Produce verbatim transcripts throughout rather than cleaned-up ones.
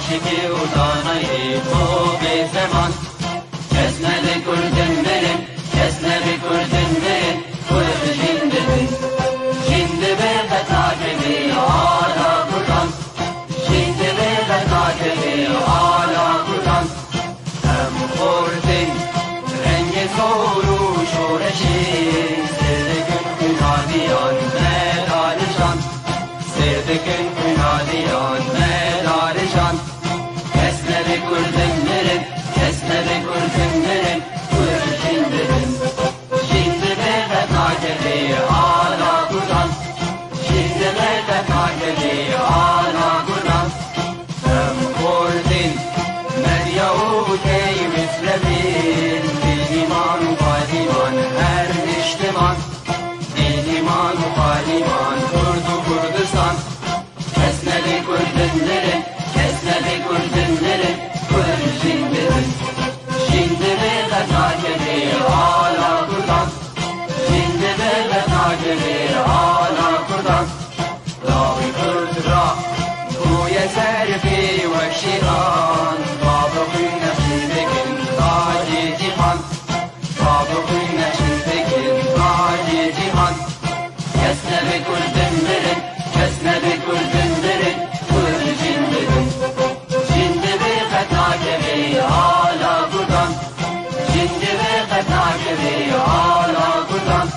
Çekê û danayê xwe bê zeman. Kes nebe kurdin mirin, kes nebe kurdin mirin, kurd jin dibin. Jin dibe qet nakevê ala kurdan. Jin dibe qet nakevê ala kurdan. Em xortin rengê zor û şoreşê, sêr dikin xwîna diyan me darijan. Sêr dikin xwîna diyan me darijan. Kes nebe kurdin mirin, kes nebe kurdin mirin, kurd jin dibin. Jin dibe qet nakevê ala kurdan. Jin dibe qet nakevê ala kurdan. Em xortin medya û tey misrebin, bêdîman û badiman her niştiman. Bêdîman û badiman Kurd û Kurdistan. Kes nebe kurdin mirin, kes nebe kurdin mirin, kurd jin dibin. Jin dibe qet nakevê ala kurdan. Jin dibe qet nakevê ala kurdan. Lawê kurd ra bûye serfê wek şêxan. Bavê xwîn nexşî dikin tacê cîhan. Bavê xwîn nexşî dikin tacê cîhan. Kes nebe kurdin mirin, kes nebe kurdin mirin, kurd jin dibin. Jin dibe qet nakevê ala kurdan. Jin dibe qet nakevê ala kurdan.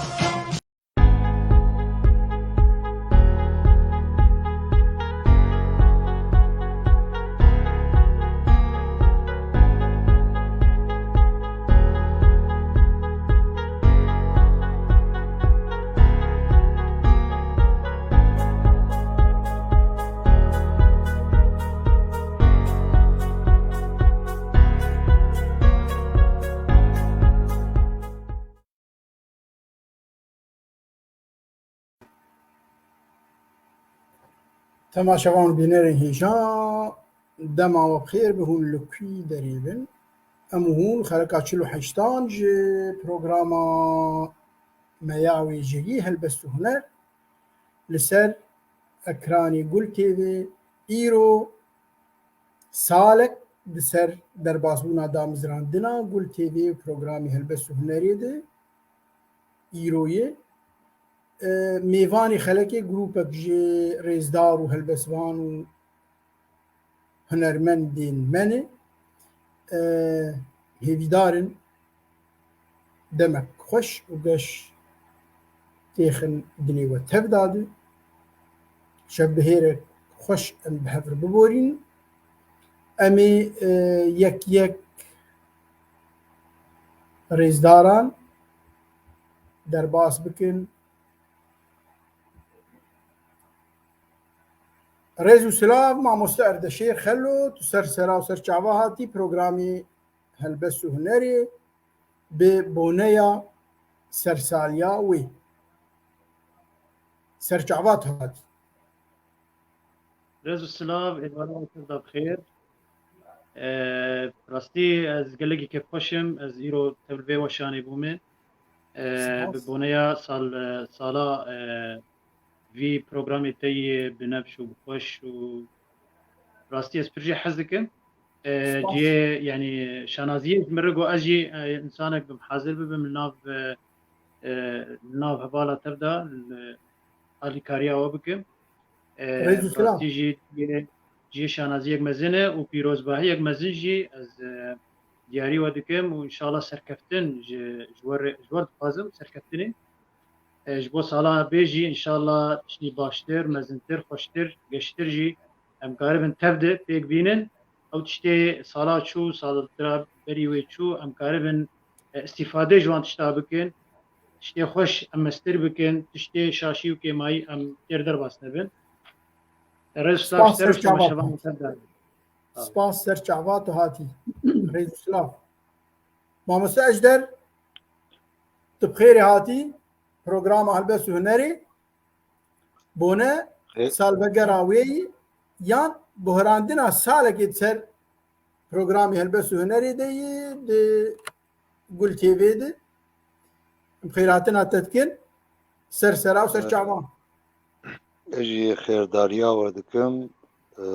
Temaşevan û bînerên hêja, dema we bi xêr be, hûn li kwî derê bin. Em û hûn xeleka çil û heştan ji programa me ya wêjeyî Helbest û Huner li ser ekranê Gul T V îro salek di ser derbasbûna damezrandina Gul T V û programê Helbest û Hunerê de îro ye. E, mêvanê xelekê grûpek ji rêzdar û helbestvan û hunermendên me ne. E, hêvîdar in demek xweş û geş têxin dilê we tev dadi. Şevbihêrek xweş em bi hev re biborîn. Em ê, e, yek yek rêzdaran derbas bikin. Rêz û silav, mamoste Erdeşêr Xelo, tu ser sera û ser çava hatî programê Helbest û Hunerê bi boneya sersaliya wê. Ser çava tu hatî. Rêz û silav, êvara te da bi xêr. E, rastî ez gelekî kêfxweş im, ez îro tev li vê weşanê bûme. E, Spas. Bi boneya sal, e, sala, e, vî programê te yê binevş û bixweş û rastî ez pir jê hez dikim. E, Spas. Cihê, yanî şanaziyê ji min re got, ez jî, e, însanek bim, hazir bibim li nav, e, e, li nav hevala tev de, li alîkariya we bikim. E, Rêz û silav. Rastî jî cihê, cihê şanaziyek mezin e û pîrozbahiyek mezin jî ez, e, diyarî we dikim û înşallah serkeftin ji, ji we re, ji we dixwazim serkeftinê. E, ji bo sala bê jî înşallah tiştî baştir, mezintir, xweştir, geştir jî em karibin tev de pêk bînin. Ew tiştê sala çû, sala berî wê çû, em karibin, e, îstîfade ji wan tişta bikin. Tiştê xweş em mestir bikin, tiştê şaşî û kêmayî em têr derbas nebin. Rêz û silav ji te re û ji temaşevanên te re. Spas, ser çava tu hatî. Rêz û silav. Mamoste Ejder, tu bi xêrê hatî programa Helbest û Hunerê. Bone, Ê- salvegera wê yî yan guherandina salekê di ser programê Helbest û Hunerê de yî di Gul T V de. Em xêrhatina te dikin. Ser sera û ser çavan. Ez jî xêrdariya we dikim. e,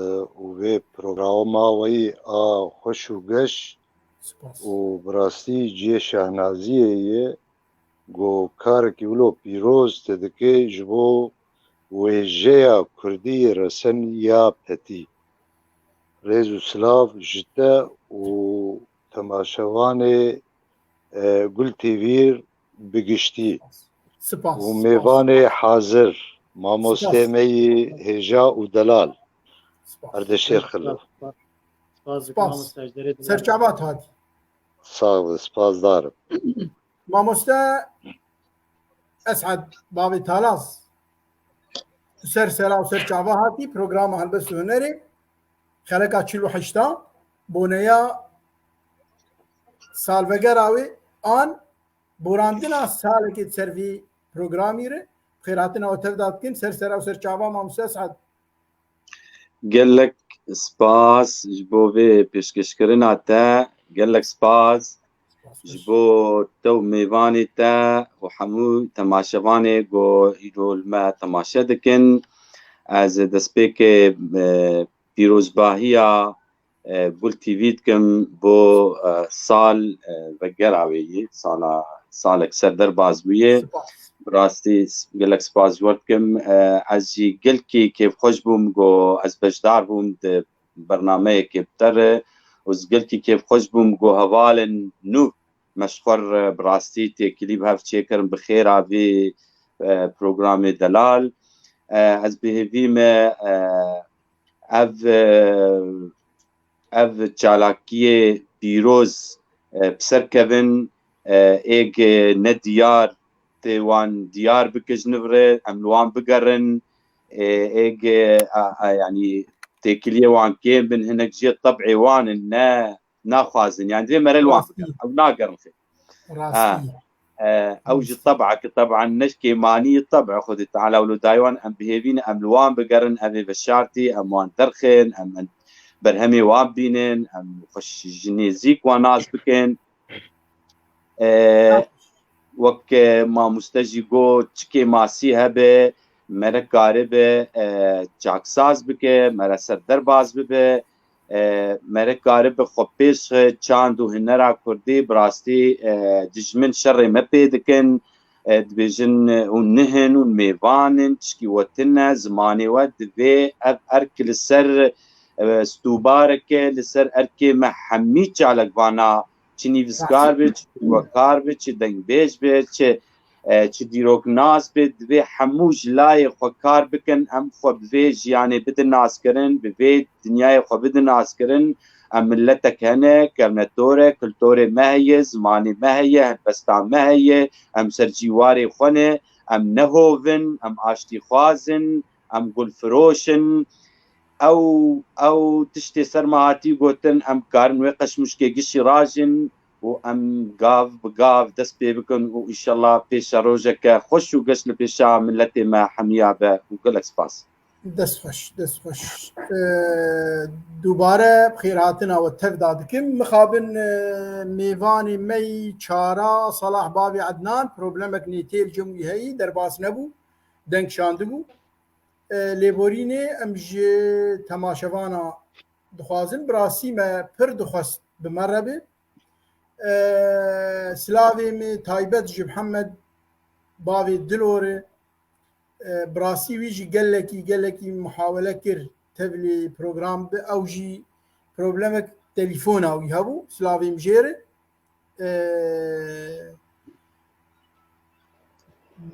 û vê programa weyî a xweş û geş Spas. Û bi rastî cihê şehnaziyê ye ku karekî wilo pîroz te dike ji bo wêjeya kurdî resen ya petî. Rêz û silav ji te û temaşevanê, e, Gul T V bi giştî Spas. Û mêvanê hazir, mamostê Spas. Me yî hêja û delal, Spas. Erdeşêr Xilo. Spas. Spas. Serçava hatî. Sağ ol, spasdar im. Mamoste Esad Bavê Talaz, ser sera û ser çava hatî programa Helbest û Hunerê, xeleka çil û heşta, boneya salvegera wê an borandina salekê di ser vî programî re, bi xêrhatina we tev da dikin, ser sera û ser çava Mamoste Esad. Gelek spas ji bo vê pêşkêşkirina te. Gelek spas ji bo te û mêvanê te û hemû temaşevanê ku îro li me temaşe dikin. Ez destpêkê, e, pîrozbahiya, e, Gul T V dikim bo, e, sal, e, vegera wê yî, sala, salek ser derbas bûye. Spas. Bi rastî s-, gelek spas ji we dikim. E, ez jî gelkî kêfxweş bûm ku ez beşdar bûm di bernameyekê bi te re û ez gelkî kêfxweş bûm ku hevalên nû me ji xwe re bi rastî têkilî bi hev çêkirin bi xêra vî, e, programê delal. E, ez bi hêvî me, e, ev, e, ev çalakiyê pîroz, e, bi ser kevin, e, êg ne diyar tê wan diyar bike ji nû re, em li wan bigerin, e, êg, e, a, a, yanî têkiliyê wan kêm bin, hinek jê teb'ê wan in, ne naxwazin. Yanî divê mere li wan Rastî. Bigerin. Ew nagerin xê. Rastî. Ha. E, ew ji teb'eke teban ne ji kêmanî ye, teb'ê Xwedê Teala wilo dayê wan, em bi hêvî ne, em li wan bigerin, ev ê veşartî, em wan derxin, em, em berhemê wan bînin, em xwe ji nêzîk wan nas bikin. E, wek, e, mamoste jî got, çi kêmasî hebe, mere karibe, e, çaksaz bike, mere ser derbas bibe, e, mere karibe xwe pêş xe, çand û hunera kurdî, bi rastî, e, dijmin şerê me pê dikin, e, dibêjin, e, hûn nihin, hûn mêvan in, tişkî we tune, zimanê we divê ev erk li ser, e, stûbareke, li ser erkê me hemî çalakvana çi nivîskar be, çi wekar be, çi dengbêj be, çi, e, çi dîroknas be, divê hemû ji layê xwe kar bikin, em xwe bi vê jiyanê bidin naskirin, bi vê dinyayê xwe bidin naskirin. Em miletek hene, kevnetor e, kultorê me heye, zimanê me heye, helbesta me heye, em ser cîwarê xwe ne, em ne hov in, em aştîxwaz in, em gulfiroş in. Ew, ew tiştê ser me hatî gotin, em karin wê qeşmûşkê gişî rajin û em gav bi gav dest pê bikin û înşallah pêşerojeke xweş û geş li pêşa miletê me hemiya be û gelek spas. Dest xweş, dest xweş. Ee, dubare bi xêrhatina we tev da dikim. Mixabin, e, mêvanê me yî çara Salah Bavê Ednan, problemek nêtê li cem wî heyî, derbas nebû, deng şandibû. E, lêborînê em ji temaşevana dixwazin, bi rastî me pir dixwest bi me re be. E, silavê me taybet ji Mihemed Bavê Dilorê, e, bi rastî wî jî gelekî, gelekî muhawele kir tevlî program bi, ew jî problemek telefona wî hebû, silavê min jê re. E,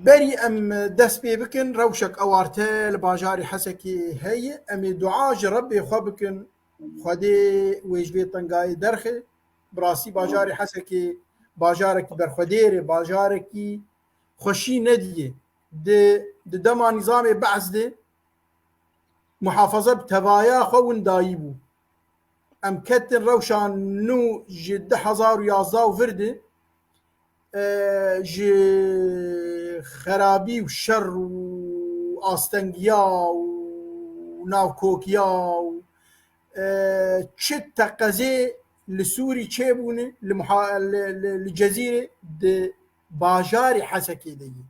berî em dest pê bikin, rewşek ewarte li bajarê Hesekê heye. Em ê dua ji Rebbê xwe bikin, Xwedê wê ji vê tengayê derxe. Bi rastî bajarê Hesekê bajarekî berxwedêr e, bajarekî xweşî nediyê. Di, di dema nîzamê Be'es de muhafaza bi tevaya xwe windayî bû. Em ketin rewşa nû ji du hezar û yazdeh û vir de, e, ji xerabî û şer û astengiya û navkokiya û, e, çi teqezê li Sûrî çêbûne, li muha-, li, li, li Cezîrê di bajarê Hesekê de yî.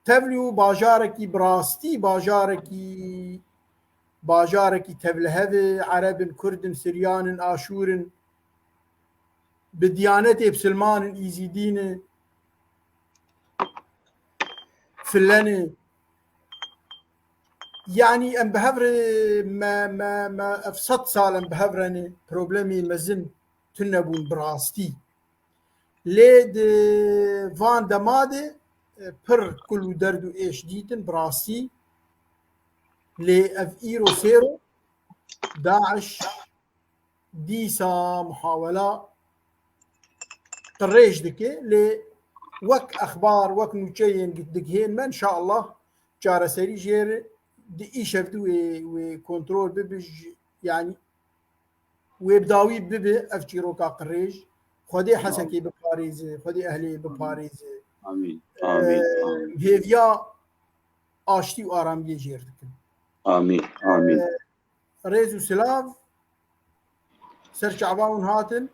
Tevlî û bajarekî bi rastî bajarekî bajarekî tevlihev e, Ereb in, Kurd in, Siryan in, Aşûr in, bi diyanetê bisilman in, Îzîdî ne, File ne. Yanî em bi hev re me, me, me ev sed sal em bi hev re ne, problemê mezin tune bûn bi rastî. Lê di van dema de, e, pir kul û derd û êş dîtin bi rastî. Lê ev îro sêro DAIŞ dîsa muhawela qirêj dike, lê wek exbar, wek nûçeyên digihên me, înşallah çareserî jê re di îşev di wê, wê kontrol bibe, ji, yanî wê bi dawî bibe ev çîroka qirêj. Xwedê Hesekê biparêze, Xwedê ehlê biparêze. Amîn. Amîn. Ee, Amîn. Hêviya aştî û aramiyê jêr dikin. Amîn. Amîn. Ee, rêz û silav. Ser çava hûn hatin.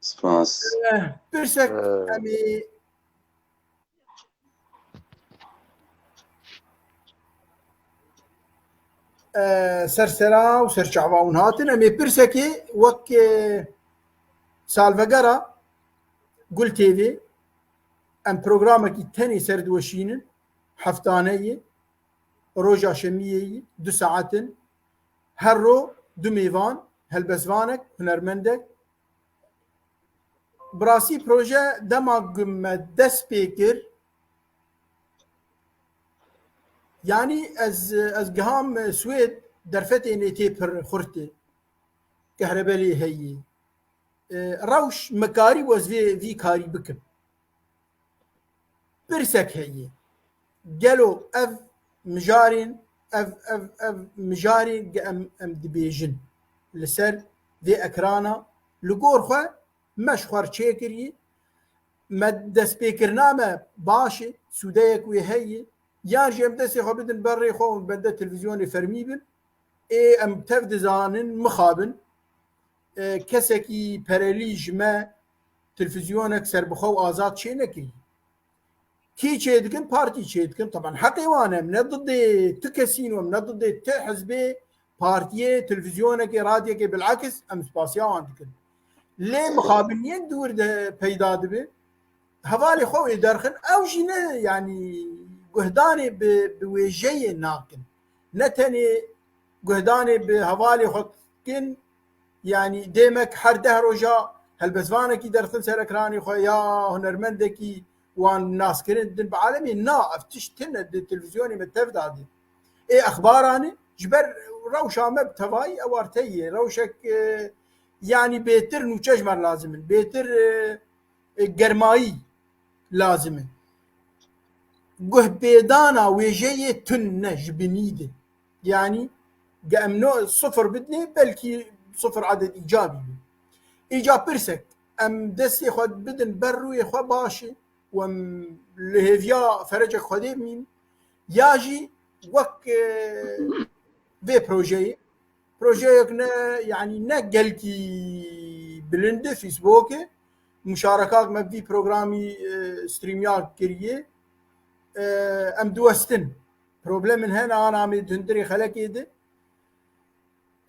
Spas. Eh, pirsek Ee, em ê Eh, ser sera û ser çava hûn hatin. Em ê pirsekê wek, eh, salvegera Gul T V em programekî tenê ser diweşînin, heftane yê, roja şemiyê yî, du saetin, her ro du mêvan, helbestvanek, hunermendek, Bi rastî proje dema ku me dest pê kir, yanî ez, ez giham Swêd, derfetê nê tê pir xurt e, kehrebelê heye. E, rewş me karî ez vê, vî karî bikim. Pirsek heye. Gelo ev mijarên, ev, ev, ev mijarên ge em, em dibêjin li ser vê ekrana, li gor xwe me ji xwe re çêkirî, me destpêkirina me baş e, sûdeyek wê heye, yan jî em destê xwe bidin ber rê xwe û bende televîzyonê fermî bin, ê em tev dizanin mixabin, e, kesekî perelî ji me televîzyonek serbixwe û azad çê nekirî. Kî çêdikin? Partî çêdikin. Teban heqê wan e. Em ne didê tu kesîn, em ne didê tu hizbê, partiyê, televîzyonekê, radyekê, bilakis em spasiya wan dikin. Lê mixabiniyek dûr de peyda dibe. Hevalê xwe wê derxin. Ew jî ne, yanî guhdanê bi, bi wêjeyê nakin. Ne tenê guhdanê bi hevalê xwe dikin, yanî dêmek her deh roja helbestvanekî derxin ser ekranê xwe ya hunermendekî wan naskirin didin bi alemê. Na, ev tişt tune di televîzyonê me tev dadin. Ê exbaran e, ji ber rewşa me bi tevayî ewarte ye. Rewşek, e, yanî bêtir nûçe ji me re lazim in. Bêtir, e, e, germayî lazim e. Guhpêdana wêjeyê tune ji binî de. Yanî ge em no sifir bidinê, belkî sifir eded îcabî be. Îca pirsek, em destê xwe bidin ber rûyê xwe baş e û em li hêviya ferecek Xwedê bimîn, ya jî wek, e, vê projeyê, projeyek ne, yanî ne gelkî bilind e, Facebookê, muşarekak me vî programî, e, StreamYard kiriye. E, em diwestin. Problemin hene, ana em ê di hundirê xelekê de.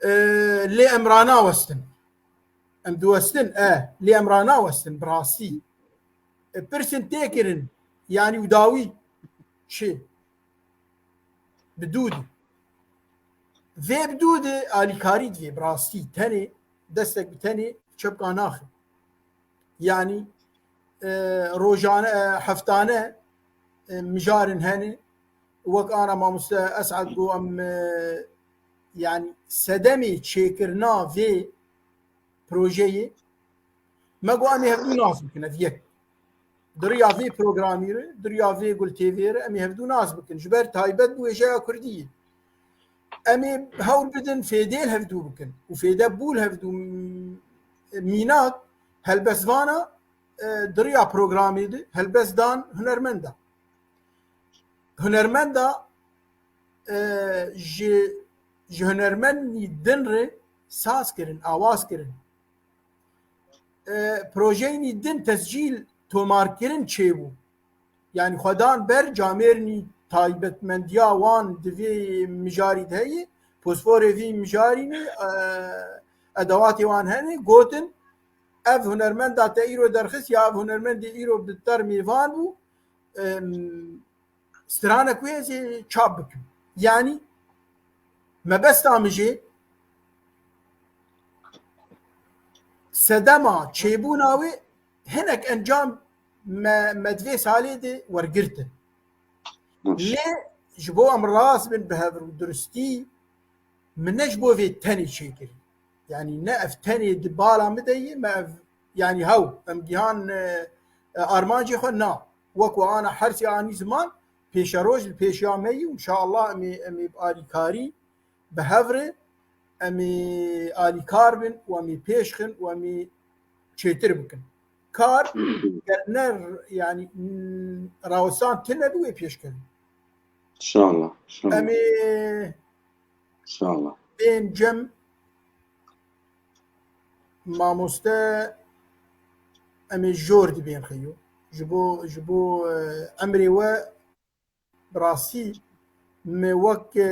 E, lê em ranawestin. Em diwestin, e, lê em ranawestin, bi rastî. E, pirsin tê kirin, yanî û dawî çi? Bi dû de. Vê bi dû de alîkarî divê, bi rastî. Tenê, destek bi tenê çepka naxe. Yanî, e, rojane, e, heftane, e, mijarin hene. Wek ana mamoste Esad got, em, e, yanî sedemê çêkirina vê projeyê, me got em ê hevdû nas bikin, ev yek. Di riya vê programî re, di riya vê Gul T V re em ê hevdû nas bikin. Ji ber taybet bi wêjeya kurdî ye. Em ê hewl bidin fêdê li hevdû bikin û fêde bû li hevdû, m-, mînak helbestvana, e, di riya programê de helbest dan hunermenda. Hunermenda, e, ji, ji hunermendî din re saz kirin, awaz kirin. E, projeynî din tescîl, tomarkirin çêbû. Yanî xwedan ber camêrnî taybetmendiya wan di vê mijarî de heye, fosforê vî mijarî ne, e, edewatê wan hene, gotin, ev hunermenda te îro derxist ya ev hunermendê îro bi te re mêvan bû, em, stranek wê ez ê çap bikim. Yanî mebesta min jê sedema çêbûna wê hinek encam me, me di vê salê de wergirtin. Lê ji bo em rast bin bi hev û durustî, min ne ji bo vê tenê çêkir. Yanî ne ev tenê di bala min de ye, me ev, yanî hew, em gihan, e, e, armancê xwe na. Wek we ana hersê anî ziman, pêşeroj li pêşiya me yî û inşallah em ê, em ê bi alîkarî, bi hev re, em ê alîkar bin û em ê pêş xin û em ê çêtir bikin. Kar ger ne, yanî, mm, rawestan tune bi wê pêş kevin. İnşallah. İnşallah. Em ê İnşallah. bên cem mamoste, em ê jor dibên xeyo. Ji bo, ji bo, e, emrê we bi rastî me wek, e,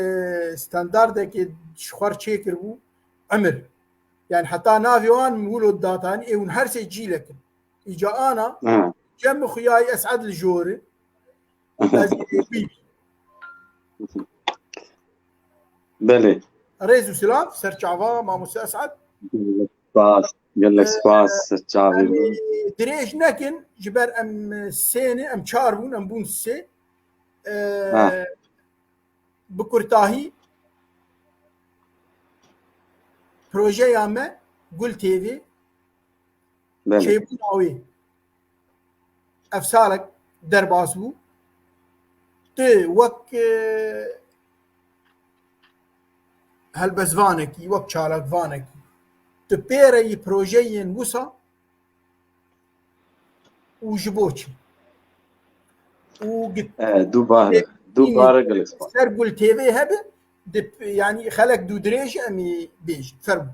standardekê ji xwe re çêkiribû emir. Yani heta navê wan min wilo datanî, ê hûn her sê cîlek in. Îca ana, Ha. Cem Xuyayî Esed li jor e. Ez ê wî bî. Belê. Rêz û silav, serçava, mamoste Esed. Spas. Gelek spas. Çavê Em min. ê dirêj nekin, ji ber em sê ne, em çar bûn, em bûn sê. E, Ha. Bi kurtahî projeya me Gul T V Belê. çêbûna wê ev salek derbas bû. Tu wek, e, helbestvanekî, wek çalakvanekî, tu pêre yî projeyên wisa û ji bo çi? Û git- E, dubare. Dubare gelek spas. Ser Gul T V hebe, di, yani xelek dûdirêj em ê bêjin. Fermo.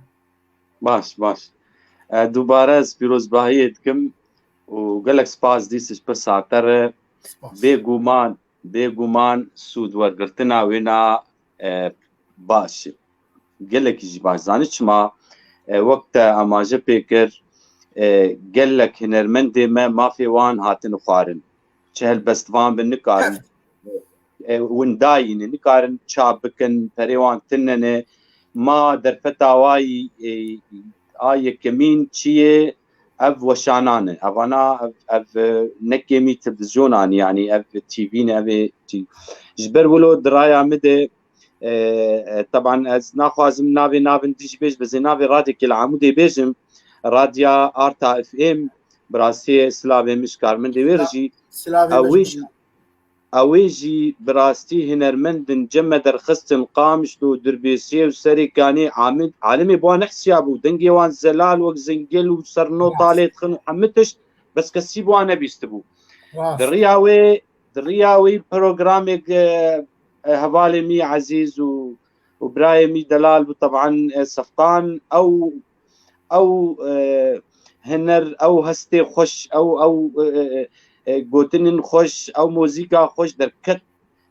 Baş, baş. E, dubare ez pîrozbahiyê dikim û gelek spas dîs ji pirsa te re. Spas. Bêguman, bêguman sûd wergirtina wêna, e, baş e. Gelekî jî baş. Zanî çima? E, wek te amaje pê kir, e, gelek hunermendê me mafê wan hatin xwarin. Çi helbestvan bin nikarin. E, windayî ne, nikarin çap bikin, perê wan tune ne. Ma derfeta wayî, e, a yekemîn çi ye? Ev weşanan e. Evana ev, ev, e, ne kêmî televîzyonan e, yanî ev T V ne, ev ê çi. Ji ber wilo di raya min de, e, e, teban ez naxwazim navê navin dî jî bêj, bi zê navê Radyo Kêl Amûdê bêjim. Radya Arta F M, bi rastî silavê min ji karmendê wê re jî. Silavê Ew me wê ji jî, ew wê jî bi rastî hunermendin cem me derxistin Qamişlo, Dirbêsiyê û Serê Kanê Amid, alemê bi wan nehsiyabû. Dengê wan zelal wek zengil û serno Rast. talê dixin û hemû tişt, bes kesî bi wan nebîstibû. Rast. Di riya wê, di riya wê programek, e, e, hevalê min ezîz û, û birayê min delal bû, teban, e, Sefqan, ew, ew, e, huner, ew hestê xweş, ew, ew, e, e, e, gotinên xweş, ew muzîka xweş derket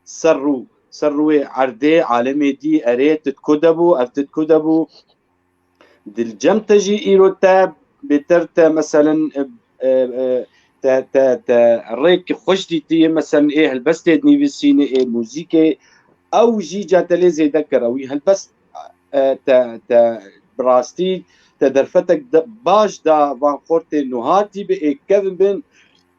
ser rû, ser rûyê erdê, alemê dî, erê, tu di ku de bû, ev tu di ku de bû. Di cem te jî îro te bêtir te, meselen, e, e, e, te, te, te rêk xweş dîtiye, meselen, ê helbestê dinivîsîne, ê muzîkê, ew jî ca te lê zêde kir. Ew helbest, e, te, te bi rastî te derfetek de, baş da van xortê nuhatî bi ê kevin bin,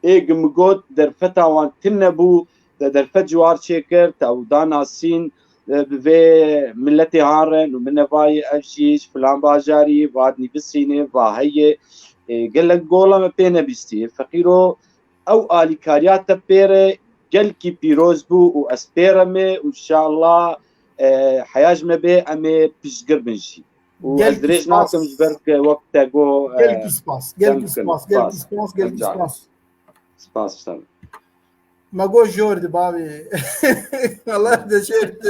ê gi min got derfeta wan tune bû, te derfet ji war çêkir, te ew da nasîn, e, bi vê miletê han re, nû min nevayê ev jî ji filan bajarî, va dinivîsîne, va heye, e, gelek gola me pê nebîstiye. Feqîro, ew alîkariya te pê re gelkî pîroz bû û ez pê re me û inşallah, e, heya ji me bê em ê piştgir bin jî. Û ez Gelkî dirêj spas. nakim ji ber ku wek te got, e, Gelkî spas, dem gelkî bikin. spas, gelkî spas, gelkî Rica ederim. Spas. Spas ji te. Me got jor di bavê. Allah de şer tu.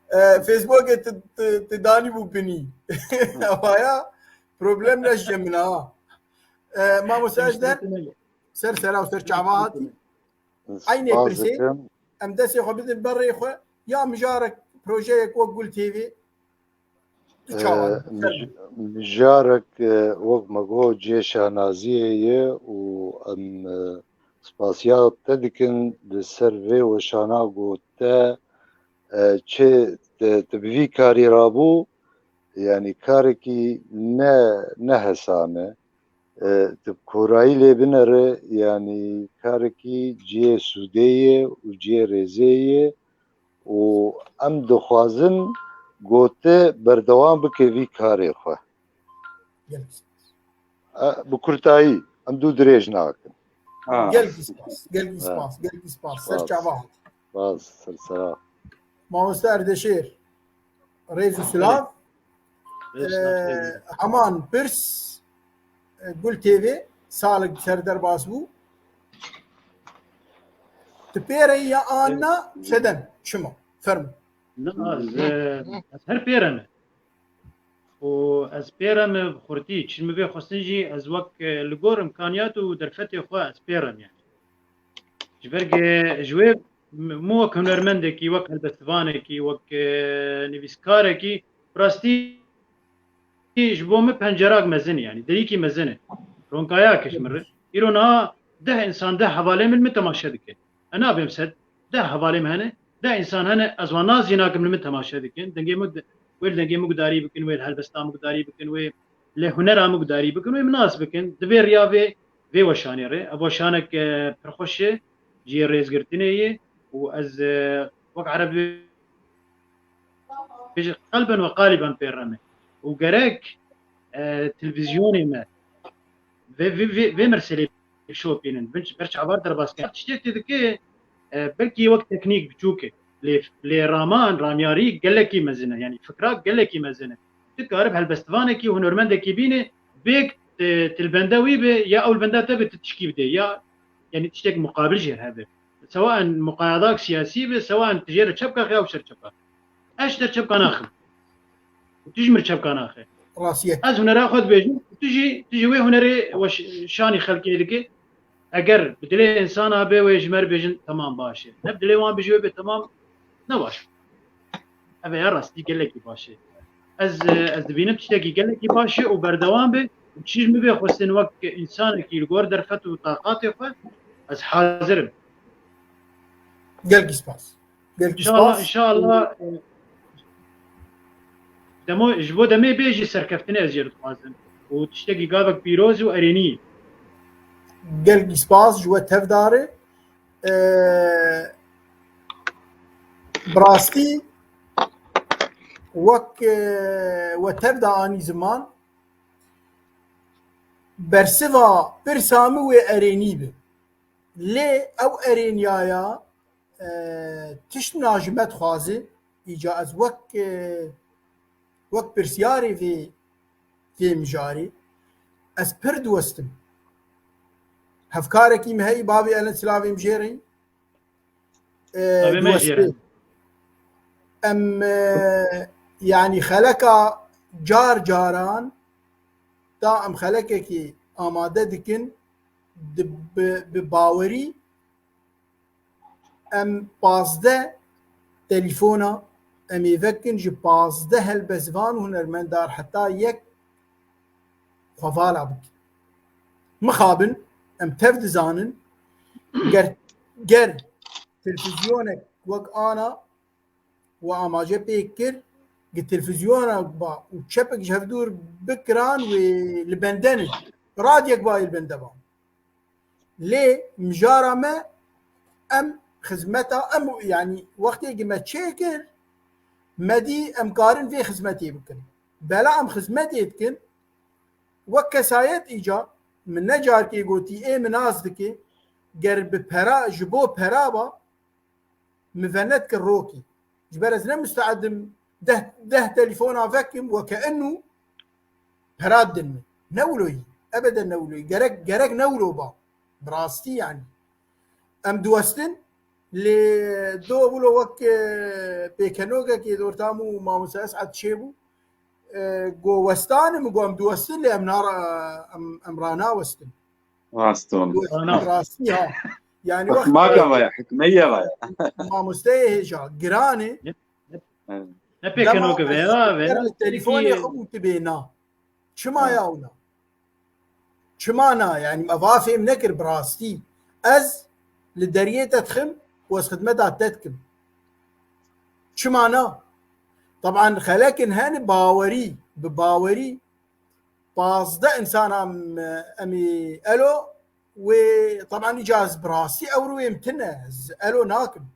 E, Facebookê tu, tu, tu danî bû binî. Avaya problem ne ji min ha. E, Mamoste Ejder, ser sera û ser çava hatî. Aynê Spas pirsê. dikim. em destê xwe bidin berê xwe, ya mijarek projeyek wek Gul T V, tu çawa Ee, dî? Mij-, mijarek, e, wek me got, cihê şahnaziyê ye û em, e, spasiya te dikin li ser vê weşana ku te, e, çi te, te bi vî karî rabû, yanî karekî ne, ne hesan e. E, tu bi korayî lê binere, yanî karekî cihê sûdê ye û cihê rêzê ye û em dixwazin ku te berdewam bike vî karê xwe. Gelek spas. E, bi kurtayî, em dû dirêj nakin. Ha. Gelek spas, gelek Ha. spas, gelek spas. Ser Spas. çava hat. Spas, ser sera. Mamoste Erdeşêr, rêz û silav. Rêz silav, Ee, rêz. Heman pirs, e, Gul T V, salek ser derbas bû. Tu pêre ya an na, sedem, çima? Fermo. Na, ez, e, ez her pêre me. Û ez pêre me bi xurtî, çi min vê xwestin jî ez wek, e, li gor imkaniyat û derfetê xwe ez pêre me yani. Ji ber ku ji wê m-, min wek hunermendekî, wek helbestvanekî, wek, e, nivîskarekî, bi rastî ji bo min pencerak mezin e, yani derîkî mezin e. Ronkayakê ji min re. Îro niha deh insan, deh hevalê min, min temaşe dike. E, nabêm sed, deh hevalê min hene, deh insan hene, ez wan nas jî nakim, li min temaşe dikin. Dengê min, wê li dengê min gudarî bikin, wê li helbesta min gudarî bikin, wê li hunera min gudarî bikin, wê min nas bikin. Di vê riya vê, vê weşanê re. Ev weşanek, e, pir xweş e, cihê rêzgirtinê ye û ez, e, wek ereb bêje qelben ve qaliben pê re me. Û gerek, e, televîzyonê me vê, vê, vê, vê meselê bişopînin. Bin, ber çavar derbas kirin. Tiştek tê dike, e, belkî wek teknîk biçûk e. Lê, lê raman, ramyarî gelekî mezin e. Yani fikra gelekî mezin e. Tu karib helbestvanekî, hunermendekî bîne, bêk, e, tilbende wî be, ya ew li benda te be, tu tişkî bide, ya, yani tiştek muqabil jê re hebe. Sewa en muqayadak siyasî be, sewa en tu jê re çepka xe ya ser çepka. Ez ji te çepka naxim. Û tu ji min çepka naxe. Rastiyet. Ez hunera xwe dibêjim, tu jî, tu jî wê hunerê weş-, şanî xelkê dike. Eger bi dilê insana bê wê ji me re bêjin, temam baş e. Ne bi dilê wan bijî wê bê temam, ne baş. Ev ya rastî gelekî baş e. Ez, ez dibînim tiştekî gelekî baş e û berdewam be. Û çi ji min bê xwestin wek însanekî li gor derfet û taqatê xwe, ez hazir im. Gelkî spas. Gelkî İnşallah, spas. İnşallah, e, demo, ji bo demê bê jî serkeftinê ez jê dixwazim. Û tiştekî gavek pîroz û erênî. Gelkî spas ji we tevdar e. E, bi rastî wek, e, we tev de anî ziman, bersiva pirsa min wê erênî bi. Lê ew erêniyaya, e, tiştna ji me dixwaze, îca ez wek, e, wek pirsiyarê vê, vê mijarê, ez pir diwestim. Hevkarekî min heyî, bavê Elen silavê min jê re, e, Bavê me jê re. diwestim. Em, e, yanî xeleka car caran, ta em xelekekî amade dikin, di, bi, bi bawerî em pazdeh telefona em ê vekin ji pazdeh helbestvan û hunermendar heta yek xwe vala bikin. Mixabin em tev dizanin ger, ger televîzyonek wek ana we amaje pê kir, gi televîzyonek ba û çepek ji hevdûr bikiran wê li bende ne. Radyek ba yê li bende ba. Lê mijara me em xizmeta em, yanî wextê gi me çêkir, me dî em karin vê xizmetê bikin. Bela em xizmetê dikin, wek kesayet îca min ne carkê gotî, ê min nas dike, ger bi pera, ji bo pera ba, min venedike rokî. Ji ber ez ne musteedim deh, deh telefona vekim weke inu pera didin min. Ne wilo yî. Ebeden ne wilo yî. Gerek, gerek ne wilo ba. Bi rastî yanî. Em diwestin lê do wilo wek, e, pêkenokekê dorta min û mamoste Esad çêbû. E, go westane min go em diwestin lê em nara, em, em ranawestin. Rast e. Rastî ha. Yani wek Hikmaka vaya, hikmeye vaya. Mamosteyê hêja, giran e. Ne pêkeno ki vêra, vêra li telefonê xwe bû tu bê na. Çima ya wina? Çima na? Yani me va fêm nekir bi rastî. Ez li deriyê te dixim û ez xidmeta te dikim. Çima na? Taban xelekin hene bawerî, bi bawerî pazdeh însan em, em ê elo wê, taban îca ez bi rastî ewro wêm tine, ez elo nakim.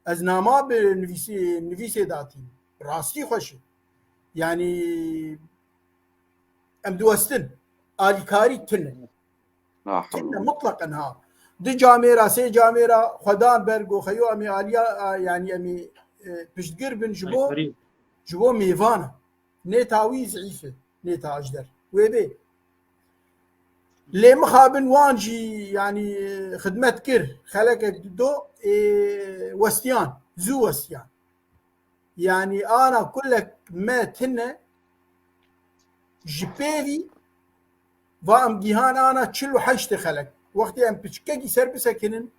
Ez nama bi nivîsê, nivîsê datîm. Rastî xweş e. Yani em diwestin. Alîkarî tune. Tune mutleqen ha. Du camêra, sê camêra xwedan ber go xeyo em ê aliya, a, yani em ê, e, piştgir bin ji bo, ji bo mêvana. Nêta wî zîf e, nêta Ejder. Wê bê. Lê mixabin wan jî, yani, xidmet kir, xelekek dido, ê, westiyan, zû westiyan. Yani ana kulek me tine ji pêvî va em gihan ana çil û heştê xelek. Wextê em piçkekî ser bisekinin,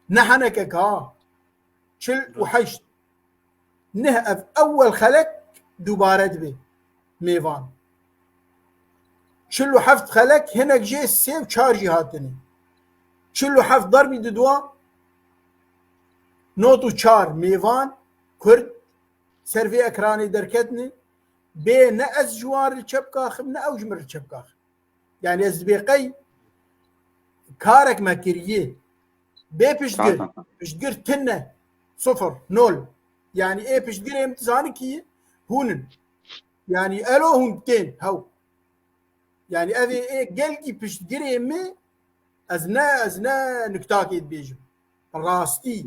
ne henekek ha. Çil û heşt. Neh ev ewel xelek dubare dibe mêvan. Çil û heft xelek hinek jê sê û çar jî hatine. Çil û heft darbî didwa, nod û çar mêvan, Kurd, ser vê ekranê derketine. Bê ne ez ji wan re li çepka xim, ne ew ji min re li çepka xim. Yani ez dibê qey karek me kiriye. Bê piştgir. Zaten. Piştgir tine. Sıfır, nol. Yani ê piştgirê min dizani kî hûn in. Yani elo hûn tên, hew. Yani ev ê, ê gelkî piştgirê min, ez ne, ez ne niktakê dibêjim. Rastî.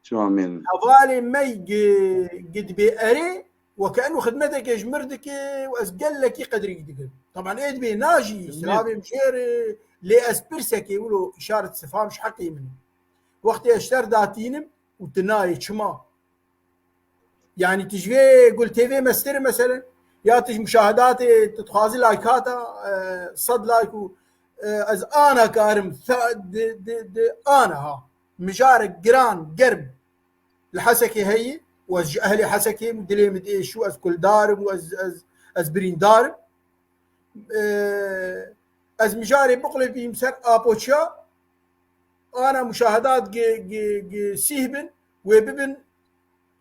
Çi amên. Hevalê me gi-, gi dibê erê, weke eno xidmeteke ji mir dike û ez gelekî qedrî dikim. Taban ê dibê na jî, silavê min jê re, lê ez pirsekê wilo îşaret sifam ji heqê min. Wextê ez ji te re datînim û tu nayê, çima? Yani tu ji vê Gul T V mestir e meselen, ya tu ji muşahedatê tu dixwazî laykata, e, sed layk û, e, ez ana karim, sa-, di, di, di, ana ha. Mijarek giran, germ li Hesekê heye û ez ji ehlê Hesekê im û dilê min diêşî û ez kuldar im û ez, ez, ez birîndar im. Ee, ez mijarê biqulipîm ser apoçiya, ana muşahedat gi, gi, gi sîh bin, wê bibin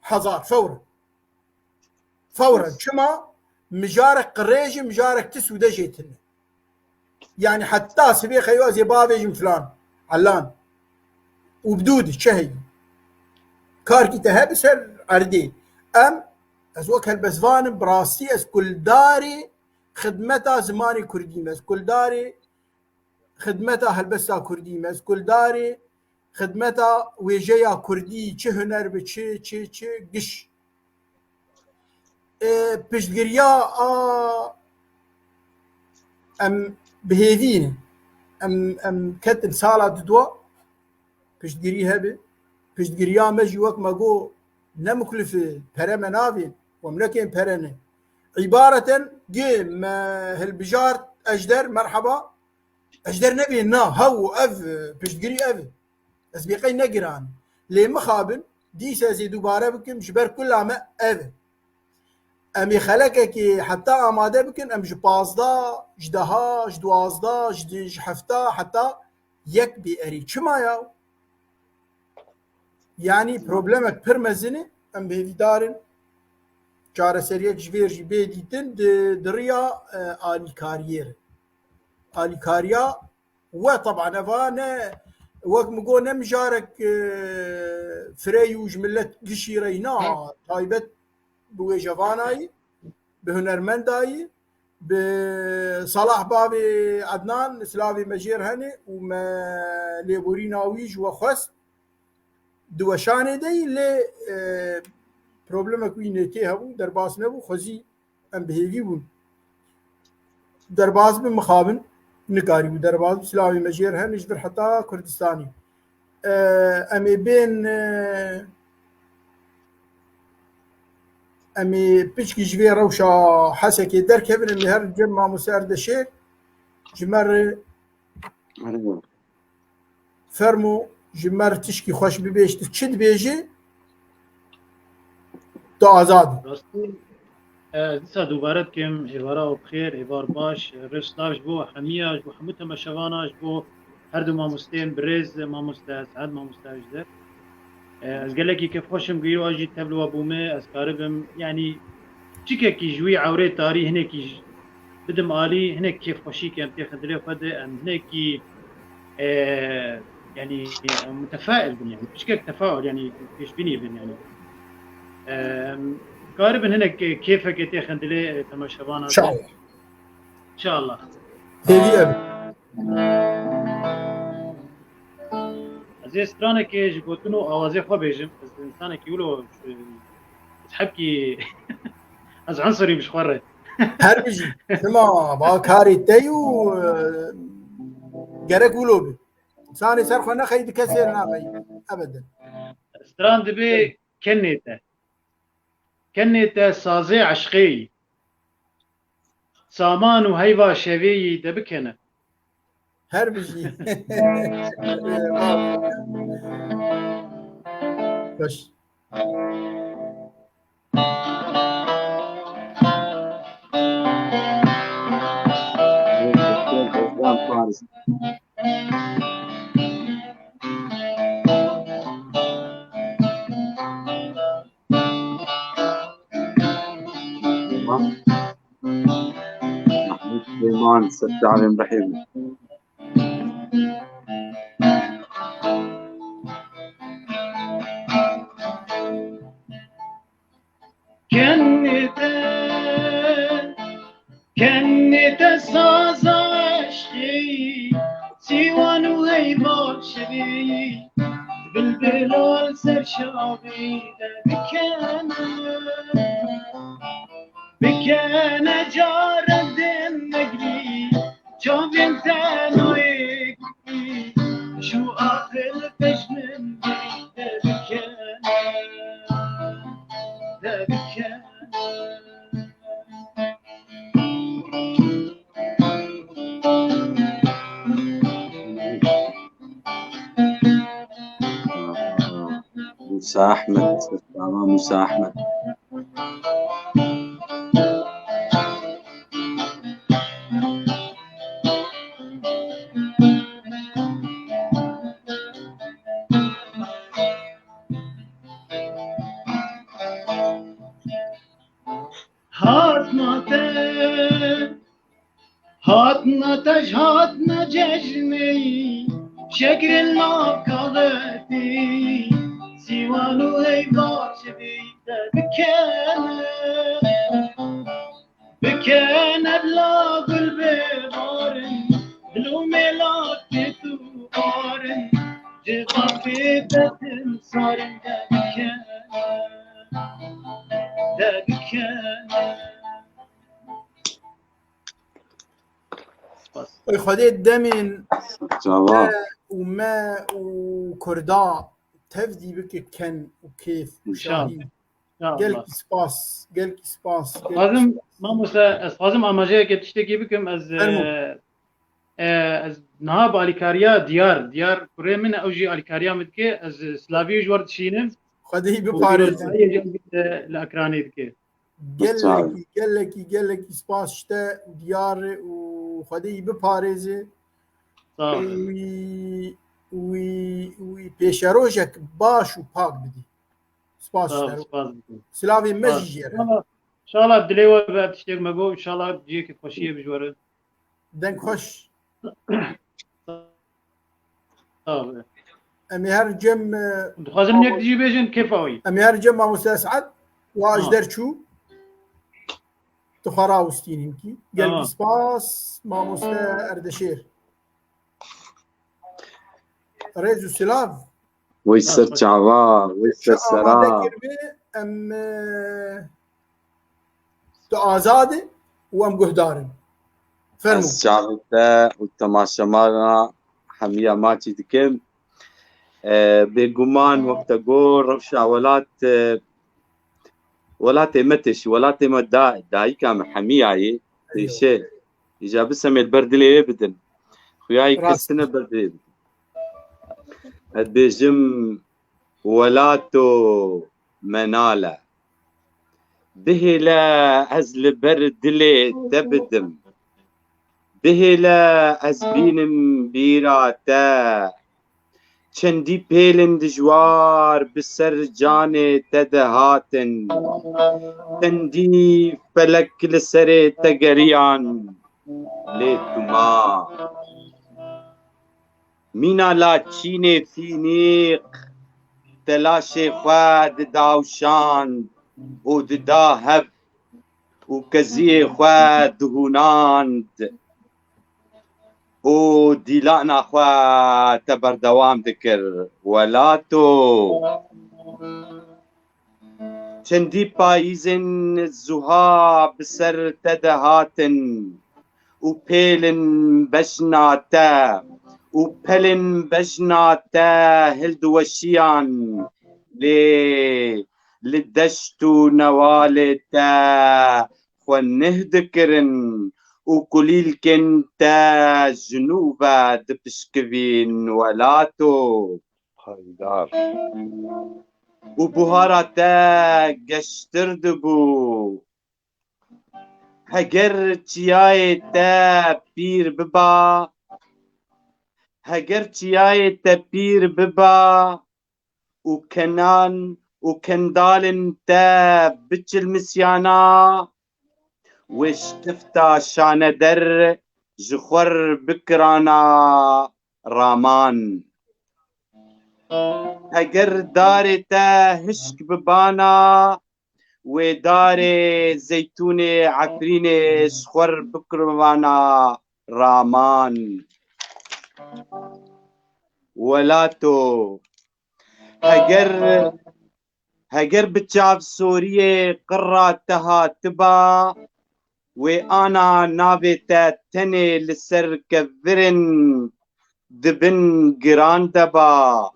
hezar, fewren. Fewren. Çima? Mijarek qirêj e, mijarek ti sûde jê tune. Yani heta sibê xeyo ez ê bavêjim filan, Elan. Û bi dû di çi heyî? Karkî te hebe ser erdê. Em, ez wek helbestvan im, bi rastî ez kuldarê xidmeta zimanê kurdî me, ez kuldarê xidmeta helbesta kurdî me, ez kuldarê xidmeta wêjeya kurdî, çi huner bi, çi, çi, çi giş. E, piştgiriya a em bi hêvî ne. Em, em ketin sala dudwa, piştgirî hebe. Piştgiriya me jî wek me got, ne muklif e, pere me navên, em nekên pere ne. Îbareten gi me hilbijart, Ejder, merheba. Ejder nebê, na, hew, ev, e, piştgirî ev e. Ez bê qey ne giran. Lê mixabin, dîse ez ê dubare bikim, ji ber kula me ev e. Em ê xelekekê heta amade bikin, em ji pazdeh, ji deha, ji duwazdeh, ji, ji hefta heta yek bê erê. Çima ya? Yani problemek pir mezin e, em bi hêvîdar in çareseriyek ji vê jî bê dîtin di, di riya, e, alîkariyê re. Alîkariya we taban eva ne, wek min got, ne mijarek, e, firey û ji milet gişî re, na, taybet bi wêjevanayî, bi hunermendayî, bi Salah bavê Ednan, silavê me jêr hene û me lêborîna wî ji we xwest. Di weşanê de yî, lê, e, problemek wî nêtê hebû, derbas nebû, xwezî em bi hêvî bûn. Derbas bin, mixabin, nikarîbû derbas bin, silavê me jêr hene ji vir heta Kurdistanî. E, em ê bên, e, em ê piçkî ji vê rewşa Hesekê derkevin, em ê her cem Mamoste Erdeşêr ji me re. Erê. Fermo, ji me re tişkî xweş bibêj, tu çi dibêjî? Tu azad î. Rastî, ez dîsa dubare dikim, êvara we bi xêr, êvar baş, rêz silav ji bo hemiya, ji bo hemû temaşevana, ji bo her du mamosteyên birêz, mamoste Esad, mamoste Ejder. Ez gelekî kêfxweş im ku îro ez jî tev li we bûme, ez karibim, yanî çikekî ji wî ewrê tarî hinekî ji bidim alî, hinek kêfxweşî ke em têxin dilê xwe de, em hinekî, e, yanî, em mutefail bin, yanî piçkek tefaul, yanî pêşbînî bin, yanî. E, em karibin hinek kêfeke têxin dilê, e, temaşevana de. İnşallah. İnşallah. Hêvî ev. Ez ê stranekê ji gotin û awazê xwe bêjim. Ez insanekî wilo, e, ez hebkî, ez unsurîm ji xwe re. Her bijî. Sima, va karê te yû, e, gerek wilo bi. Sanê ser xwe nexeyî di kesê re naxeyî. Ebeden. Stran dibê kenê te. Kenê te sazê eşqê yî. Saman û heyva şevê yî de bikene. Her bijî. Baş. Mahmud Süleyman, Settarên Rehîm. Kenê te, kenê te saza eşqî, sîwan û heyva şevî, bilbila li ser şavî de bikene, bikene carek din negrî, çavên te nayê gulî, ji axil pejmên de bikene, de bikene. Musa Ahmed, Musa Ahmed. Hatna te, hatna te ji hatna cejnê, şegrên nav kaletê, sîwan û heyva şevê te bikene, bikene bila gul bê barin, dilûmê la tê tu barin, ji xafê te tim sarin de bikene, de bikene. Ey Xwedê demên Çava. te û me û Kurda tevdî bike ken û kêf û İnşallah. şahî. Ya Allah. Gelkî spas, gelkî spas. gelkî Xwazim, spas. mamoste, ez xwazim amajeyeke tiştekî bikim. Ez, Fermo. e, e, ez niha bi alîkariya Diyar, Diyar kurê min e, ew jî alîkariya min dike. Ez, e, silavî ji we re dişînim. Xwedê wî Û biparêze. pîrozbahiyê jî li, li ekranê dike. Gelekî, gelekî, gelekî spas ji te û Diyar û Xwedê wî biparêze. Sağ ol. Wî, wî, wî pêşerojek baş û pak bidî. Spas Sağ ji te. ol. Spas dikim. Silavê me Sağ ol. jî jê re. İnşallah, inşallah dilê we be tiştek me got. İnşallah cihê kêfxweşiyê bi ji we re. Deng xweş. Sağ ol. Em ê her cem, e, Dixwazim yek dijî bêjin kêfa wî. em ê her cem mamoste Esad wa ji Tamam. der çû. Tu xwe rawistî hinkî. Gelkî Tamam. spas mamoste Erdeşêr. Rêz û silav. Wey ser çava, wey ser Çi amade sera. Kirme, em, e, tu azad e û em guhdar in. Fermo. Ez çavê te û temaşemana hemiya maçî dikim. E, bêguman wek te got rewşa welat, e, welatê me têşî, welatê me da, dayika me hemiya yê têşe. Îja bisemê li ber dilê wê bidin. Xuya yê Rast. kesine ber dilê bidin. Ez dibêjim, welato menal e. Bihêle ez li ber dilê te bidim. Bihêle ez bînim bîra te. Çendî pêlin dijwar bi ser canê te de hatin. Çendî felek li serê te geriyan, lê tu ma. Mîna laçînê fînîq telaşê xwe didawşand û dida hev û keziyê xwe dihûnand û dîlana xwe te berdewam dikir. Welato. Çendî payîzên zuha bi ser te de hatin û pêlin bejna te û pelin bejna te hildiweşiyan, lê li deşt û newalê te xwe neh dikirin û kulîlkên te ji nû ve dipişkivîn. Welato. Haydar. Û buhara te geştir dibû. Heger çiyayê te pîr biba, heger çiyayê te pîr biba û kenan û kendalên te biçilmisyana, wê ştifta şaneder ji xwe r bikirana raman. Heger darê te hişk bibana, wê darê zeytûnê Efrînê ji xwe r bikirvana raman. Welato, heger, heger bi çavsoriyê qirra te hatiba, wê ana navê te tenê li ser kevirên di bin giran de ba,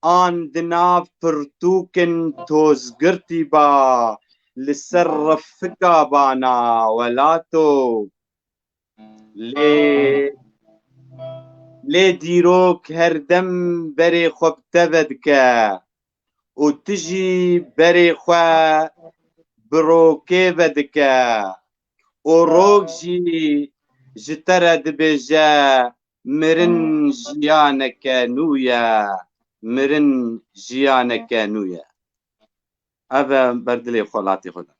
an di nav pirtûkên tozgirtî ba, li ser refika bana. Welato. Lê, lê dîrok herdem berê xwe bi te vedike û tu jî berê xwe bi rokê vedike û rok jî ji te re dibêje, mirin jiyaneke nû ye, mirin jiyaneke nû ye. Ev e berdilê xwe latê xwe de.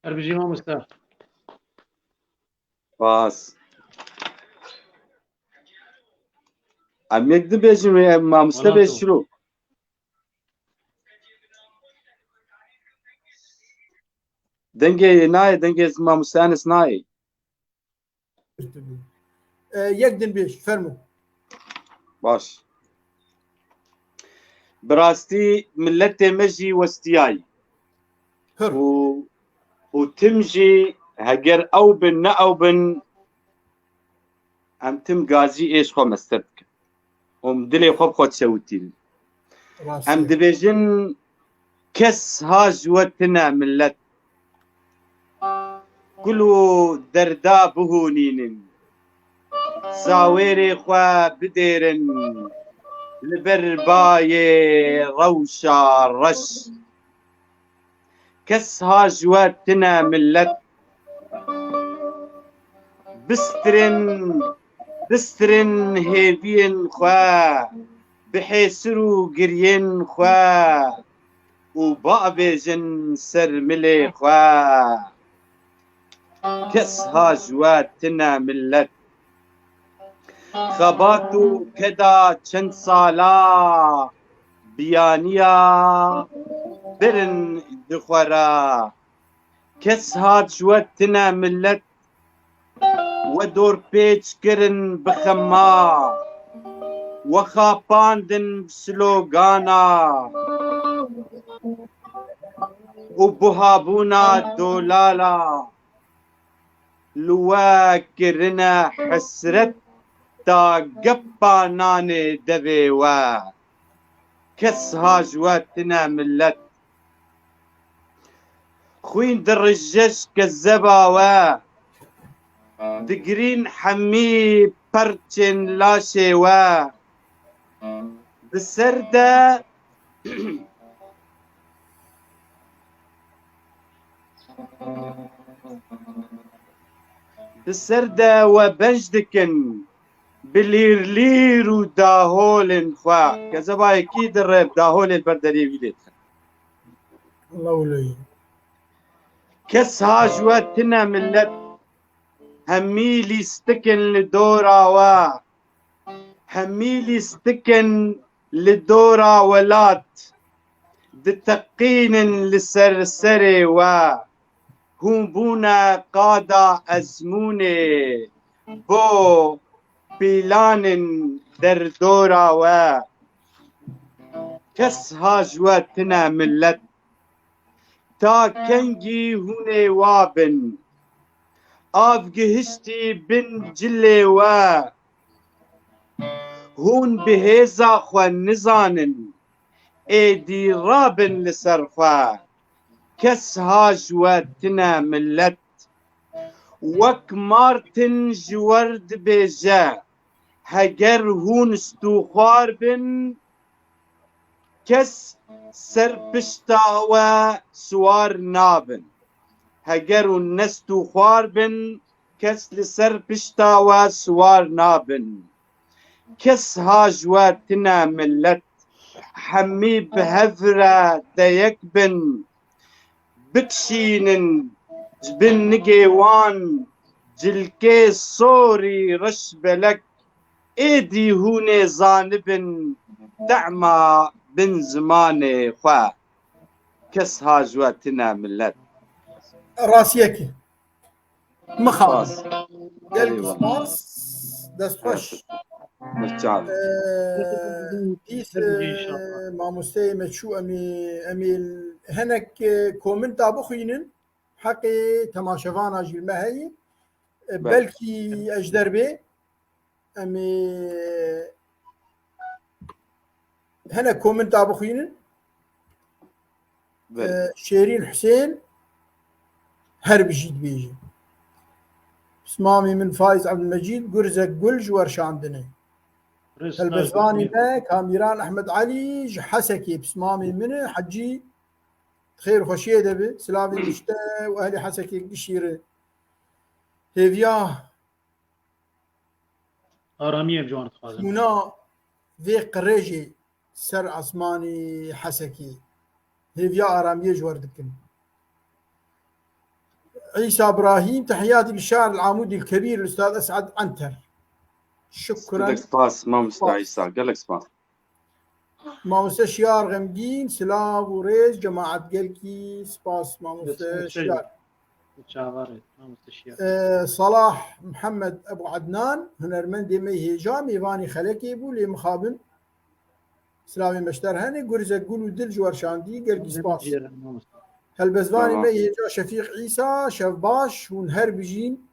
Her bijî mamoste. Spas. Em yek dibêjin wê, em mamoste bê şiro. Dengê nayê, dengê mamoste Enes nayê. E, yek din bêj, fermo. Baş. Bi rastî milletê me jî westiyayî. Û, û tim jî heger ew bin ne ew bin, em tim gazî êş xwe mester dikin. Û em dilê xwe bi xwe dişewitînin. Em dibêjin kes ha ji we tine millet. Kul û derda bihûnînin. Sawêrê xwe bidêrin li ber bayê rewşa reş. Kes ha ji we tine millet. Bistirin, bistirin hêviyên xwe, bi hêsir û giriyên xwe û bavêjin ser milê xwe. Kes ha ji we tine millet. Xebat û keda çend sala biyaniya birin ji xwe re. Kes hat ji we tine millet. We dorpêç kirin bi xema. We xapandin bi slogana û buhabûna dolala. Li we kirine hesret ta gepa nanê devê we. Kes ha ji we tine millet. Xwîn dirije ji kezeba we. Digirîn hemî parçên laşê we. Bi ser de bi ser de we benc dikin bi lîrlîr û daholên xwe. Kezeba yekî dirê bi daholên ber deriyê wî lê dixin. Lewleyî. Kes ha ji we tine millet, hemî lîstikin li dora we. Hemî lîstikin li dora welat, diteqînin li ser serê we. Hûn bûne qada ezmûnê bo pîlanên derdora we. Kes ha ji we tine millet. Ta kengî hûn ê wa bin? Av gihiştî bin cilê we. Hûn bi hêza xwe nizanin, êdî rabin li ser xwe. Kes ha ji we tine millet. Wek Martin ji we re dibêje, heger hûn stûxwar bin, kes ser pişta we siwar nabin. Heger hûn nestûxwar bin, kes li ser pişta we siwar nabin. Kes ha ji we tine millet, hemî bi hev re deyek bin, bikişînin ji bin nigê wan cilkê sorî reş belek, êdî hûn ê zanibin tehma bin zimanê xwe. Kes ha ji we tine millet. Rastiyekî. Mixabin. Spas. Gelkî Eyvallah. Spas. Dest xweş. Hoşça. Ee, dîs, ee, mamosteyê me çû, em ê, em ê hinek, ee, komenta bixwînin. Heqê temaşevana jî li me heye. Ee, belkî ez ji derbê. Em ê hinek komenta bixwînin. Belê. Ee, Şêrîn Husên her bijî dibêje. Pismamê min Faiz Abdülmecîd, Gurzek Gul ji werşandinê. Helbestvanê me Kamîran Ehmed Alî ji Hesekê pismamê min e, Hecî, xêr xweşiyê de bi. Silavê min ji te û ehlê Hesekê gişî re. Hêviya Aramiyê bi wan dixwazin. Hûna vê qirêjê ser asmanê Hesekê hêviya aramiyê ji we re dikin. Îsa Brahîm, tehiyatî li şar el Amûdî el Kebîr, Ustad Esad Anter. Şukran. Gelek spas, mamoste Spas. Îsa. Gelek spas. Mamoste Şiyar Xemgîn, silav û rêz, cemaet gelkî spas, mamoste Şiyar. Çavarê, mamoste Şiyar. Ee, Salah Mihemed Ebu Adnan, hunermendê me hêja, mêvanê xelekê bû, lê mixabin. Silavê me ji te re hene, Gurzek Gul û Dil ji werşandî, gelkî spas. Helbestvanê me hêja Şefîq Îsa, şev baş, hûn her bijîn,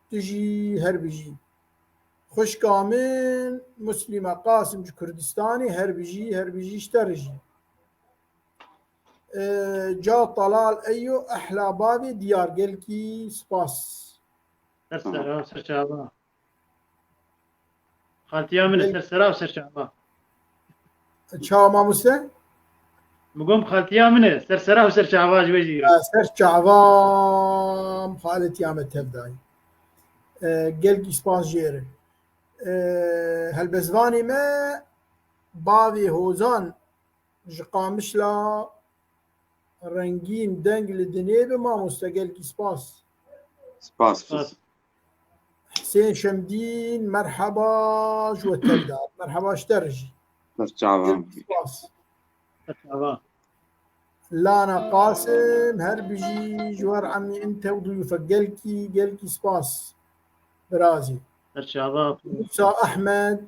tu jî her bijî. Xwişka min Muslîme Qasim ji Kurdistanê, her bijî, her bijî ji te re jî. Ee, Ca Talal Eyo, ehla bavê diyar, gelkî spas. Ser sera, ser çava. Xaltiya min e, ser sera û ser çava. Çawa mamoste? Min got xaltiya min e, ser sera û ser çava ji we jî. Ha, ser çava xaletiya me tev dayî. E, gelkî spas jê re. E, helbestvanê me bavê Hozan ji Qamişla Rengîn deng li dinê bi mamoste, gelkî spas. Spas, spas. Husên Şemdîn, merheba ji we tev de. Merheba ji te re jî. Ser çavan. Gelkî spas. Ser çavan. Lana Qasim, her bijî ji we re emî ente û duyûfe, gelkî, gelkî spas. Birazî. Ser çava. Musa Ahmed,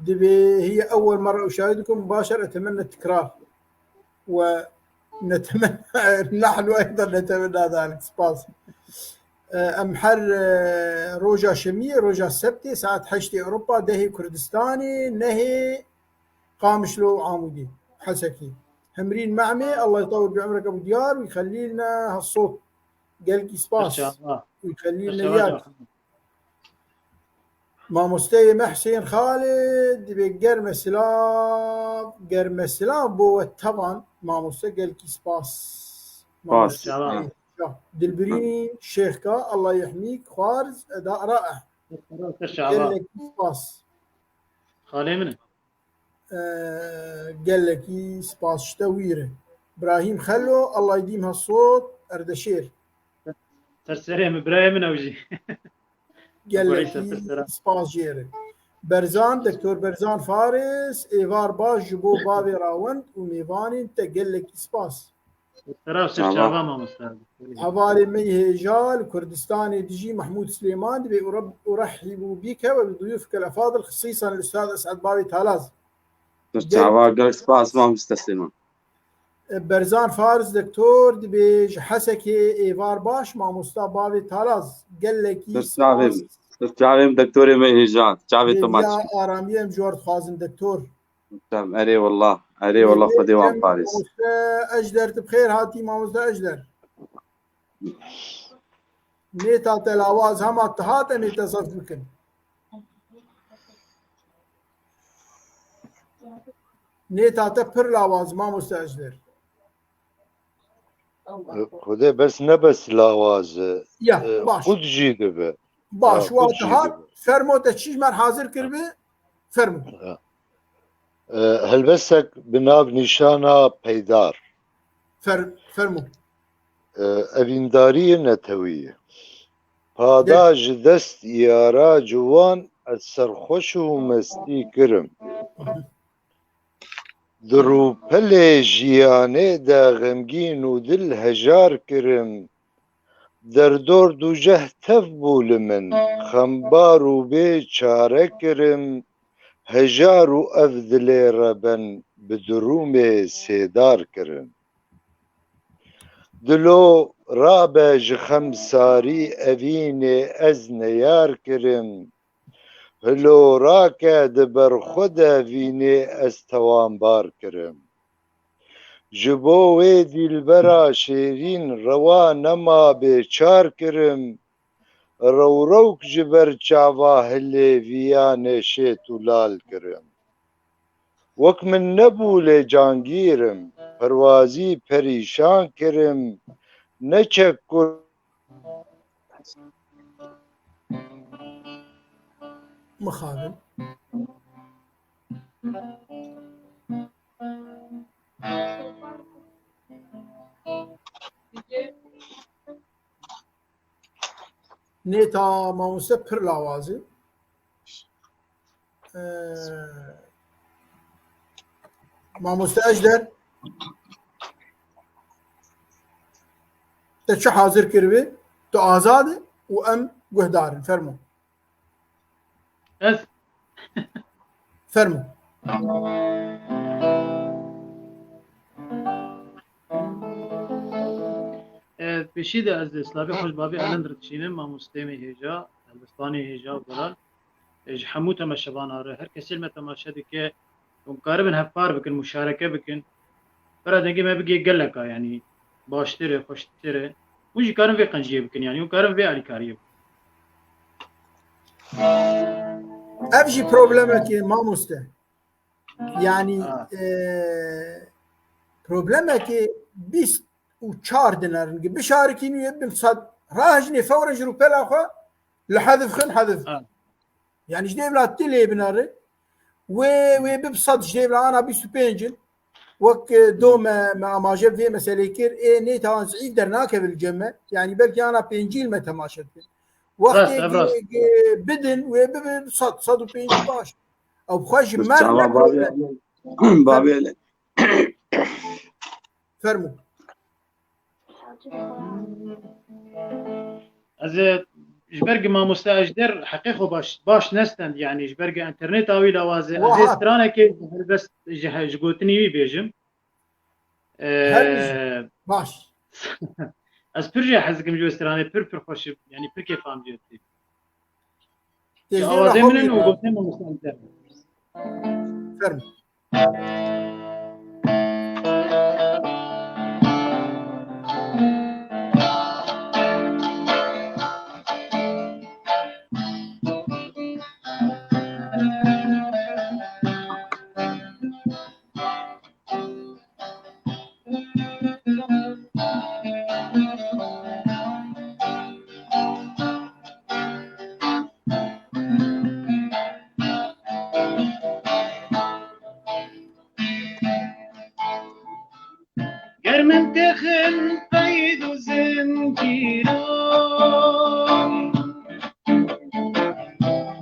dibê hiye ewwel merra û şahid dikim, başer etemenna tikrar. Ve netemenna, nahnu eydan netemenna dalik. Spas. E, em her, e, roja şemiyê, roja sebtê, saet heştê Ewropa, dehê Kurdistanê, nehê Qamişlo û Amûdê, Hesekê. Hemrîn me emê, Allah yutawil bi umrek Ebu Diyar, û xelîlne hesot. Gelkî spas. Ser çava. Û xelîlne yad. Ser çava. Mamosteyê me Huseyîn Xalid dibê germe silav, germe silav bo we tevan. Mamoste gelkî spas. Spas. Mamoste Çava. Dilbirînî Şêxka, Allah yehmîk, xwarz, eda rae. Çava. Gelekî spas. Xalê min e. Ee, gelekî spas ji te wî re. Brahîm Xelo, Allah dîm ha sot, Erdeşêr. Ser serê min, birayê min ew jî. Gelekî Abu Îsa, ser sera. Spas jê re. Berzan, Doktor Berzan Faris, êvar baş ji bo bavê rawend û mêvanên te, gelekî spas. Sera ser çava mamoste. Hevalê me yê hêja li Kurdistanê dijî Mehmûd Silêman dibê û reb-, urehîbû bîke we bi duyûfike efadil, xisîsan li Ustaz Esed Bavê Talaz. Ser çava, gelek spas mamoste Silêman. Berzan Faris Doktor dibê ji Hesekê êvar baş, mamosta Bavê Talaz. Gelekî spas. Ser çavê min. Ser çavê min doktorê me hêja. Çavê to maç. Aramiyê em ji we dixwazin doktor. Tamam, erê wallah. Erê wallah, Xwedê wan parêz. Mamoste Ejder, tu bi xêr hatî, mamoste Ejder. Nêta te lawaz, hema tu hat em ê te zef bikin. Nêta te pir lawaz, mamoste Ejder. Xwedê bes ne bes lawaz e. Ya, e, baş. Xud jî dibe. Baş, ha, xud jî dibe. Fermo, te çi ji me hazir kiribi? Fermo. Ha. E, helbestek bi nav nîşana Peydar. Fer-, fermo. E, evîndariyê netewî. Pada ji dest yara ciwan ez serxweş û mestî kirim. Di rûpelê jiyanê de xemgîn û dil hejar kirim. Derdor dûceh tev bû li min, xembar û bê çare kirim. Hejar û ev dilê reben bi dirûmê sêdar kirim. Dilo rabe ji xemsarî evînê ez neyar kirim. Hilorake di ber xwe de vînê ez tewanbar kirim. Ji bo wê dîlbera şêrîn rewa nema bê çar kirim. Rewrewk ji ber çava hilêviya neşêt û lal kirim. Wek min nebû lê cangîr im, perwazî perîşan kirim, ne çek kur. Mixabin. Nêta mamoste pir lawaz e. Ee, mamoste Ejder, te çi hazir kiribi? Tu azad e û em guhdar in. Fermo. Ez Fermo. E, pêşî de ez silavê xwe ji bavê Elend re dişînim, mamosteyê me hêja, helbestanê hêja û delal. E, ji hemû temaşevana re, her kesê li me temaşe dike, hûn karibin hevpar bikin, muşareke bikin. Bira dengê me bigê geleka, yanî baştir e, xweştir e. Hûn jî karin vê qenciyê bikin, yanî hûn karin vê alîkariyê bikin. Ev jî problemekê mamoste. Yanî, Ha. e, problemekê bîst û çar dinerin. Bişarikî nû yê bin sed rahejinê fewren ji rûpela xwe li hedif xin hedif. Ha. Yanî ji dêvla tu lê binare. Wê, wê bib sed ji dêvla ana bîst û pênc in. Wek, e, do me, me amaje vê meselê kir. Ê nê tawan zîf dernakeve li cem me. Yanî belkî ana pêncî me temaşe dikin. Wextê Rast, ev rast. Bidin, wê bibin sed, sed û pêncî baş. Ew xwe ji mer çawa ne bavê problem. Bavê Fermo. Ez ê ji ber ku mamoste Ejder heqê xwe baş, baş nestend, yanî ji ber ku enterneta wî lawaz e. Ez ê stranekê ji helbest, ji he-, ji gotinî wî bêjim. Her bijî. Ee, baş. Ez pir jê hez dikim ji wê stranê, pir, pir xweş e, yanî pir kêfam jê tê. Tê ji awazê min in û gotinê mamoste Ejder. Fermo. Dixin qeyd û zincîran,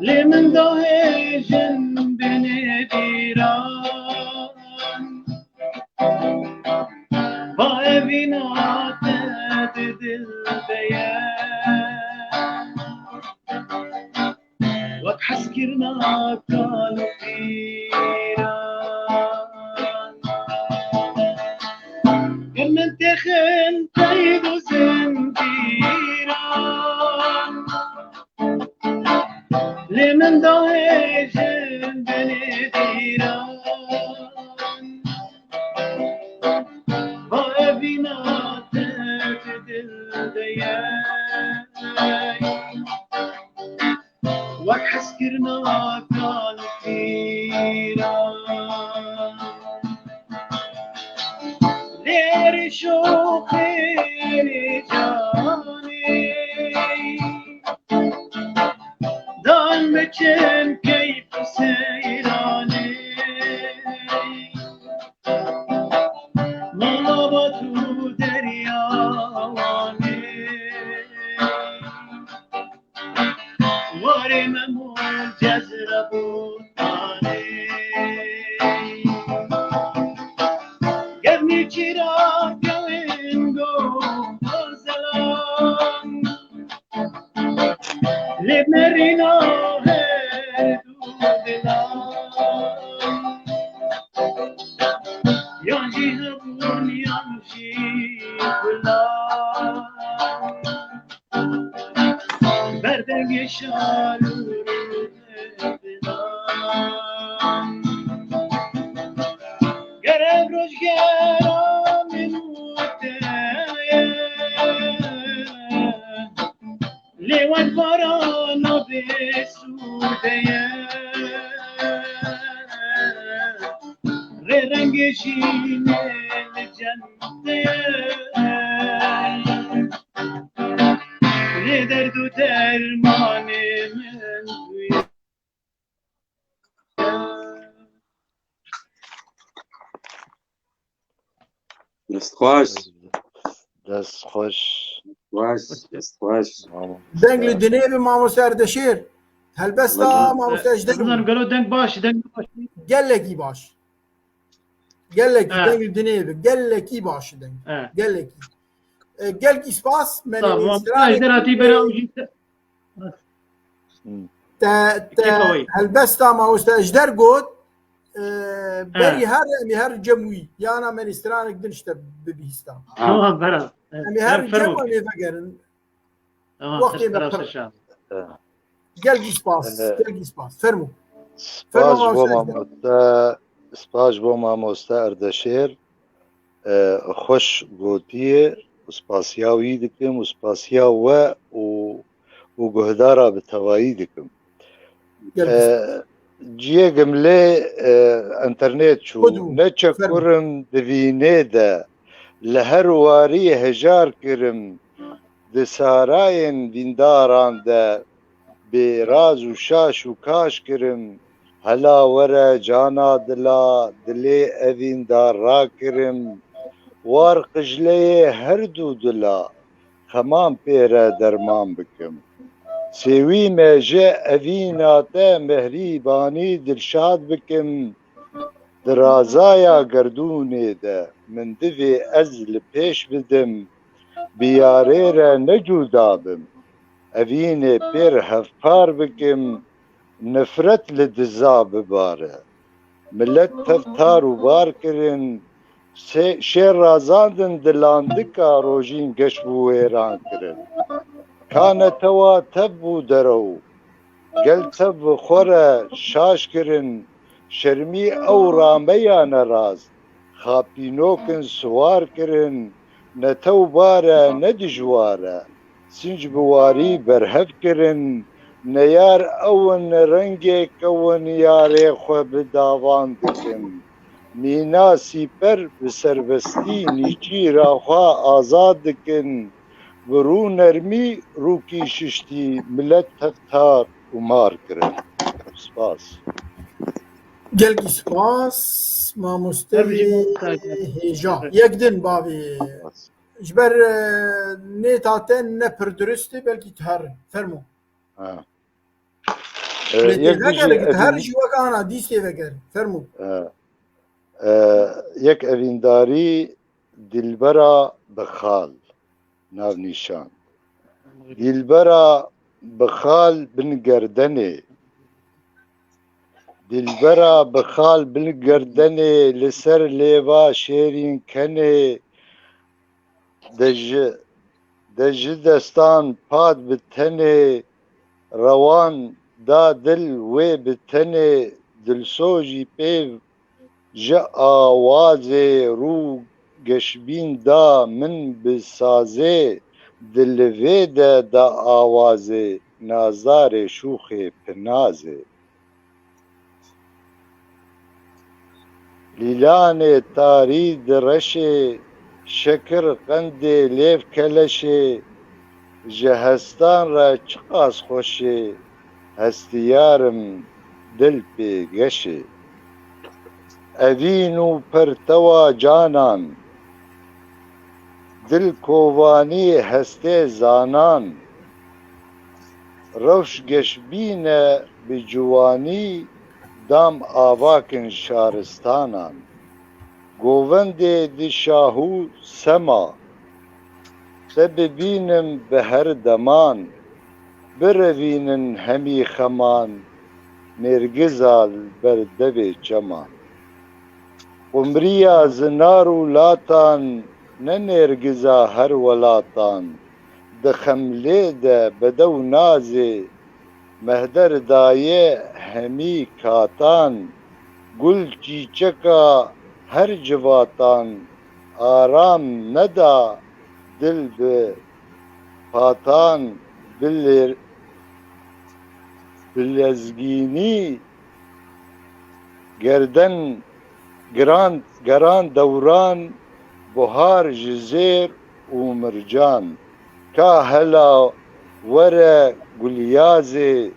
lê min dahêjin binê bîran. Va evîna te di dil de ye, wek hezkirina kal û pîran. Ger min têxin qeyd û zincîran, lê min dahêjin binê bîran. Va evîna te di dil de ye, wek hezkirina kal û pîran. Lê êrîş û xêrê canê, dan biçin keyf û seyranê. Mala Bat û Derya Wanê, warê Mem û Cezre Botanê. Gevnî çîrak gewên go Zelan. Lê merîna her du dilan, yan jî hebûn yan jî gulan, berdengê şar û rûdilan. Ger ev rojgera min û te ye, lê wek barana bê sûde ye. Rê rengê şînê li cem te ye, lê derd û dermanê min tu ye. Destxweş. Dest xweş. Xweş, destxweş. Mamoste. Deng li dinê bi mamoste Erdeşêr. Helbesta mamoste Ejder bû. Gelo deng baş, deng baş. Gelekî baş. Gelekî deng li dinê bi. Gelekî baş deng. Gelekî. E, gelkî spas. Tamam. Ejder hatî bera û jî Te, te helbesta mamoste Ejder got, e, berî her, em ê her cem wî, yana me nê stranek din ji te bibihîstan. Tamam, bera. Em ê her cem em ê vegerin. Tamam, wextê me pir. Gelkî spas, gelkî spas. Fermo. Spas ji bo mamoste, spas ji bo mamoste Erdeşêr. E, xweş gotiye û spasiya wî dikim û spasiya we û, û guhdara bi tevayî dikim. E, ciyê gimlê, e, enternet çû. Ne çekurim di vînê de, li her warî hejar kirim, di sarayên vîndaran de, bê raz û şaş û kaş kirim, hela were cana dila, dilê evîn da rakirim, war qijleyê her du dila, xeman pê re derman bikim. Sêwî me ji evîna te mehrîbanî dilşad bikim, di razaya gerdûnê de min divê ez li pêş bidim, bi yarê re ne cuda bim. Evînê pêr hevpar bikim, nifret li diza bibare. Milet tev tar û bar kirin, sê-, şêr razandin dilandika rojîn geş bû wêran kirin. Ka netewa tev bû derew, gel tev bi xwe re şaş kirin, şermî ew rameya neraz, xapînokin siwar kirin, ne tewbar e, ne dijwar e, sinc bi warî berhev kirin, neyar ew in rengê kewin yarê xwe bi davan dikin. Mîna sîper bi serbestî nîçîra xwe azad dikin, bi rû nermî rûkî şiştî milet tevtar û mar kirin. Spas. Gelkî spas, mamoste. Her bijî mamoste. Hêja. Yek din bavê. Ji ber, e, nêta te ne pir dirust e, belkî tu herin. Fermo. Ha. E, Lê yek têvekere bijî ki tu her evîn- jî wek ana dîs têvekere. Fermo. E, e, yek evîndarî Dilbera bi xal, navnîşan. Dilbera bi xal bin gerdenê. Dilbera bi xal bin gerdenê, li ser lêva şêrîn kenê. De ji, de ji destan pat bi tenê, rewan da dil wê bi tenê, dilsojî pê ji awazê rû geşbîn da min bi sazê, di livê de da awazê, nazarê şûxê pinazê. Lîlanê tarî di reşê, şekir qendê lêv keleşê, ji hestan re çiqas xweş ê, hestiyar im dil pê geş ê. Evîn û pertewa canan, dil kovanî hestê zanan, rewş geşbîn e bi ciwanî, dam avakin şaristanan. Govendê di şahû sema, te bibînim bi her deman, birevînin hemî xeman, nêrgiza li ber devê çeman. Qumriya zinar û latan, ne nêrgiza her welatan, di xemlê de bedew nazê, mehder daye hemî katan, gul çîçeka her civatan, aram neda dil bi patan, bi lêr-, bi lezgînî gerden giran, geran dewran, buhar ji zêr û mircan. Ka hela were gulyazê,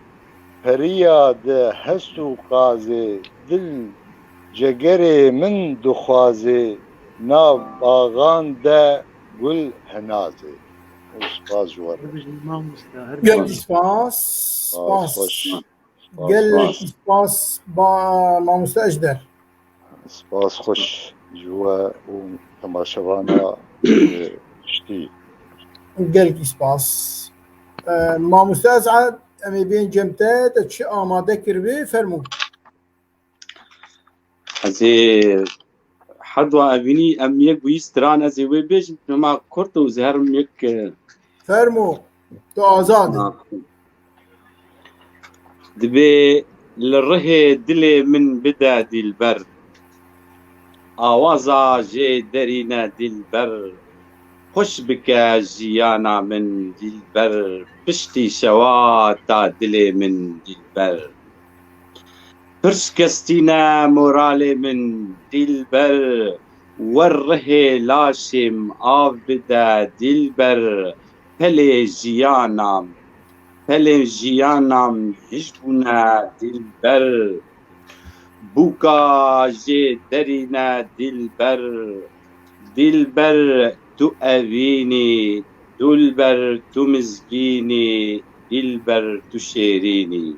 periya de hest û qazê, dil cegerê min dixwazê, nav baxan de gul hinazê. Û spas ji we re. Her bijî mamoste, her bijî. Gelkî spas. Spas, spas. Xweş. Spas, gelekî spas. Spas ba mamoste Ejder. Spas xweş ji we û temaşevana, e, piştî. Gelkî spas. E, mamoste Esad, em ê bên cem te, te çi amade kiribî, fermû. Ez ê heta evînî em yek wî stran ez ê wê bêjim, hema kurt û ez herim yek, e, Fermo, tu azad î. Dibê li rihê dilê min bide dîlber. Awaza jê derîne dîlber. Xweş bike jiyana min dîlber. Piştî şewata dilê min dîlber. Pir şikestîne moralê min dîlber. Wer rihê laşê min av bide dîlber. Pelê jiyana min, pelê jiyana min hişk bûne dîlber. Bûka jê derîne dîlber. Dîlber tu evîn î, dûlber tu mizgîn î, dîlber tu şêrîn î.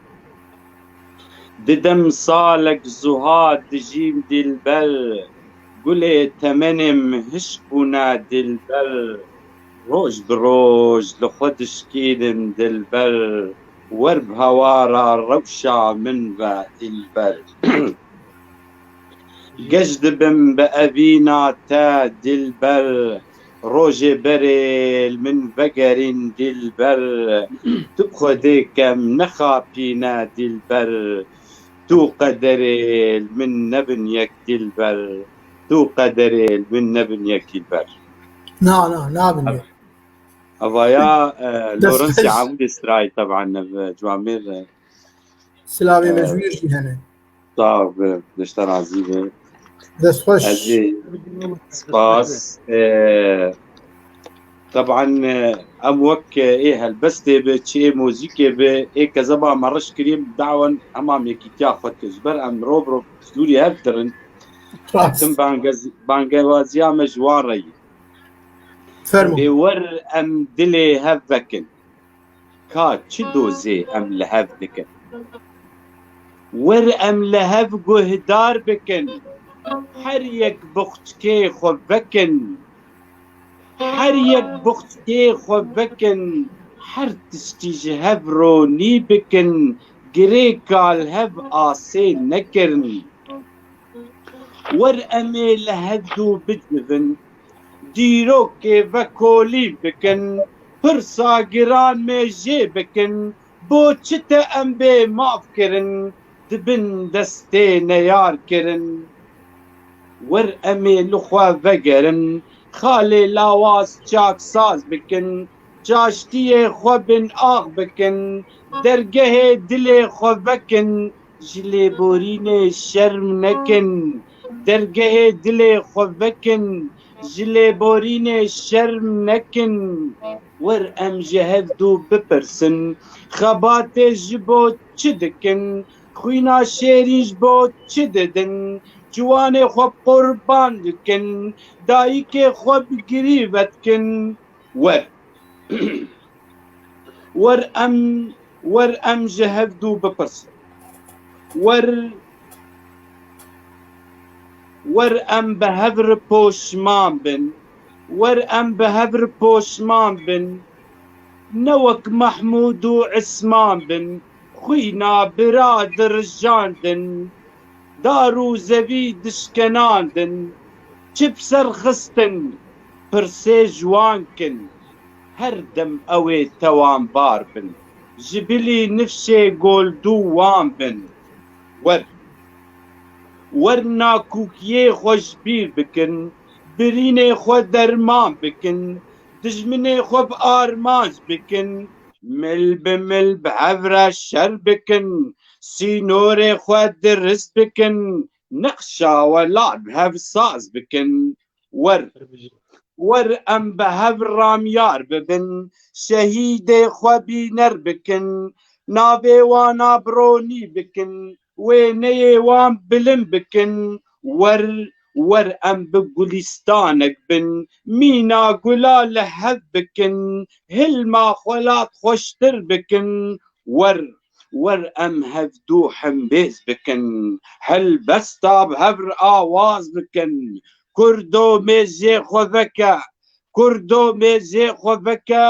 Di dem salek zuha dijîm dîlber. Gulê temenê min hişk bûne dîlber. Roj bi roj li xwe dişkînim dîlber. Wer bi hewara rewşa min ve dîlber. Geş dibim bi evîna te dîlber. Rojê berê li min vegerîn dîlber. Tu bi xwedê kem nexapîne dîlber. Tu qederê li min nebin yek dîlber. Tu qederê li min nebin yek dîlber. Na, na, nabin yek. Evaya, e, Dest Lawrence xweş. Amûdê Strayî, teban, ev, e, ciwamêr, e, Silavê e, mejûyê jî hene. Sağ ol, be, beşte razî be. Dest xweş. Ez ê spas, e, Teban, e, em wek, e, ê helbestê bi, çi ê muzîkê bi, ê kezeba me reş kiriye, bi dawen hemam yekîtiya xwe dike. Ji ber em mirov mirov ji dûrî hev dirin. Rast. Tim bangez-, bangewaziya me ji wan re ye. Fermo. Ê wer em dilê hev vekin. Ka çi dozê em li hev dikin? Wer em li hev guhdar bikin. Her yek buxçikê xwe vekin. Her yek buxçikê xwe vekin. Her tiştî ji hev ronî bikin. Girêka li hev asê nekirin. Wer em ê li hev dû bicivin. Dîrokê vekolî bikin, pirsa giran mêjê bikin, bo çi te em bê maf kirin, di bin destê neyar kirin. Wer em ê li xwe vegerin, xalê lawaz çaksaz bikin, çaştiyê xwe bin ax bikin, dergehê dilê xwe vekin, ji lêborînê şerm nekin, dergehê dilê xwe vekin, ji lêborînê şerm nekin. Wer em ji hev dû bipirsin, xebatê ji bo çi dikin? Xwîna şêrîn ji bo çi didin? Ciwanê xwe bi qurban dikin, dayikê xwe bi girî vedikin. Wer. Wer em, wer em ji hev dû bipirsin. Wer, wer em bi hev re poşman bin. Wer em bi hev re poşman bin. Ne wek Mehmûd û Isman bin. Xwîna bira dirijandin. Dar û zevî dişkenandin. Çi bi ser xistin, pirsê ji wan kin. Her dem ew ê tewanbar bin. Ji bilî nifşê goldû wan bin. Wer. Wer nakokiyê xwe ji bîr bikin. Birînê xwe derman bikin. Dijminê xwe bi armanc bikin. Mil bi mil bi hev re şer bikin. Sînorê xwe dirist bikin. Nexşa welat bi hev saz bikin. Wer. Wer em bi hev ramyar bibin. Şehîdê xwe bîner bikin. Navê wana bi ronî bikin. Wêneyê wan bilind bikin. Wer, wer em bi gulîstanek bin. Mîna gula li hev bikin. Hilma xwelat xweştir bikin. Wer, wer em hevdû hembêz bikin. Helbesta bi hev re awaz bikin. Kurdo mêzê xwe veke. Kurdo mêzê xwe veke.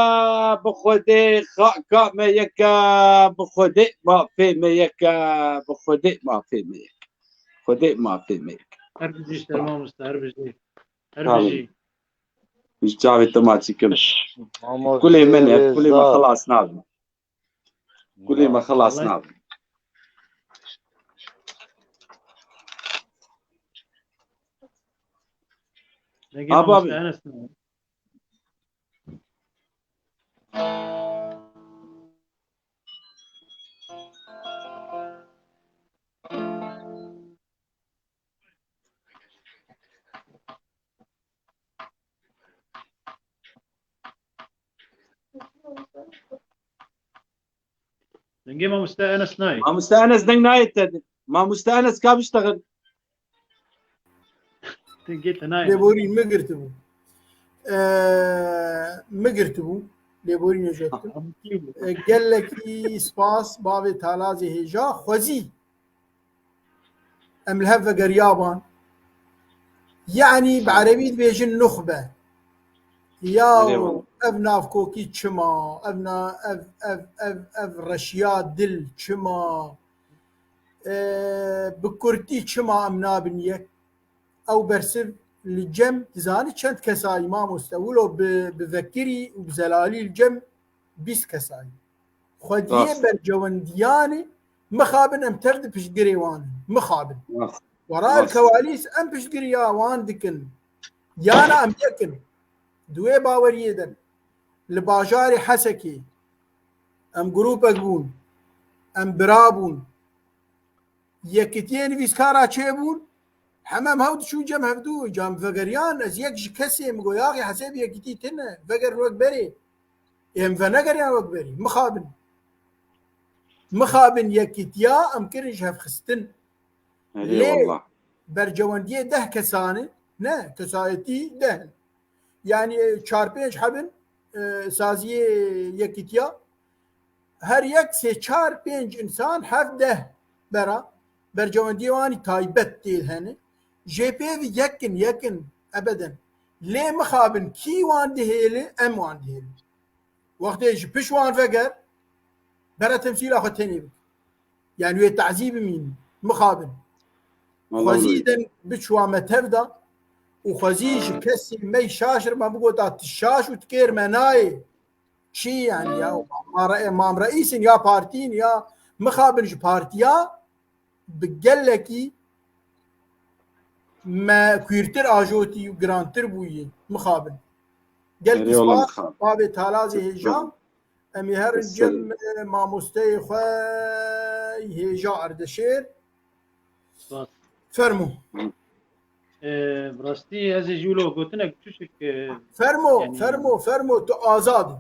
Bi Xwedê xaka me yeke. Bi Xwedê mafê me yeke. Bi Xwedê mafê me yeke. Xwedê mafê me yeke. Her bijî ser mamoste, her bijî. Her Tamam. bijî. Ji çavê te maçî kim. Kulê min e, kulê me xelas nabe. Kulê me xelas nabe. Dengê Aba mamoste bi. Enes ne? Dengê mamoste Enes nayê. Mamoste Enes deng nayê te. Mamoste Enes ka biştexil. Dengê te nayê. Lêborîn min girtibû. Ee, min girtibû. Lêborînê jî dikim. Ee, gelekî spas bavê Talazê hêja xwezî. Em li hev vegeriyaban. Yanî bi erebî dibêjin nuxbe. Yaw, Erê wala. Ev navkokî çima, ev na-, ev, ev, ev, ev reşiya dil çima, e, bi kurtî çima em nabin yek? Ew bersiv li cem, dizanî çend kesayî mamoste, wilo bi, bi vekirî û bi zelalî li cem bîst kesayî. Xwediyê Rast. berjewendiyanê mixabin em tev di piştgirê wan in. Mixabin. Rast. Wera Rast. Elkewalîs em piştgiriya wan dikin. Yana em yek in. Di wê baweriyê de li bajarê Hesekê em grûpek bûn. Em bira bûn. Yekitiyê nivîskara çêbûn. Hemem hew diçûn cem hevdû, cam vegeriyan, ez yek ji kesê min got, yaxê hesêb yekîtî tine, vegerin wek berê. Em venegeriyan wek berê. Mixabin. Mixabin yekîtiya em kirin ji hevxistin. Lê bercewendiyê deh kesan e, ne, kesayetî deh in. Yani, e, çar pênc hebin, e, saziyê yekîtiya. Her yek sê çar pênc insan, heft deh bera. Bercewendiyê wanî taybet tê hene. Jê pê ve yekin, yekin, ebeden. Lê mixabin kî wan dihêli, em wan dihêlin. Wextê ji pişt wan veger, bera temsîla xwe tenê bike. Yani wê tazî bimînin, mixabin. Xwezî den biçwa me tev da û xwezî ji kesê me şaş re me bigota tu şaş û tu kêr me nayê. Çi yani ya? Ma re-, Mam Reîs in ya partî in ya mixabin ji partiya bi gelekî me kwîrtir ajotî û girantir bûyî mixabin. Gelkî spas, bavê Talazê hêja. Em ê herin cem, e, mamosteyê xwe hêja Erdeşêr. Spas. Fermo. E, bi rastî ez ê ji wilo gotinek tiştek, e, Fermo, yani fermo, fermo, tu azad î.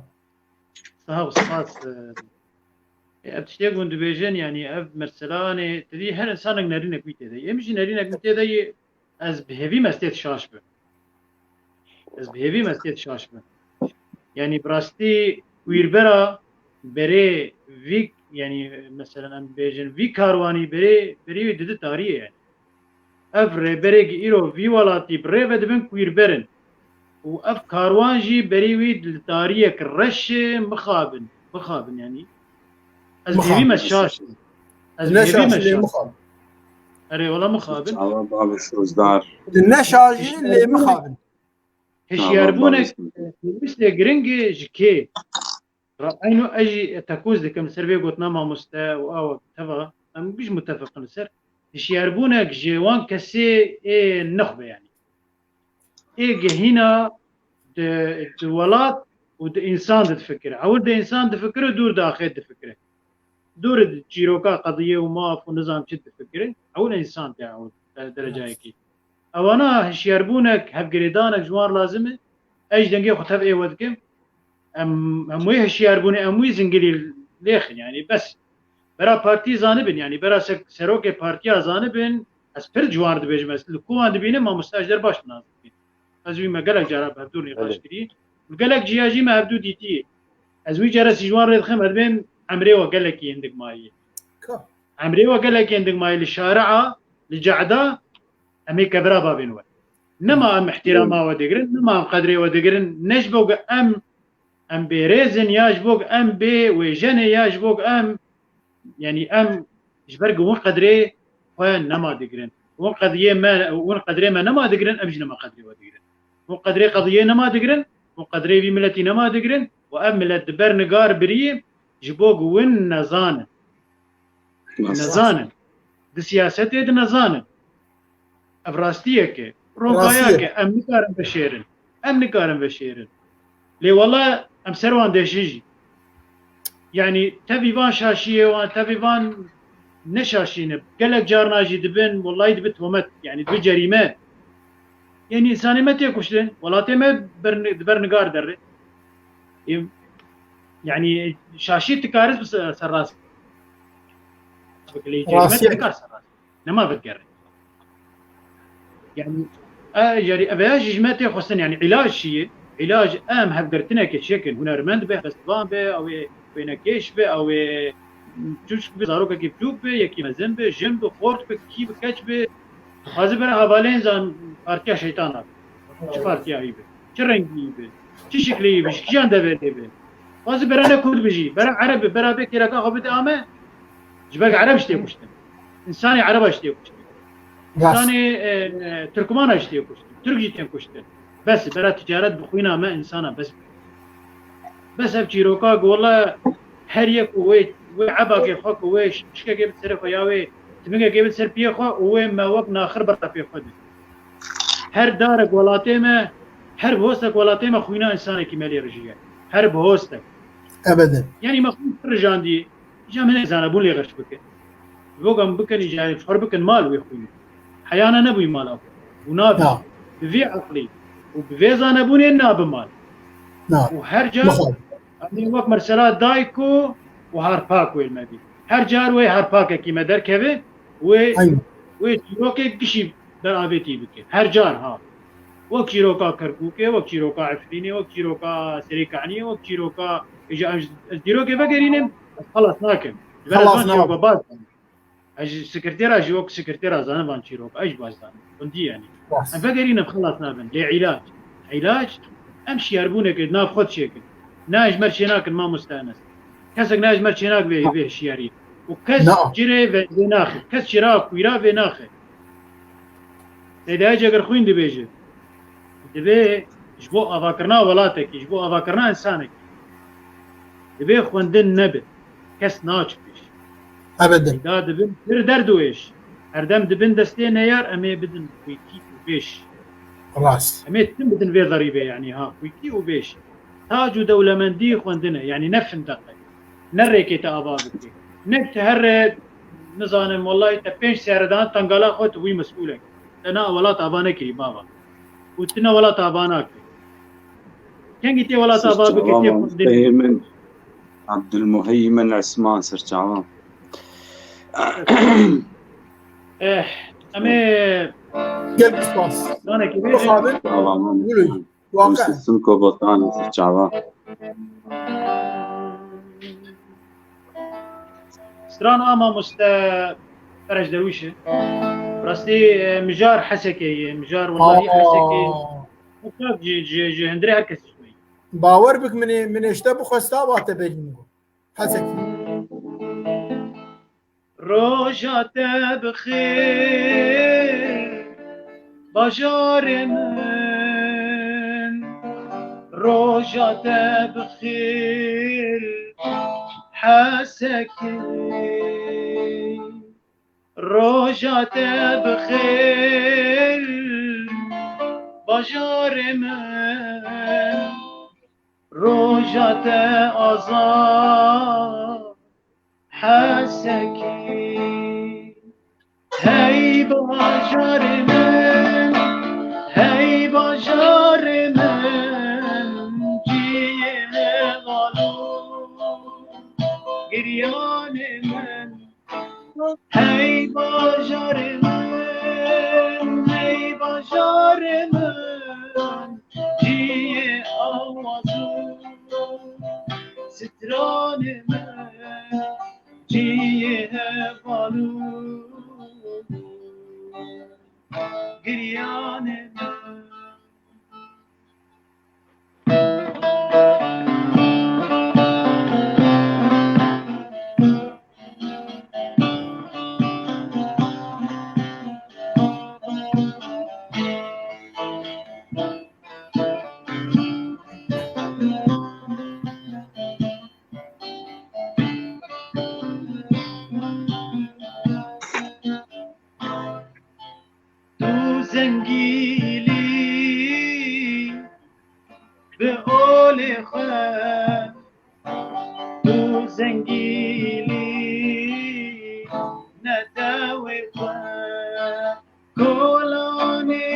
Sağ ol, spas. E, ev tiştê ku hûn dibêjin, yani ev meselanê, tu dî her insanek nerînek wî tê de ye. Em jî nerînek wî tê de ye, ez bi hêvî me stêt şaş bim. Ez bi hêvî me stêt şaş bim. Yani bi rastî wîrbera berê vî, yani mesela em bêjin vî karwanî berê, berê wî didi tariyê yani. Ev rêberê ki îro vî welatî bi rê ve dibin kwîrber in. Û ev karwan jî berî wî li tariyek reş e, mixabin, mixabin yanî. Ez bi hêvî me şaş im. Ez bi hêvî me şaş im. Erê, wela mixabin. Çawa babi şozdar. Ne şaş e, lê mixabin. Hişyarbûnek pêwîstê giring e ji kê? Ra-, eyno ez jî tekoz dikim ser vê gotina mamoste û awa teva, em giş mutefiq in li ser. Hişyarbûnek ji wan kesê ê nexwe yani. Ê gehîna di, di welat û di însan de difikire. Ewil di însan difikire, dûr di axê difikire. Dûr di çîroka qediyê û maf û nizam çi difikire. Ewil însan tê ewil de-, derecayekî. Ewana hişyarbûnek, hevgirêdanek ji wan lazim e. Ez jî dengê xwe tev ê we dikim. Em, em wê hişyar bûne, em wî zingilî lêxin, yani bes. Bera partî zanibin, yani bera se-, serokê partiya zanibin, ez pir ciwan dibêjim, ez li ku wan dibînim, mamoste Ejder baş bi nas dibînim. Ez wî me gelek cara bi hevdû nîqaş kirî. Li gelek ciya jî me hevdû dîtî. Ez wî cara sî ji wan rê dixim, ez dibêm emrê we gelekî hindik mayî. Emrê we gelekî hindik mayî li şaria, li cehda, em ê kevira bavên we. Nema em ihtirama we digirin, nema em qedrê we digirin, ne ji bo ku em, em bêrêz in, ya ji bo ku em bê wêjen e, ya ji bo ku em, yanî em ji ber ku hûn qedrê xwe nema digirin. Hûn qediyê me, hûn qedrê me nema digirin, em jî nema qedrê we digirin. Hûn qedrê qediyê nema digirin, hûn qedrê vî miletî nema digirin û ev milet di ber nigar birî ji bo ku hûn nezan in. Nezan in. Di siyasetê de nezan in. Ev rastiyek e. Ronkayek e. Em nikarin veşêrin. Em nikarin veşêrin. Lê wela em ser wan deşin jî. Yanî tevî van şaşiyê wan, tevî van ne şaşî ne. Gelek carna jî dibin, wellahî dibi tomet, yanî dibi cerîme. Yanî însanê me tê kuştin, welatê me ber-, di ber nigar derê. Ê, yanî şaşî tu karis bi se-, serrast bike, lê cerîme tu nikar serrast bike. Nema vedigerê. Yani, e, yani, ev ya jî ji me tê xwestin, yani, îlac çi ye? Îlac em hevgirtineke çêkin, hunermend be, helbestvan be, ew ê wênekêş be, ew ê çûçk be, zarokekî biçûk be, yekî mezin be, jin be, xort be, kî be, keç be, dixwaze bera hevalên zan partiya şeytana be. Çi partiya wî be? Çi rengî wî be? Çi şiklî wî be? Ji kîjan deverê be? Dixwaze bera ne kurd be jî, bera ereb be, bera bê kêreka xwe bide ame, ji ber ereb jî tê kuştin. Însanê ereba jî tê kuştin. Însanê, e, e, Tirkmana jî tê kuştin. Tirk jî tên kuştin. Bes, bera ticaret bi xwîna me însana bes. Bes ev çîroka ku wele her yek û wê, wê ebakê xwe ku wê şişkekê bi serê xwe ya wê timikekê bi ser piyê xwe û wê me wek naxir bera pê xwe de. Her darek welatê me, her bihostek welatê me xwîna însanekî me lê rijiye. Her bihostek. Ebeden. Yanî me xwîn pir rijandî, îca min nezane bûn lê xerç bikin. Voga min bikin, îca xor bikin mal wê xwînê. Heyana nebûyî mala xwe. Û nabe. Na. Bi vî eqlî û bi vê zanebûnê nabe mal. Na. Û her car Mixabin. Em ê wek mesela dayik û, û harpak wê li me bî. Her car wê harpakekî me derkeve, wê, Aynen. Wê çîrokek gişî beravêtî bike. Her car ha. Wek çîroka Kerkûkê, wek çîroka Efrînê, wek çîroka Serêkaniyê, wek çîroka, ji, ez, ez dîrokê vegerînim, ez xelas nakim. Ji ber ez Xelas van çîroka nakim. Baz. Ez ji sekretera jî wek sekretera zanim van çîroka, ez jî baş zanim. Gundî yani. Rast. Em vegerînin xelas nabin. Lê îlac. Îlac, em şiyarbûneke nav xwe çêkin. Ne ji me re çênakin mamoste Enes. Kesek ne ji me re çênak vê, vê şiyarî. Û kes Na. Çi rê ve, vê naxe. Kes çira kuyra vê naxe. Seydayê Cegerxwîn dibêje. Divê ji bo avakirina welatekî, ji bo avakirina insanekî, divê xwendin nebe. Kes naçe pêş. Ebeden. Peyda dibin pir derd û êş. Herdem dibin destê neyar, em ê bidin xwîkî û bêş. Rast. Em ê tim bidin vê zerîbê, yanî ha, xwîkî û bêş. Tac û dewlemendî xwendin e, yanî ne findeq e. Ne rêkê te ava bike. Ne te here, nizanim, wellahî te pênc seyare dan tengala xwe, tu bûyî mesûlek. Te na welat ava nekirî bava. Û tu ne welat ava nakirî. Kengî tê welat ava bike, tê xwendin. Serçava Muheymin, Abdulmuheymin Esman, serçava. Eh, em ê Gelek spas. Danekî bêjin. Mixabin. Tamam. Buyurun. Waqe. Simko Botan, serçava. Stran a mamoste Ferec Derwîş e. Rastî, e, mijar Hesekê ye, mijar welatî Aa. Hesekê. Mutlak ji, ji, ji hundirê her kesî ji me ye. Bawer bik, min ê, min ê ji te bixwesta, wa te berî min got. Hesekî. Roja te bi xêr, bajarê min. Roja te bi xêr, Hesekê. Roja te bi xêr, bajarê min. Roja te azad, Hesekî. Hey bajarê min, hey bajarê min, ciyê heval û giryanê min. Hey bajarê min, hey bajarê min, ciyê awaz û stranê min, ciyê heval û giryanê min. Tu zengîlî bi olê xwe, tu zengîlî ne dewê xwe. Kolanê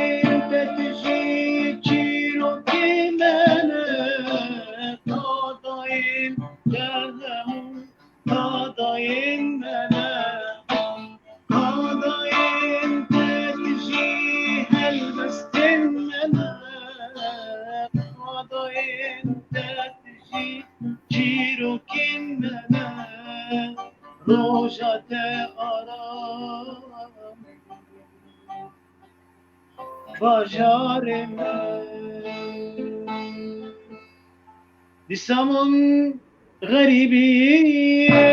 te dijî çîrokê me ne, qadayên te hemû qadayên me ne, qadayên te dijî helbestên me ne, qadayên te dijî çîrokên me ne, roja te aram bajarê min. Dîsa min xerîbî ye,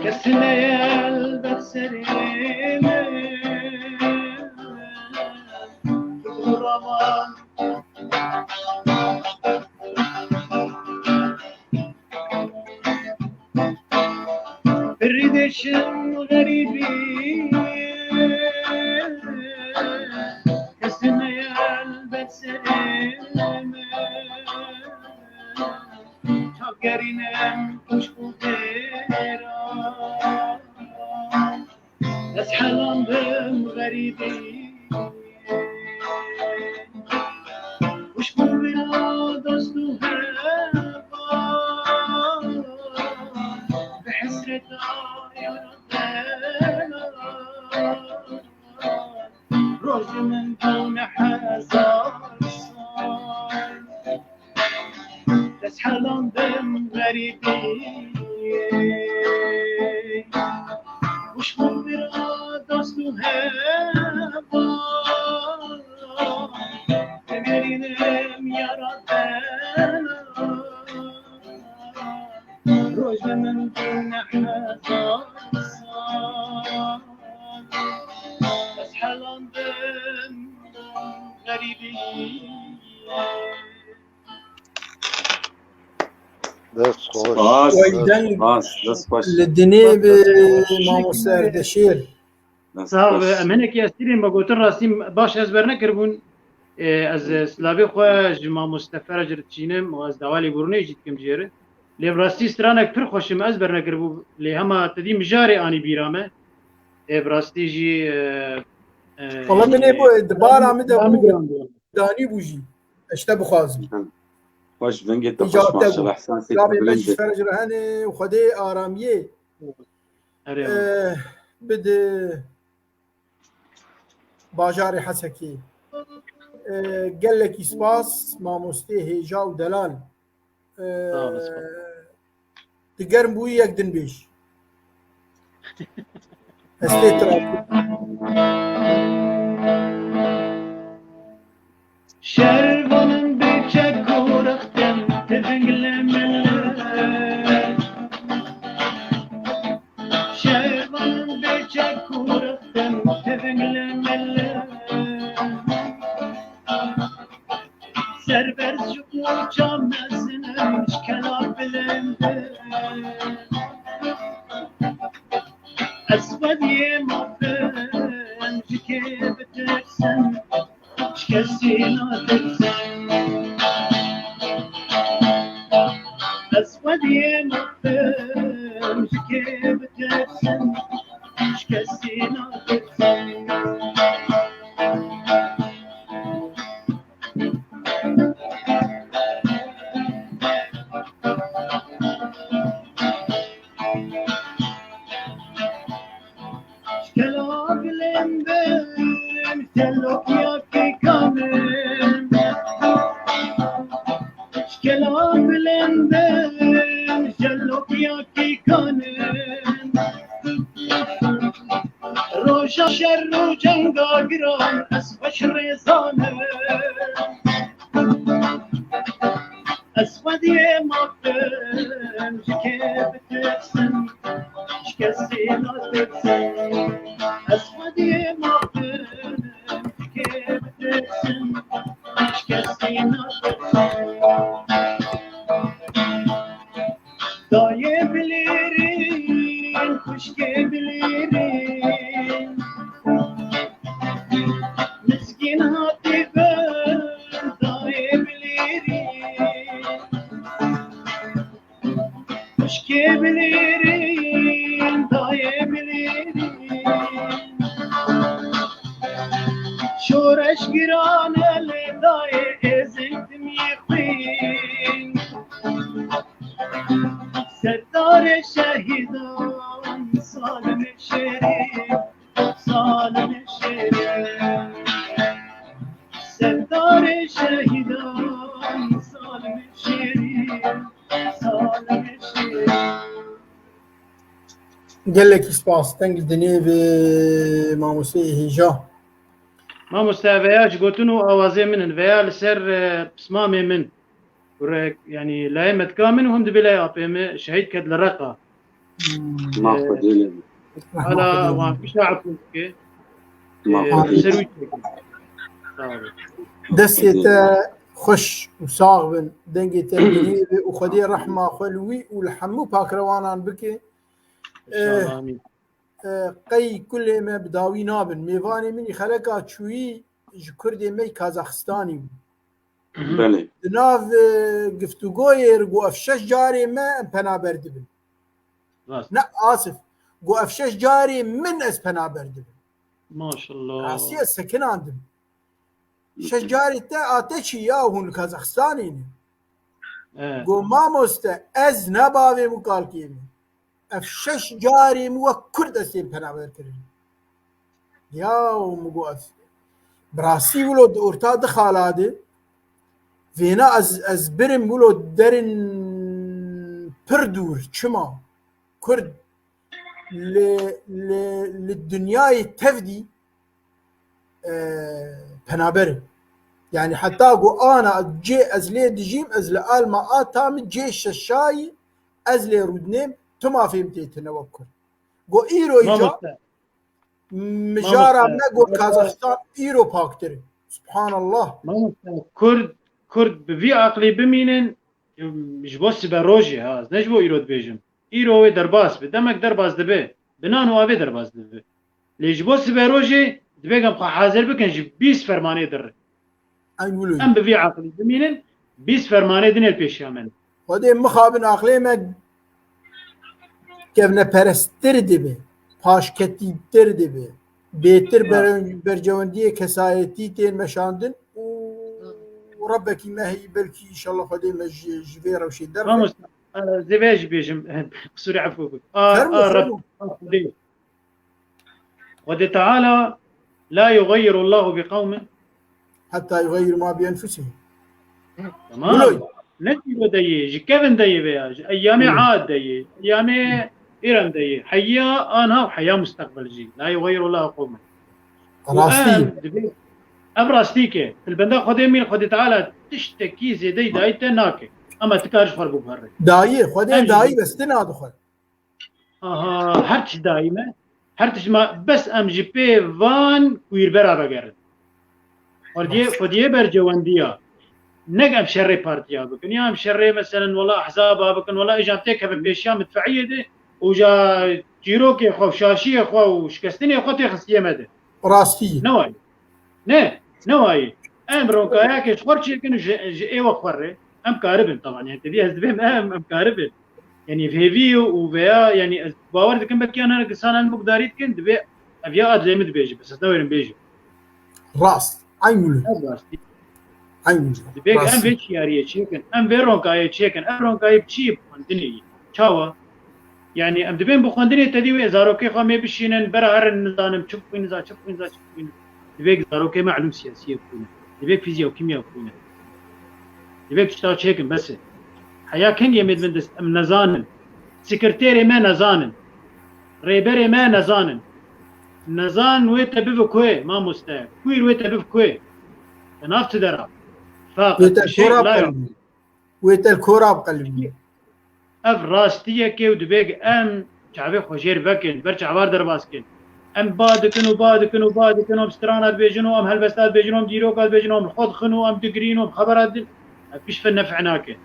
kes neye li ber serê min. Raman. Pirî deşim xerîbî, kesî neye li ber serê min. Çav gerînim xwişk û dêra. Helandin xerîbî. Wişbûn vira dost û heval. Bi hesreta yara delal. Roj min bûne hezar sal. Dest helan bim xerîbî. Wişbûn vira dost û heval. Digerînim yara delal. Roj min bûne hezar sal. Ez helan bim xerîbî. Dest xweş. Spas. Vay, deng Spas. Dest xweş. Li dinê bi mamoste Erdeşêr. Dest Sağ ol. Xweş. Em hinekî esîrên me gotin rastî baş ez bernekiribûn. Ê, ez, e, silavê xwe ji mamoste Feraj re diçînim û ez dawa lêborînê jî dikim jê re. Lê bi rastî stranek pir xweş e, min ez bernekiribû. Lê hema te dî mijarê anî bîra me. Ê, bi rastî jî, e, e, Wala yanî, min ê bo, di bara min de bû, giran bû. Danî bû jî. Ez te bixwazim. Xweş, vengê te Îca xweş, te bû. Maşallah, ihsasê te Gavê me bilind jî e. Feraj re hene û Xwedê aramiyê, Erê. e, bide bajarê Hesekê. E, gelekî spas, mamostê hêja û delal. E, Sağ olasın. Tu germ bûyî yek din bêj. Hestê trafîk. Şervanın bê çek û rextem teving li min. Şervanın bê çek û rextem teving li min. Serberz ji koça mezin im, ji kela bilind im. Ez xwediyê mafim, ji kê bitirsim, ji kesî natirsim. Ez xwediyê mafim, ji kê bitirsim, ji kesî natirsim. Kela bilind im, telokiya kîkanim. Kela bilind im, telokiya kîkanim. Roja şer û cenga giran ez xweş rêzanim. Ez xwediyê mafim, ji kê bitirsim, ji kesî natirsim. Ez xwediyê mafim, ji kê bitirsim, ji kesî natirsim. Dayê bilêrîn, xwişkê bilêrîn. Mizgîn hatî bin, dayê bilêrîn. Xwişkê bilêrîn, dayê bilêrîn. Şoreş giran e lê dayê êzing dimî xwîn. Serdarê şehîdan, Salimê Şêrîn, Salimê Şêrîn. Serdarê şehîdan, Salimê Şêrîn, Salimê Şêrîn. Gelekî spas, deng li dinê bi mamosteyê hêja. Mamoste, veya ji gotin û awazê min in, veya li ser, e, pismamê min. Rek, yanî layê metka min û him dibê layê apê min şehîd ket li Reqa. Hmm. Ma Xwedê lê. Hala wan kişa afû dike. Ma Ee, Xwedê ser lê. Wî çekin. Sağ olun. Destê te xweş û sax bin. Dengê te binêre û Xwedê rehma xwe li wî û li hemû pakrewanan bike. İnşallah, Ee, amin. E, qey kulê me bi dawî nabin. Mêvanê min î xeleka çûyî ji Kurdê me yî Kazaxistanî bû. Belê. Di nav, e, giftûgoyê re got ev şeş carê me em penaber dibin. Rast. Ne Asif. Got, ev şeş carê min ez penaber dibim. Maşallah. Rastî ez sekinandim. Şeş carê te a te çi ya, hûn li Kazaxistanê ne. Evet. Got, mamoste, ez ne bavê min, kalkê min. Ev şeş carê min wek Kurd ez tên penaber kirin. Ya min got, ev bi rastî wilo di orta di xala de. Vêna ez, ez birim wilo derin pir dûr. Çima? Kurd li, li, li dinyayê tevdî, e, penaber in. Yani heta ku ana cê ez lê dijîm, ez li alma ata min cê şeşayî ez lê rûdinêm, tu mafê min tê tune wek Kurd. Go îro îca Mamoste. Mijara Mamoste. me go Kazaxstan îro paktir. Subhanallah. Mamoste, Kurd, Kurd bi vî aqlî bimînin, ji bo siberojê ha, ez ne ji bo îro dibêjim. Îro wê derbas bi. Demek derbas dibe. Bi nan û avê derbas dibe. Lê ji bo siberojê divê em xwe hazir bikin ji bîst fermanê dir. Eyn wilo. Em bi vî aqilî bimînin, bîst fermanê din ê pêşiya me ne. Xwedê mixabin aqilê me kevneperesttir dibe, paşketîtir dibe, bêtir Ha. ber-, bercewendiyê kesayetî tên meşandin û Rebbekî me heyî belkî înşallah Xwedê me ji, ji vê rewşê derxe. Mamoste, e, zê vê jî bêjim, qisûrê efû bik. A, Fermo, a, Reb, fermo. a, Xwedê. Xwedê Teala, "La yugayiru Allahu bi qewmin." Hatta yugayiru ma bi enfusihim. Tamam. Wilo. Ne îro de yê, ji kevin de yê veya, ji eyyamê Wilo. Ad de yê, eyyamê Îrem de yê. Heya anha û heya musteqbel jî. "La yugayiru Allahu qewmin." Û Rastî. em dibê, ev rastî ke, li benda Xwedê mîr Xwedê Teala tiştekî zêdeyî dayî te nake. Ama tu kar ji xwe re biguherî. Dayî, Xwedê Em jî dayî bes tu nadixwe. Aha, her tişt dayî me. Her tişt ma, bes em ji pê van kuîrbera vegerin. Xwediyê, Xwediyê bercewendiya. Nek em şerê partiya bikin. Ya em şerê, meselen, wela ehzaba bikin, wela îjan têkeve pêşiya midfeiyê de û ja çîrokê xwe û şaşiyê xwe û şikestinê xwe tê xistiyê me de. Rastî. Ne wayî. Ne, ne wayî. Em ronkayakê ji xwe çêkin ji, ji ê we xwe re. Em karibin, teban. Yani, tevî ez dibêm em, em karibin. Yani, hêvî û veya, yani, ez bawer dikim, belkî yan hinek insan em mukdarî dikin, divê ev ya ad lê min dibêje, bes ez newêrim bêjim. Rast. Eyn wilo. Ev rastî. Eyn wilo. Dibê em Rastî. vê çiyariyê çêkin, em vê ronkayê çêkin. Ev ronkayê bi çi ye? Bi xwendinê ye. Çawa? Yani, em dibên bi xwendinê tedî wê zarokê xwe mê bişînin, bera herin nizanim çi bixwînin, za çi bixwînin, za çi bixwînin. Divê zarokê me elûm siyasiyê bixwînin. Divê fîzya û kîmya bixwînin. Divê tişta çêkin, bes e. Heya kengê me dibin dest, em nezanin. Sekreterê me nezanin. Rêberê me nezanin. Nezan wê te bive ku, mamoste. Kuîr wê te bive ku. Te nav ti dera. Faqet Wê te şêx kora la ya. Qelbî. Wê te kora bi qelbî. Ev rastiyek e û divê em çavê xwe jêr vekin, ber çavar derbas kin. Em ba dikin û ba dikin û ba dikin, em strana dibêjin û em helbesta dibêjin û em dîroka dibêjin û em li xwe dixin û em digirîn û em xebera din. Ev pişt ve nef'e nake.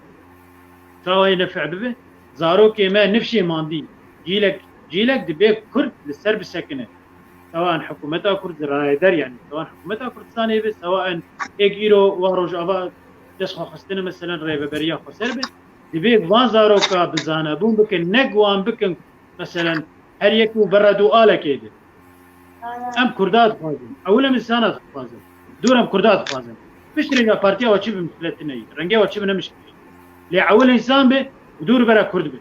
Çawa yê nef'e bibe? Zarokê me nifşê mandî. Cîlek, cîlek dibê Kurd li ser bisekine. Sewa in hikûmeta Kurd rayeder, yani sewa in hikûmeta Kurdistanê be, sewa in êk îro wa Rojava dest xwe xistine, meselen, rêveberiya xweser be, divê van zaroka bi zanebûn bikin, ne wan bikin, meselen, her yek û berra dû alekê de. Em Kurda dixwazin. Ewil em însana dixwazin. Dûr em Kurda dixwazin. Piştre ya partiya we çi bi miletine ye. Rengê we çi bi ne mişkilî. Lê ewil însan be û dûr bera Kurd be.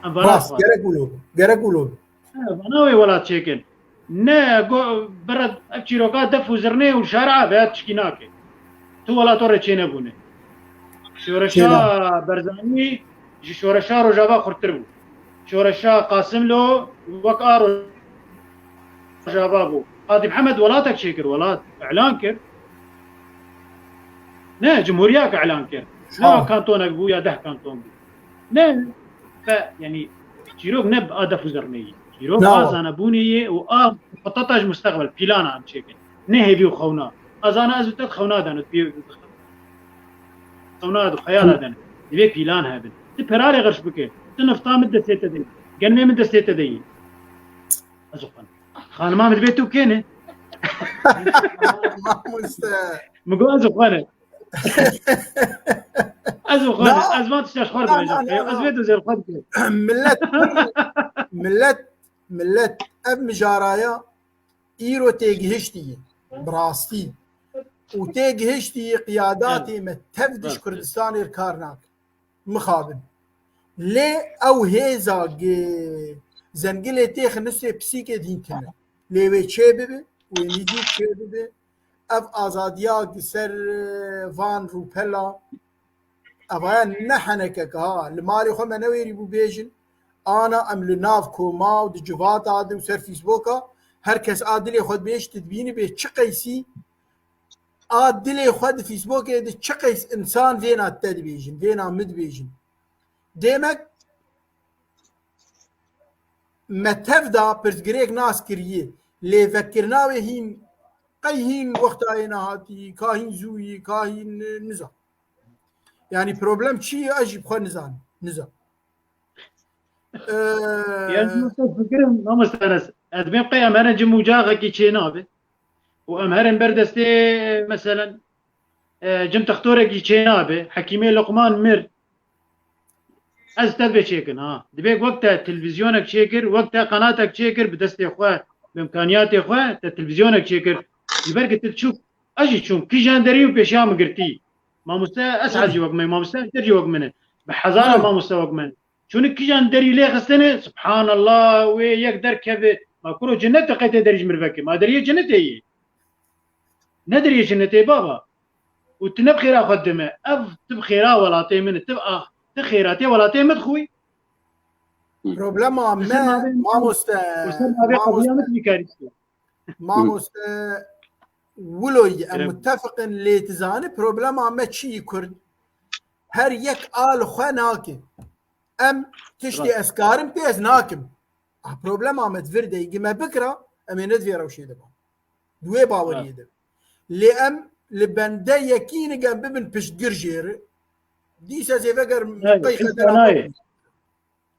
Em vana Rast, dixwazin. Gerek wilo be. Gerek wilo be. He, vana wê welat çêkin. Ne, go, bira ev çîroka def û zirnê û şara veya tişkî nake. Tu welat we rê çênebûne. Şoreşa Çêna. Berzanî ji şoreşa Rojava xurttir bû. Şoreşa Qasimlo wek a Rojava bû. Qadî Mihemed welatek çêkir, welat îlan kir. Ne, cumhuriyek îlan kir. Ne Ha. kantonek bû ya deh kanton bû. Ne, fe, yani, çîrok ne bi a def û zirnê ye. Çîrok Na. a zanebûnê ye û a xiteta ji mustaqbel, plana em çêkin. Ne hêvî û xewna. A zana ez û te xewna dane, pî-, xewna dane, xeyala dane. Divê plan hebin. Tu perarê xerç bike. Tu nifta min destê te de ye. Genmê min destê te de ye. Ez û xwe ne. Xanima min dibê tu kê ne? Mamoste. Min got ez û xwe ne. Ez xwe, ez van tişta ji xwe dibêjim. Ez vê dozê xwe dikim. Millet, millet, millet ev mijaraya îro têgihiştiye. Bi rastî. Û têgihiştiye qiyadatê me tev diş Kurdistanê kar nake. Mixabin. Lê ew hêza gi zengilê têxin nusê pisîkê dîn tune. Lê wê çê bibe, wê nî dî çê bibe. Ev azadiya gi ser, e, van rûpela, evaya ne henekek ha. Li malê xwe me newêrî bû bêjin. Ana em li nav koma û di civata de û ser Facebooka her kes a dilê xwe dibêj, tu dibînî bê çi qeysî a dilê xwe di Facebookê de çi qeys insan vêna te dibêjin, vêna min dibêjin. Demek me tev da pirsgirêk nas kiriye, lê vekirina wê hîn, qey hîn wexta yê nehatî, ka hîn zû yî, ka hîn niza. Yanî problem çi ye, ez jî bi xwe nizan, niza. Ee, Ya ez mesela fikirim, mamoste Enes, ez dibêm qey em herin cim û caxekî çê nabe. Û em herin ber destê, meselen, e, cim textorekî çê nabe. Hekîmê Luqman mir. Ez te dibê çêkin, ha. Dibê wek te televîzyonek çêkir, wek te qenatek çêkir, bi destê xwe, bi imkaniyatê xwe, te televîzyonek çêkir. Ji ber ku tu çûk, ez jî çûm, kijan derî û pêşiya min girtî. Mamoste Esad jî wek min, mamoste Ejder jî wek min e. Bi hezara mamoste wek min. Çûnik kijan derî lê xistine, subhanallah, wê yek derkeve. Ma kuro cennet te qey tê derî ji mirvekê. Ma deriyê cennetê yê. Ne deriyê cennetê baba. Û tu ne bi xêra xwe dime. Ev tu bi xêra welatê min, tu bi ax-, tu xêratê welatê min dixwî. Problema Li ser me, navê mamoste, û ser navê mamoste, qediya min tu bikarî. Mamoste, wilo yî, em Kerem. Muttefiqin lê tu zanî, problema me çi yî Kurd? Her yek a li xwe nake. Em tiştê Rast. Ez karim pê ez nakim. Ah, problema me di vir de yî, gi me bikira, em ê ne di vê rewşê de ba. Di wê baweriyê de. Lê em li bende yekî nigem bibin piştgir jê re. Dîsa zê veger Nayê, qey Îsa xedera nayê.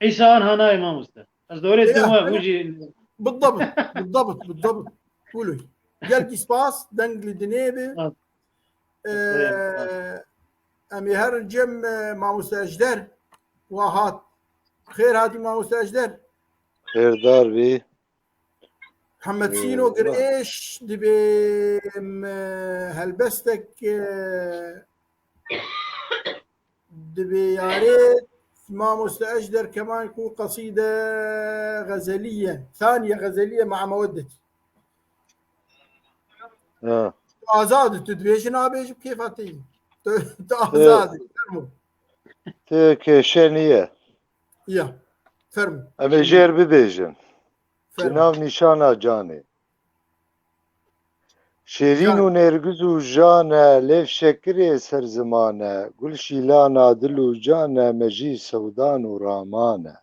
Îsa anha nayê mamoste. Ez dorê Ya, din we, hûn jî Bidabt, bidabt, bidabt. Wilo. Gelkî spas, deng li dinê be. Spas. Ee, Spas. Em ê herin cem, e, mamoste Ejder. Wa hat. Xêr hatî mamoste Ejder. Xêrdar bî. Hemed Ee, Sîno wa- Girêş dibê, em, e, helbestek, e, dibê yarê mamoste Ejder Kemal ku qesîde xezeliye, thaniye xezeliye ma emeweddet. Ha. Tu azad, tu dibêjî nabêjî kêfa te yî. Tu, tu Ee, azad, fermo. Te kêşe niye. Ya, fermo. Em ê jêr bibêjin. Fermo. Di nav nîşana canê. Şêrîn Can. Û nêrgiz û jan e, lêv şekirê ser ziman e, gul şîlana dil û can e, mejî sewdan û raman e.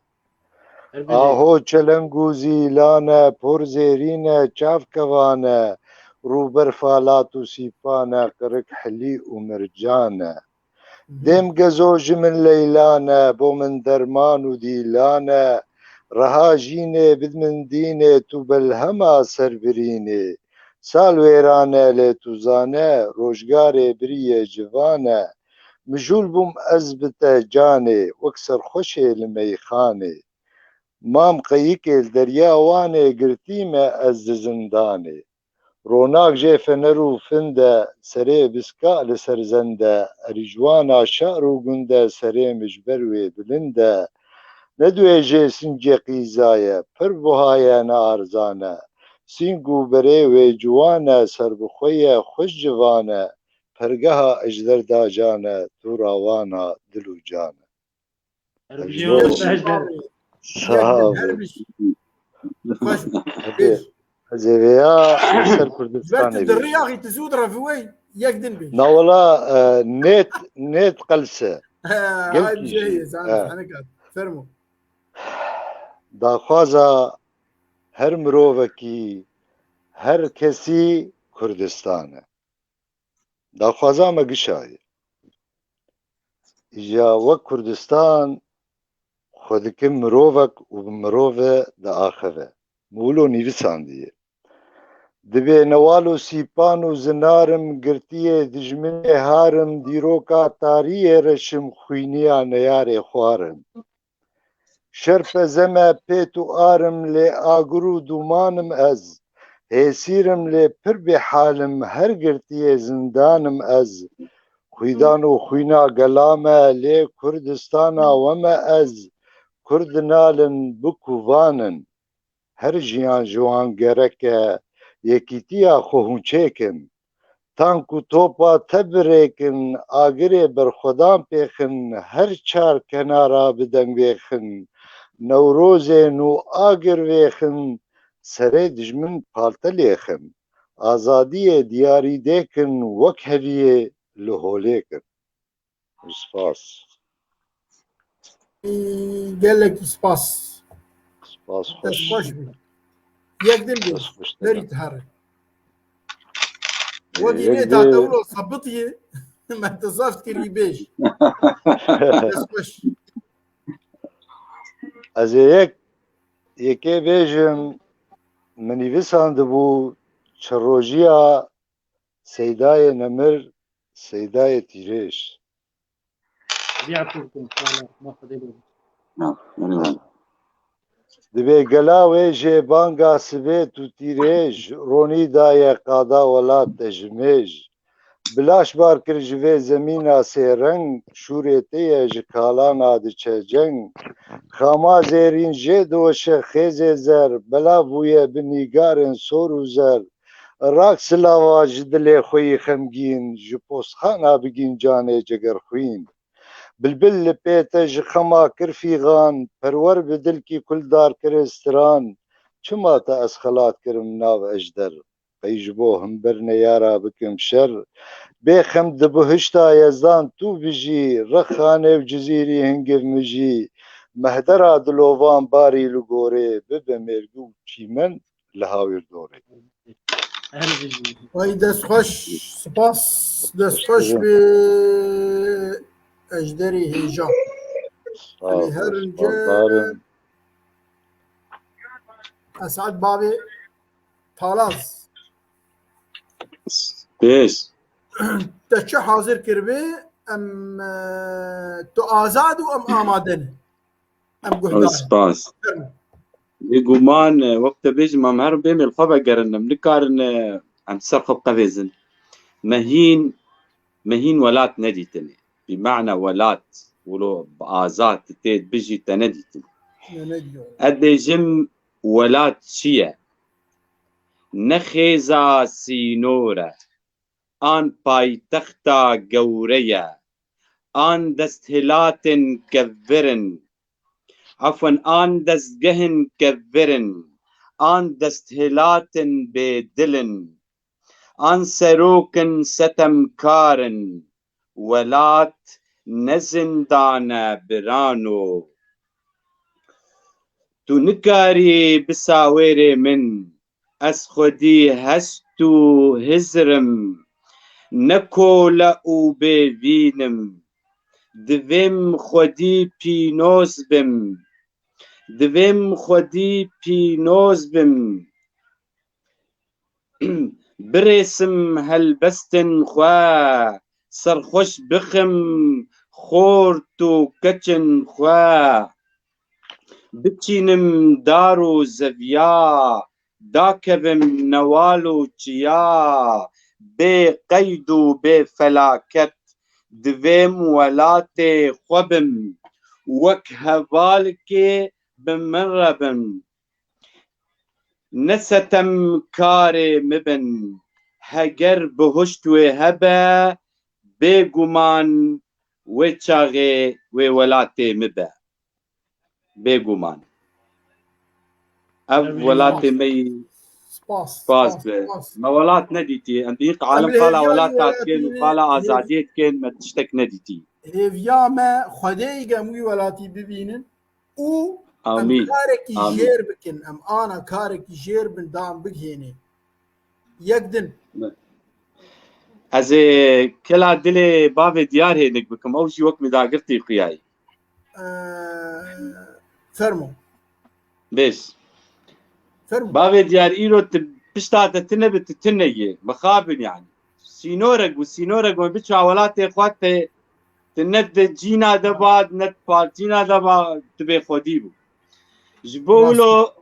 Her bijî. Aho çeleng û zîlan e, por zêrîn e, çav kevan e, rû berfa lat û sîpan e, qirik hilî û mircan e. Dêm gezo ji min leylan e, bo min derman û dîlan e. Reha jînê bid min dînê, tu belhema ser birînê. Sal wêran e lê tu zane, rojgarê biriye civan e. Mijûl bûm ez bi te canê, wek serxweşê li meyxanê. Mam qeyikê li derya Wanê, girtî me ez di zindanê. Ronak jê fener û fin de, serê biska li ser zende, erîjwana şar û gund e, serê min ji ber wê bilind e. Ne duê jê sincê qîza ye, pir buha ye, ne arzan e. Sîng û berê wê ciwan e, serbixwe ye, xweş civan e. Pergeha ejder da can e, tu rawana dil û can e. Her bijî Ejder. Mamoste Ejder. Sağ ol. Her bijî. Xweş. Hadi. Ez ê vêya ser Kurdistanê Ber tu bêjim. Dirî axî tu zû direvî wey, yek din bêj. Na wala, e, nêt, nêt qelse. He, Gelkî hay jî. Ceyê, zan, he. Zan, kat. Fermo. Daxwaza her mirovekî, her kesî Kurdistan e. Daxwaza me gişa ye. Îja wek Kurdistan xwe dike mirovek û bi mirove diaxive. Min wilo nivîsandiye. Dibê newal û sîpan û zinarim, girtiyê dijminê harim, dîroka tariyê reşim, xwîniya neyarê xwarim. Şerpe zeme pêt û arim, lê agir û dûmanim ez. Hêsîrim lê pir bêhalim, her girtiyê zindanim ez. Xwîdan û xwîna gela me, lê Kurdistana we me ez. Kurd nalim, bi kuvanin. Her jiyan ji wan gerek e, yekîtiya xwe hûn çêkin. Tank û topa te birêkin, agirê berxwedan pêxin, her çar kenara bi deng bêxin. Newrozên û agir vêxin, serê dijmin palte lêxin. Azadiyê diyarî dêkin, wek heviyê li holê kin. Spas. Gelekî spas. Spas Dest xweş. Xweş bî. Yek din bî. Dest xweş. Berî dihere. Wekî Yek nê ta din- tewlo sabit ye. Me te zaf kirî bêj. Dest xweş. Ez ê yek yekê bêjim, min nivîsandibû çi rojiya Seydayê Nemir, Seydayê Tîrêj. Diya Kurd in, sala, ma Xwedê bê. Dibê gela wê jê banga sibêt û tîrêj, ronî daye qada welat te ji mêj. Bi laş bar kir ji vê zemîna sêreng, şûrê te ye ji kalana diçe ceng. Xama zêrîn jê diweşe xêzê zer, belav bûye bi nîgarên sor û zer. Rak silava ji dilê xwe yî xemgîn, ji postxana bigîn canê cegerxwîn. Bilbil li pê te ji xema kir fîxan, perwer bi dilkî kuldar kir ê stiran. Çima te ez xelat kirim nav ejder? Qey ji bo himber neyara bikim şer. Bê xem di bihişta Yezdan tu bijî, Rexxanê û Cizîrî hingiv mijî. Mehdera dilovan barî li gorê, bibe mêrgû û çîmen li hawîr dorê. Ay dest xweş, spas, dest xweş bi ejderê hêja. Elê her önce Esad Babê Talaz. Pêş. Te çi hazir kiribê? Em e, tu azad û em amade ne. Em guhdar. Spas. Bêguman, e, wek te bêjim, em herin bê mêl xwe vegerin, em nikarin, e, em ser xwe biqevêzin. Me hîn, me hîn welat nedîtine. Bi mana welat, wilo bi azad tê bijî te nedîtin. Ne, ne diyor. Ez dêjim welat çi ye? Ne xêza sînor e, an paytexta gewre ye, an desthilatên kevir in, efwen an destgehên kevir in, an desthilatên bêdil in, an serok in setemkar in, welat ne zindan e birano. Tu nikarî bi sawêrê min, ez xwedî hest û hizir im, ne kole û bêvîn im. Divêm xwedî pînoz bim, divêm xwedî pînoz bim. Birêsim helbestên xwe, serxweş bixim xort û keçên xwe. Biçînim dar û zeviya, dakevim newal û çiya. Bê qeyd û bê felaket, divêm welatê xwe bim. Wek hevalkê bi min re bin. Ne setemkarê min bin. Heger bihuşt wê hebe, bêguman wê çaxê wê welatê min be. Bêguman. Ev Ev welatê me yî Spas, spas spas, be. spas. Me welat nedîtî. Em dî alin Em qala hêviya welata welatî dikên û ne- qala hêv- azadiyê dikên, me tiştek nedîtî. Hêviya me Xwedê ge em wî welatî bibînin û em Amîn. karekî Amîn. Jêr bikin, em ana karekî jêr bin dan bigihênê. Yek din. Ez ê kela dilê bavê diyar hênik bikim. Ew jî wek min dagirtî xuyayî. Ee, fermo. Bêş. Fermo. Bavê diyar, îro tu pişta te tine bi tu tine yê. Mixabin yani. Sînorek bû, sînorek bû. Biça welatê xwe te, tu ne di cîna de ba, ne di partîna de ba, tu bê xwedî bû. Ji bo Rast. wilo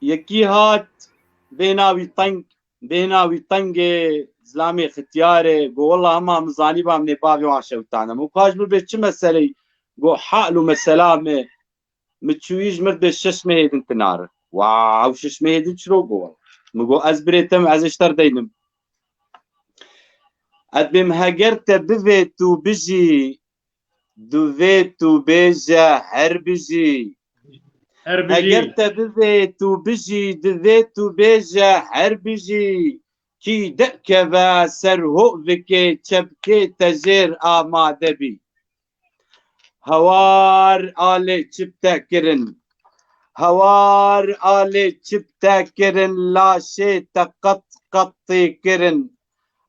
yekî hat bêna wî teng, bêna wî tengê zilamê xitiyarê, go wela hema min zanî ba min ê bavê wan şewitane. Min paş min bê çi meseley, go hal û mesela me, mi çûyî ji mir bê şeş mehê din tinare. Wow, şeş mehê din çiro go wela. Min go ez birê te me, ez ê ji te re deynim. Ez bêm heger te bivê tu bijî, divê tu bêje her bijî. Her bijî. Heger te bivê tu bijî, divê tu bêje her bijî. Kî derkeve ser ho vikê çepkê te jêr amade bî. Hewar alê çi bi te kirin. Hewar alê çi bi te kirin, laşê te qet qetî kirin.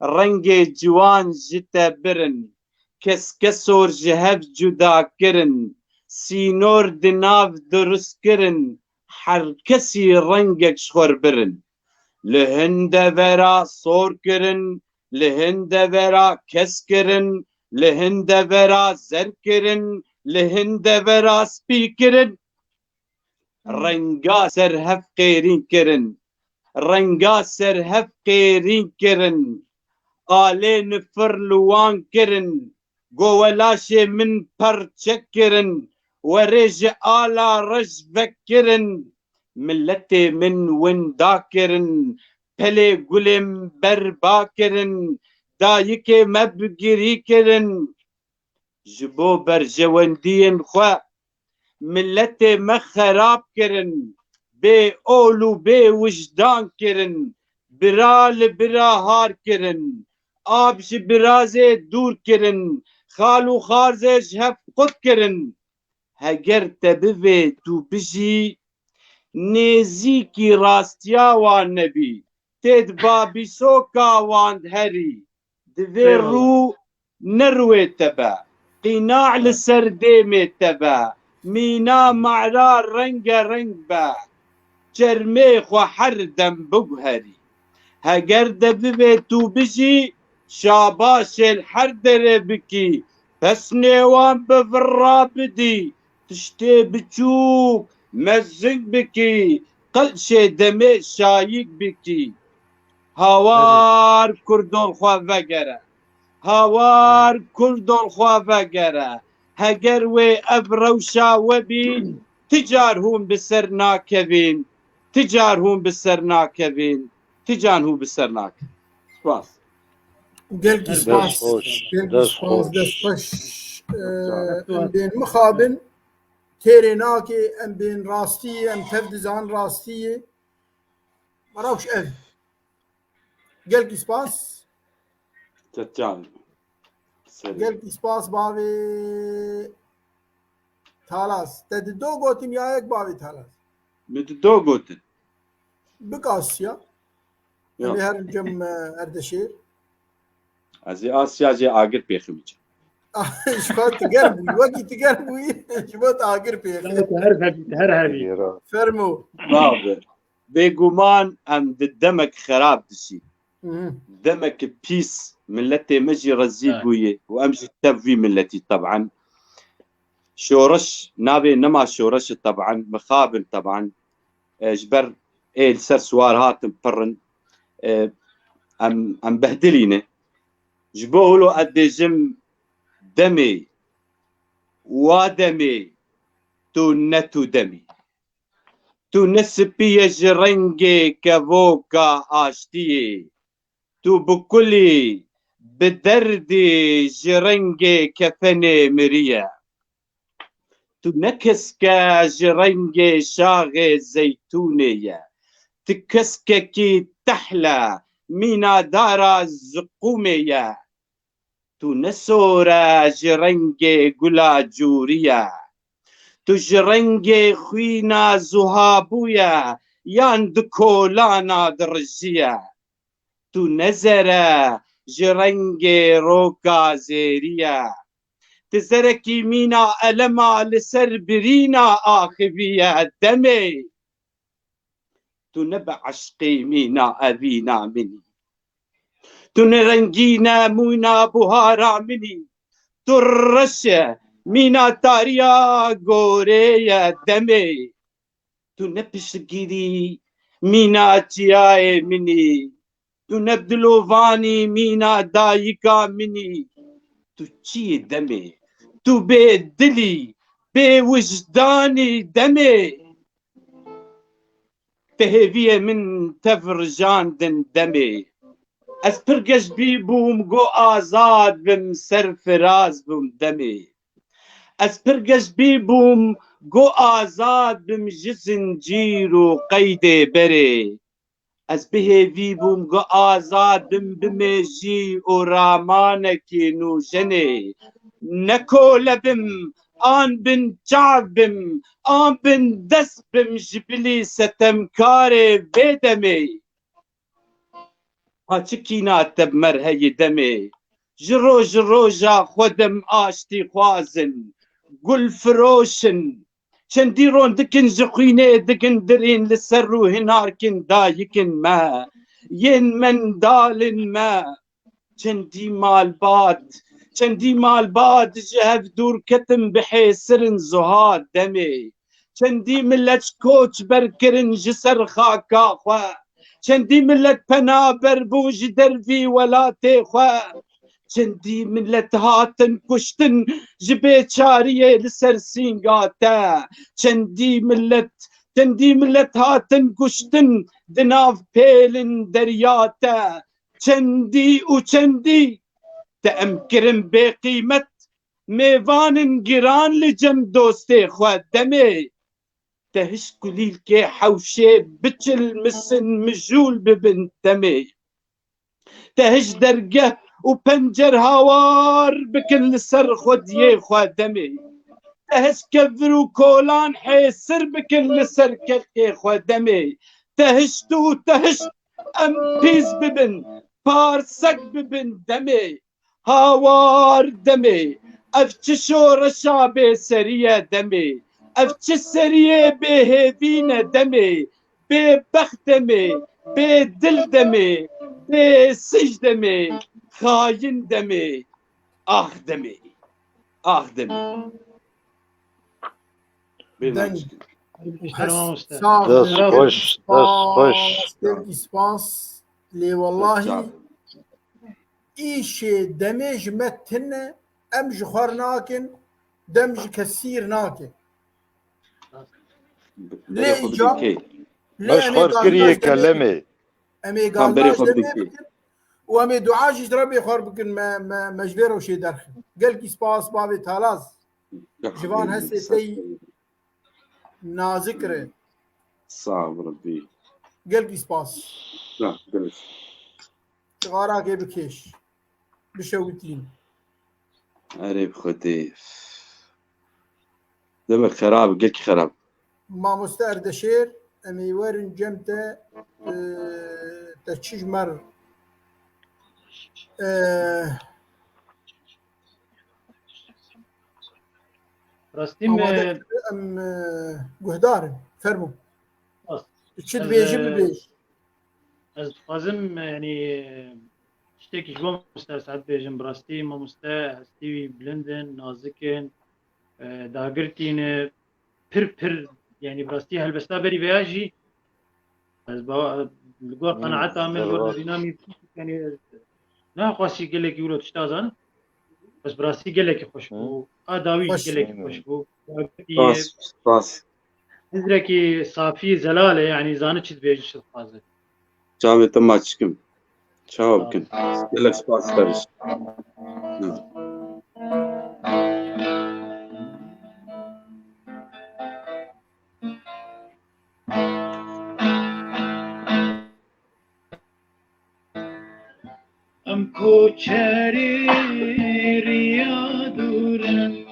Rengê ciwan ji te birin. Kes kesor ji hev cuda kirin. Sînor di nav dirust kirin. Her kesî rengek ji xwe r birin. Li hin devera sor kirin, li hin devera kes kirin, li hin devera zer kirin, li hin devera spî kirin. Renga ser hev qêrîn kirin, renga ser hev qêrîn kirin. Alê nifir li wan kirin, go we laşê min perçe kirin, werê ji ala reş vekirin. Miletê min winda kirin, pelê gulê min berba kirin, dayikê me bi girî kirin. Ji bo berjewendiyên xwe miletê me xerab kirin, bê ol û bê wijdan kirin, bira li bira har kirin, av ji birazê dûr kirin, xal û xarzê ji hev qut kirin. Heger te bivê tu bijî, nêzîkî rastiya wan nebî, tê di babîsoka wan herî. Divê Eyvallah. Rû ne rûyê te be, qînax li ser dêmê te be, mîna mara rengereng be, çermê xwe her dem biguherî. Heger de bivê tu bijî, şabaşê li her derê bikî, pesnê wan bi virra bidî, tiştê biçûk mezin bikî, qelşê demê şayîk bikî. Hawar kurdol xwe vegere. Hawar kurdol xwe vegere. Heger wê ev rewşa we bî, ti car hûn bi ser nakevin, ti car hûn bi ser nakevin, ti car hûn bi ser nakevin. Spas. Gelkî Her spas. Dest xweş, Gelkî dest spas. Xweş. Dest xweş. Ee, em bên mixabin. Têrê nake, em bên rastiyê, em tev dizan rastiyê. Rewş ev. Gelkî spas. Tetcan. Serê. Gelkî spas bavê Talas. Te di do gotin ya yek bavê Talas? Min di do gotin. Bik Asya. Ya. Em ê herin cem, e, Erdeşêr. Ez ê Asya jê agir pêxim. Ji xwe tiger bûyî. Wekî tiger bûyî. Ji bo te agir pêxim. Her hebî, her hebî. Fermo. Babi. Bêguman em di demek xerab dişîn. Hı hı. Demek pîs, miletê me jî rezîl Evet. bûye û em jî tev vî miletî teban. Şoreş navê nema şoreş e teban, mixabin teban. E, ji ber ê li ser siwar hatin pirin. E, em, em behdilî ne. Ji bo wilo ez dêjim demê, wa demê, tu ne tu demî. Tu ne spî ye ji rengê kevoka aştiyê. Tu bi kulî, bi derdî ji rengê kefenê miriye. Tu ne keske ji rengê şaxê zeytûnê ye. Tu keskekî tehle, mînadara ziqûmê ye. Tu ne sor e ji rengê gula cûrî ye. Tu ji rengê xwîna zuhabû ye yan di kolana dirijî ye. Tu ne zer e ji rengê roka zêrî ye. Tu zerekî mîna elema li ser birîna axivî ye demê. Tu ne bi eşqê mîna evîna min î. Tu ne rengîn e mûna buhara min î. Tu reş e mîna tariya gorê ye demê. Tu ne piştgirî mîna çiyayê min î. Tu ne dilovanî mîna dayika min î. Tu çi yî demê? Tu bê dil î, bê wijdan î demê. Te hêviyê min tev rijandin demê. Ez pir geş bî bûm, go azad bim, serfiraz bûm demê. Ez pir geş bî bûm, go azad bim ji zincîr û qeydê berê. Ez bi hêvî bûm, go azad bim, bimêjî û ramanekî nûjenê. Ne kole bim, an bin çav bim, an bin dest bim ji bilî setemkarê vê demê. Ha çi kîna te bi merheyê demê. Ji roj ji roja xwe dem aştî xwazin, gul firoşin. Çendî rondikin ji xwînê digindirîn li ser rû hinarkin dayikin me, yên mendalin me. Çendî malbat, çendî malbat ji hev dûr ketin bi hêsirin zuha demê. Çendî millet koç berkirin ji ser xaka xwe. Çendî millet penaber bû ji dervî welatê xwe. Çendî millet hatin kuştin ji bêçariyê li ser sînga te. Çendî millet, çendî millet hatin kuştin di nav pêlin derya te. Çendî û çendî te em kirin bêqîmet, mêvanin giran li cem dostê xwe demê. Te hişt kulîlkê hewşê biçilmisin mijûl bibin demê. Te hişt dergeh û pencer hawar bikin li ser xwediyê xwe demê. Te hişt kevir û kolan hêsir bikin li ser kelkê xwe demê. Te hişt û te hişt em pîs bibin, parsek bibin demê. Hawar demê, ev çi şoreşa bêserî ye demê, ev çi seriyê bêhêvî ne demê, bêbext demê, bêdil demê, bêsij demê, xayin demê, ax demê, ax demê. Bêhna Deng. Sağ ol. Dest xweş, dest xweş. Gelkî spas. Lê wellahî îşê demê ji me tune, em ji xwe nakin, dem ji kesî nakin. Lê îca, lê em ê gazdaş demê bikin. Em ê gazdaş demê bikin. Û em ê dua jî ji Rebbê xwe bikin, me, me, me ji vê rewşê derxin. Gelkî spas bavê Talaz. Ji van hestê te yî nazik re. Sağ ol Rebbî. Gelkî spas. Sağ ol. Çixarakê bikêş. Bişewitîn. Erê bi Xwedê. Demek xerab, gelkî xerab. Mamoste Erdeşêr, em ê werin cem te, e, te çi ji me re, e, Rastî me em, e, guhdar in. Fermo. Rast. Tu çi dibêjî, e, bibêj. Ez dixwazim, e, yanî, e, tiştekî ji bo mamoste Esad bêjim. Bi rastî mamoste hestî wî bilind in, nazik in, e, dagirtî ne, pir, pir, yanî bi rastî helbesta berî veya jî ez ba-, li gor qenaeta min, li gor derîna min, yanî, naxwasî gelekî wilo tişta zanim. Bes bi rastî gelekî xweş bû. A dawî jî gelekî xweş bû. Spas, spas. Hizrekî safî zelal e, yanî zani çi dibêjin, çi dixwaze. Çavê te maçikim. Çawa bikin? Gelek spas xeriş. Em koçerê riya dûr in,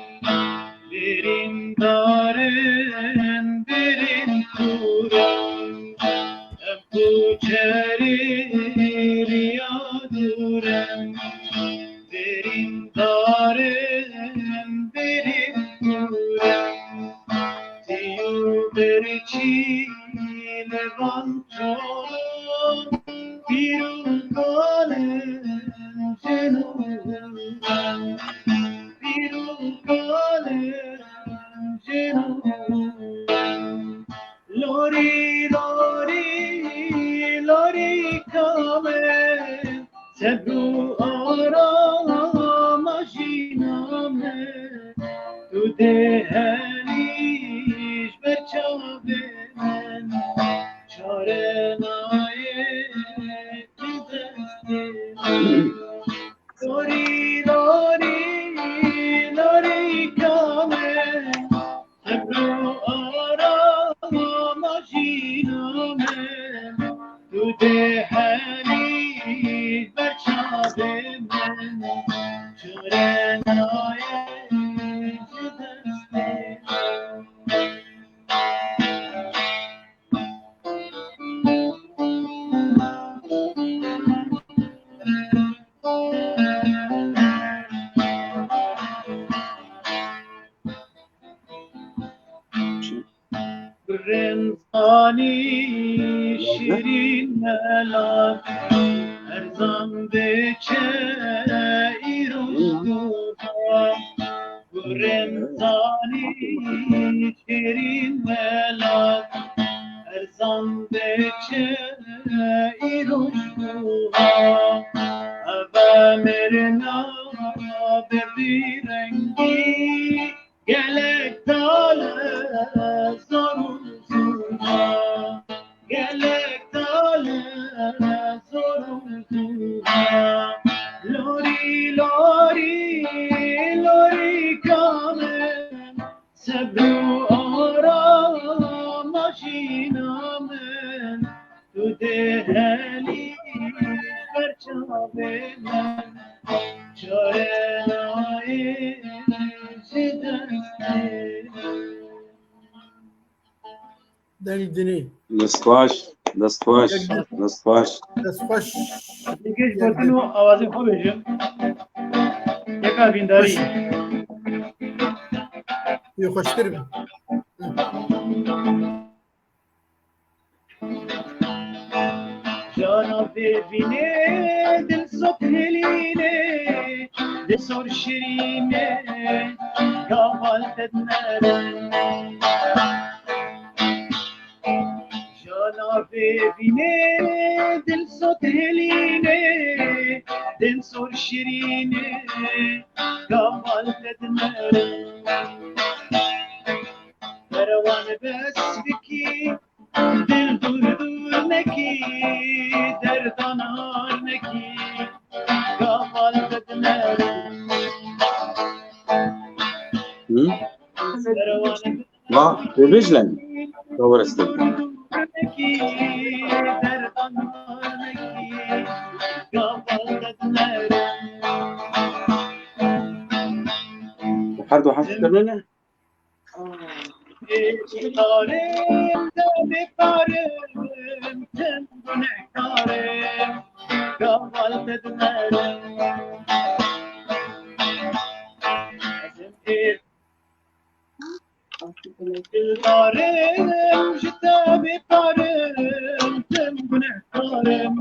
birîndar in, birîn kûr in. Em koçerê riya dûr in, birîndar in, birîn kûr in. Tî û birçî li van Sebr û arama jîna min, tu dê herî ji ber çavê min, çare nayê ji destê min. Lorî, lorî, lorîka min, sebr û arama jîna min, tu dê herî ber çavê min, çare nayê ji destê min. Rinzanî şirîn melan, erzan bêçe îro ji dûran. Rinzanî şirîn melan, erzan bêçe îro ji dûran. Eve mirina be bîrengî, gelek tale zor û zûna, gelek tale zor û zûna. Lorî, lorî, lorîka min, sebr û arama jîna min, tu dê herî ber çavê min, çare nayê ji destê min. Deng dinî. Dest xweş, dest xweş, dest xweş. Dest xweş. Dengêj gotin û awazê xwe bêjin. Yeka vîndarî. Yê xweştir be. Jana bêvînê, dil sot hilînê, dil sor şirînê, gaval te dinere. Jana bêvînê, dil sot hilînê, dil sor şirînê, gaval te dinere. Perwan bes bikî, dil dûr dûr nekî, derdan har nekî, gaval te dinere. Hı? Perwan Va, bêbêj leng. Ka wereste. Dûr dûr nekî, derdan har nekî, gaval te dinere. Her du heft kirine ne? Karim, te bêkarim, tim gunehkarim, gaval te dinerim. Ez im ê dildarim, ji te bêkarim, tim gunehkarim,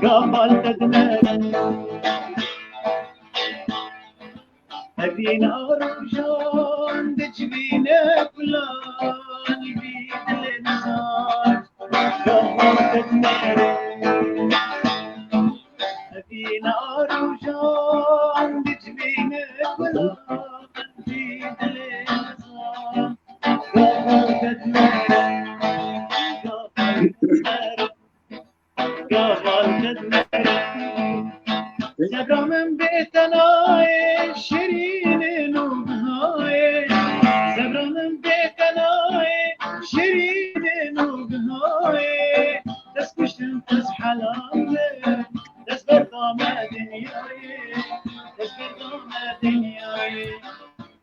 gaval te dinerim. Evîna rojan dicivîne gulan vî dilê nizan, gaval te dinere. Evîna rojan dicivîne gulan vî dilê nizan, gaval te dinere. Gaval te dinere. Gaval te dinere. Sebra min bê te nayê, şirînê nû bihayê. Sebra min bê te nayê, şirînê nû bihayê. Dest kuştin, dest helal e. Dest berda me dinyayê. Dest berda me dinyayê.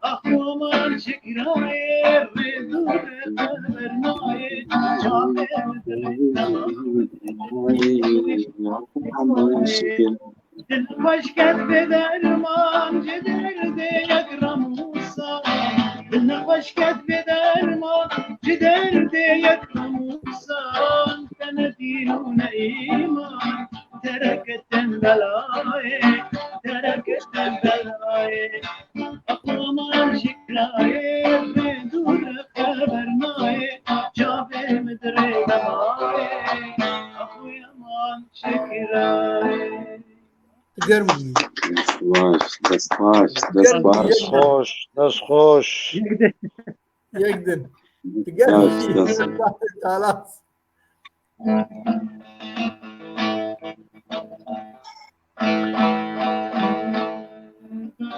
Ax, aman çekirayê, rê dûr e, xeber nayê, çavê min dirê. Dil xweş ket bê derman, ji derdê yek remûsa. Dil xweş ket bê derman, ji derdê yek remûsa. Te ne dîn û ne îman, tereket tembelayê, tereket tembelayê. Aman şikirayê, bê dûr xeber nayê, çavê min dirê demayê. Aman şikirayê. Germ bûyî. Dest baş, dest baş, dest baş. Dest xweş, dest xweş. Yek din. Yek din. Germ bûyî. Dest baş. Xalas.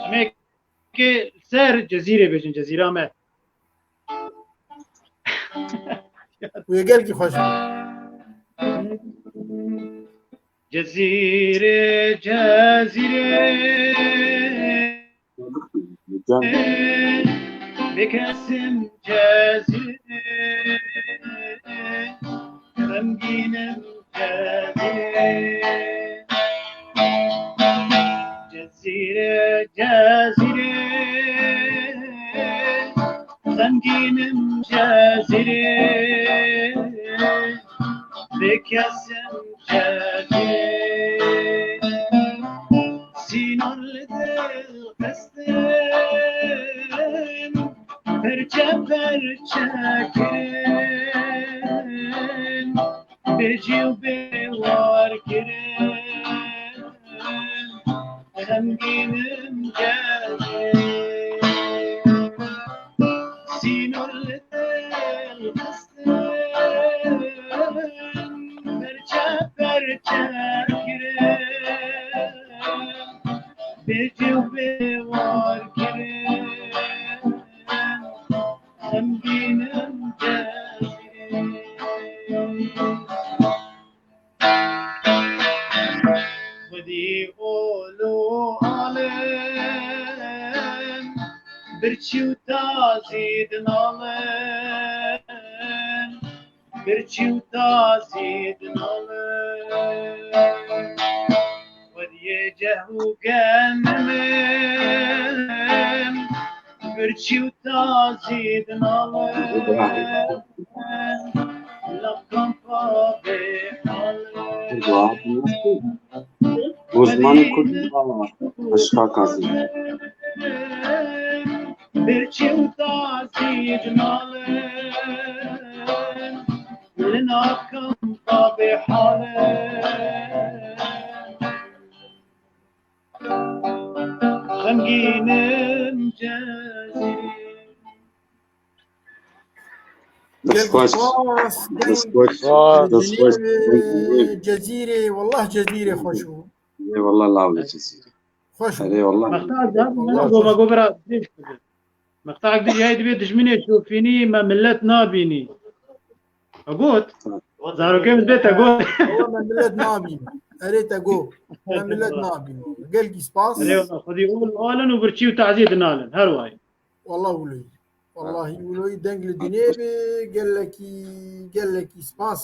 Em ê ke ser Cezîrê bêjin, Cezîra me. Wê gelkî xweş bû. Cezîrê, Cezîrê. Bêkesim Cezîrê, xemgînim Cezîrê. Cezîrê, Cezîrê, xemgînim Cezîrê. Bêkesim Cezîrê. Sînon li dil xistin, perçe perçe kirin, bêjî û bêwar kirin, xemgînim Cezîrê. Sînon li dil xistin, perçe perçe kirin, bêjî û bêwar kirin, xemgînim Cezîrê. Xwedî ol û alim, birçî û tazî dinalin, birçî û tazî dinalin. Xwediyê ceh û genim, birçî û tazî dinalin. Laqan pavê alin. Bo zimanê kurdî, eşqa Kazî. Birçî û tazî dinalin, li nav kampa bêhal in. Xemgîn im Cezîrê. Dest xweş. Deng Dest xweş. Dest xweş. Cezîrê, wallah Cezîrê xweş bû. Ê wallah, lawlê Cezîrê. Xweş bû. Erê wallah. Mexta, Wallah. Go, go bira, Mexta, dibê dijminê şofînî me millet nabînî. Te got? Zarokê min bê te got. Ewa me millet nabîn. Erê te got. Me millet nabîn. Gelkî spas. Erê, Xwedî ol alin û birçî û tazî dinalin. Her wayî. Wallah wilo yî. Wallahî wilo yî, deng li dinê bi, gelekî, gelekî spas.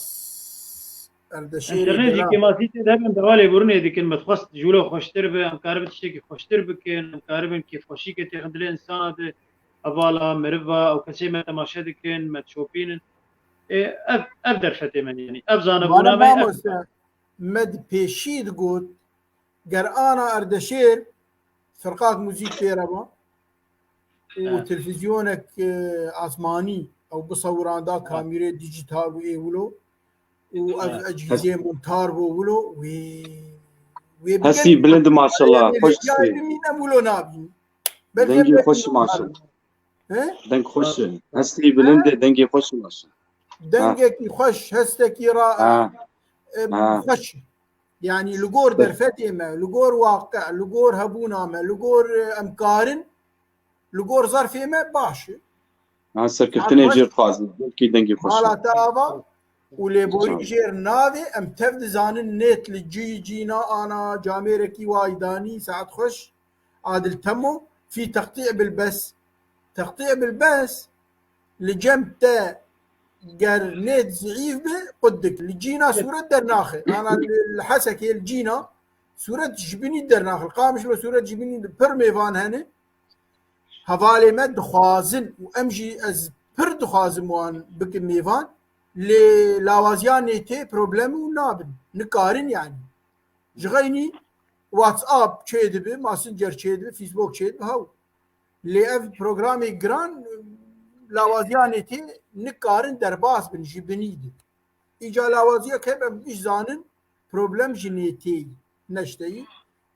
Erdeşêrê Înternet jî kêmasî tê de bin, dewa lêborînê dikin, me dixwest ji wilo xweştir be, em karibin tiştekî xweştir bikin, em karibin kêfxweşîkê têxin dilê insana de, hevala, meriva, ew kesê me temaşe dikin, me dişopînin. Ê, ev, ev derfetê me, yanî, ev zanebûna me, ev mamoste, me di pêşî digot, ger ana Erdeşêr firqak muzîk pê re ba û Ya. televîzyonek, e, asmanî ew bisewiranda Ha. kamîrê dîjîtal û ê wilo û ev Ha. ecihîzê montar bo wilo wê, wê Hestî biger bilind maşallah, xweş distî. Bimîne wilo nabîn. Belkî Dengê belkî xweş maşallah. He? Deng xweş e. Hestî bilind e, dengê xweş maşallah. Dengekî xweş, hestekî ra-, Ha. e, Ha. xweş. Yanî li gor Be- derfetê me, li gor waqe, li gor hebûna me, li gor, e, em karin, li gor zerfê me baş e. Ha, serkeftinê Saet jê dixwazin, belkî dengê xweş e. Hala te ava û lêborî Çawa? jêr navê, em tev dizanin nêt li cî cîna ana camêrekî waydanî, saet xweş. Adil Temo, fî teqtî bil bes. Teqtî bil bes, li cem te ger nêt zîîf be, qut dik. Li cîna sûret dernaxe. Ana li, li Hesekê li cîna sûret ji binî dernaxe. Li Qamişlo sûret ji binî pir mêvan hene. Hevalê me dixwazin û em jî ez pir dixwazim wan bikim mêvan. Lê lawaziya nêtê problem û nabin. Nikarin yanî. Ji xeynî WhatsApp çêdibe, Messenger çêdibe, Facebook çêdibe, hew. Lê ev programê giran, lawaziya nêtê nikarin derbas bin ji binî de. Îca lawaziyek hebe em giş zanin, problem ji nêtê yî, ne ji te yî.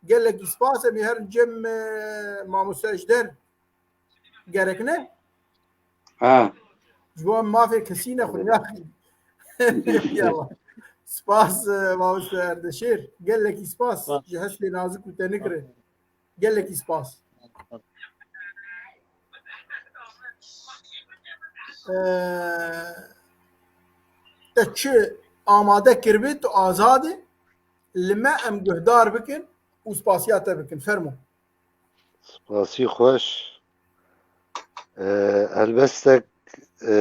Gelekî spas, em ê herin cem, e, mamoste Ejder. Gerek ne? Ha. Ji bo em mafê kesî nexwin ya. Yallah. Spas, e, mamoste Erdeşêr. Gelekî spas. Ji hestê nazik û tenik re. Gelekî spas. E, te çi amade kiribî, tu azad î. Li me em guhdar bikin û spasiya te bikin. Fermo. Spasî xweş. E, helbestek, e,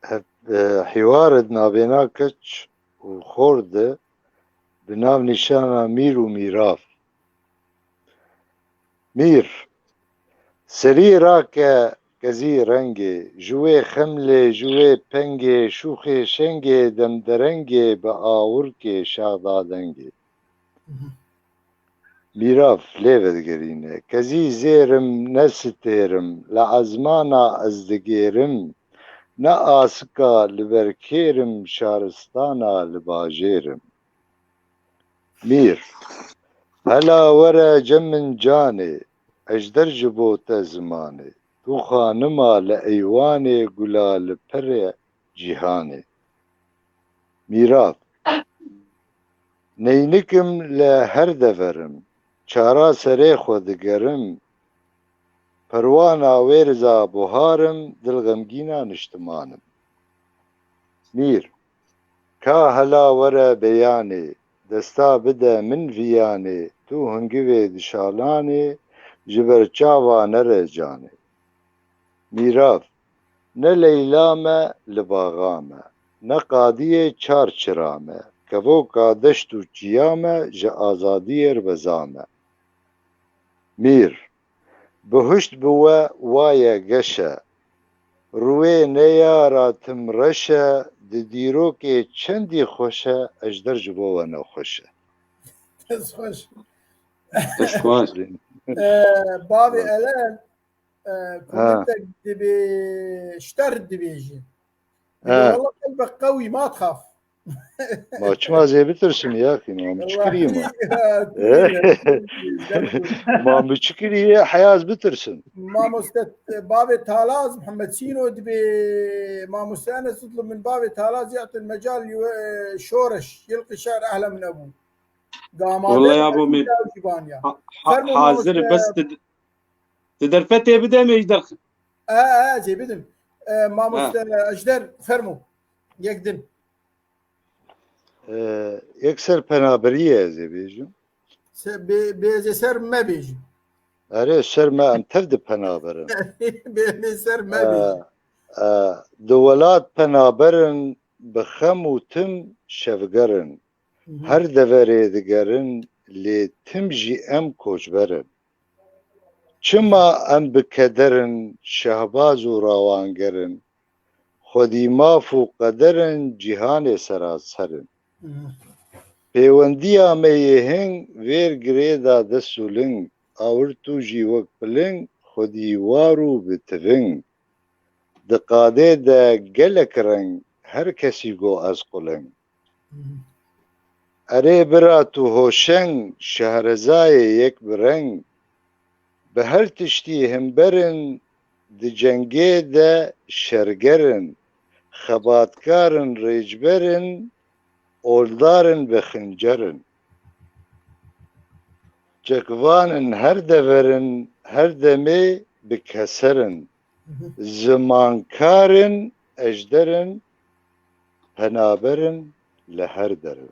hep-, e, hîwar di navbêna keç û xor de bi nav nîşana mîr û mîrav. Mîr, serî rake kezî rengê, ji wê xemlê, ji wê pengê, şûxê şengê, demderengê, bi awirkê şaxdadengê. Mîrav lê vedigerîne. Kezî zêr im, ne sitêr im, li ezmana ez digêrim, ne asika li ber kêr im, şaristana li bajêr im. Mîr, hela were cem min canê, ejder ji bo te zimanê, tu xanima li eywanê, gula li perê cîhanê. Mîrav, neynik im li her dever im, çara serê xwe digerim, perwana wêrza buhar im, dil xemgîna niştiman im. Mîr, ka hela were beyanê, desta bide min viyanê, tu hingivê dişalanê, ji ber çava nere canê. Mîrav, ne Leyla me li baxa me, ne qadiyê çar çira me, kevoka deşt û çiya me, ji azadiyê re beza me. Mîr, bihuşt bi we waye geş e, rûyê neyara tim reş e, di dîrokê çendî xweş e, ejder ji bo we nexweş e. Dest xweş. Dest xweş. Ee, Bavê Elen, e, kumentek dibê, ji te re dibêje. Dibê, Ha. Walla qelbek qewî, ma txaf. Ma çima zê bitirsim ya, ki ma mi çi kiriye ma? Ma mi çi kiriye, heyaz bitirsin. Mamoste, e, Bavê Talaz, Muhammed Sîno dibê, Mamoste Enes, utlu min Bavê Talaz ya'til mecal, e, şoreş, yilqî şer ehla min ebu. Gamade Walla ya bo me. Jibanya. Ha- ha- Fermo hazir mamoste. Bes ti, ti derfetê bide me ji derx. E, e, zê bidim. E, mamoste Ejder, fermo. Yek din. Ee, yek ser penaberiyê ez ê bêjim. Se, bê, bê zê ser me bêjim. Erê, ser me, em tev di penaberin. Bê, bê ser me bêjim. Ee, ee, di welat penaberin, bi xem û tim şevgerin. Her deverê digerin, lê tim jî em koçberin. Çima em bi kederin, şehbaz û rawangerin? Xwedî maf û qederin, cîhanê seraserin. Pêwendiya me yê hing, vêr girê da dest û ling, awir tu jî wek piling, xwedî war û bi tiving. Di qadê de gelek reng, her kesî go ez quling. Erê bira tu hoşeng, şehrezayê yek bi reng, bi her tiştî himberin, di cengê de şergerin, xebatkarin, rêcberin, oldarin bi xincerin. Çekvanin her deverin, her demê bi keserin. Zimankarin, ejderin, penaberin, li her derin.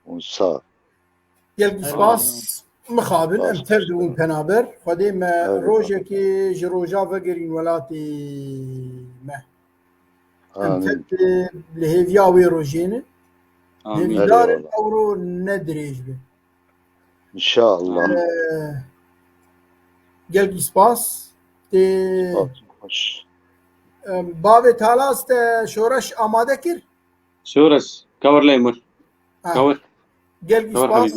Hûn sax. Gelkî spas. Mixabin, em tev dibûn penaber. Xwedê me rojekê ji roja vegerîn welatê me. Em tev li hêviya wê rojê ne. Hêvîdar in ewro ne dirêj be. Înşallah. Gelkî spas. Tê bavê Talaz te şoreş amade kir? Şoreş, kawir lê mir. Kawir. Gelkî spas.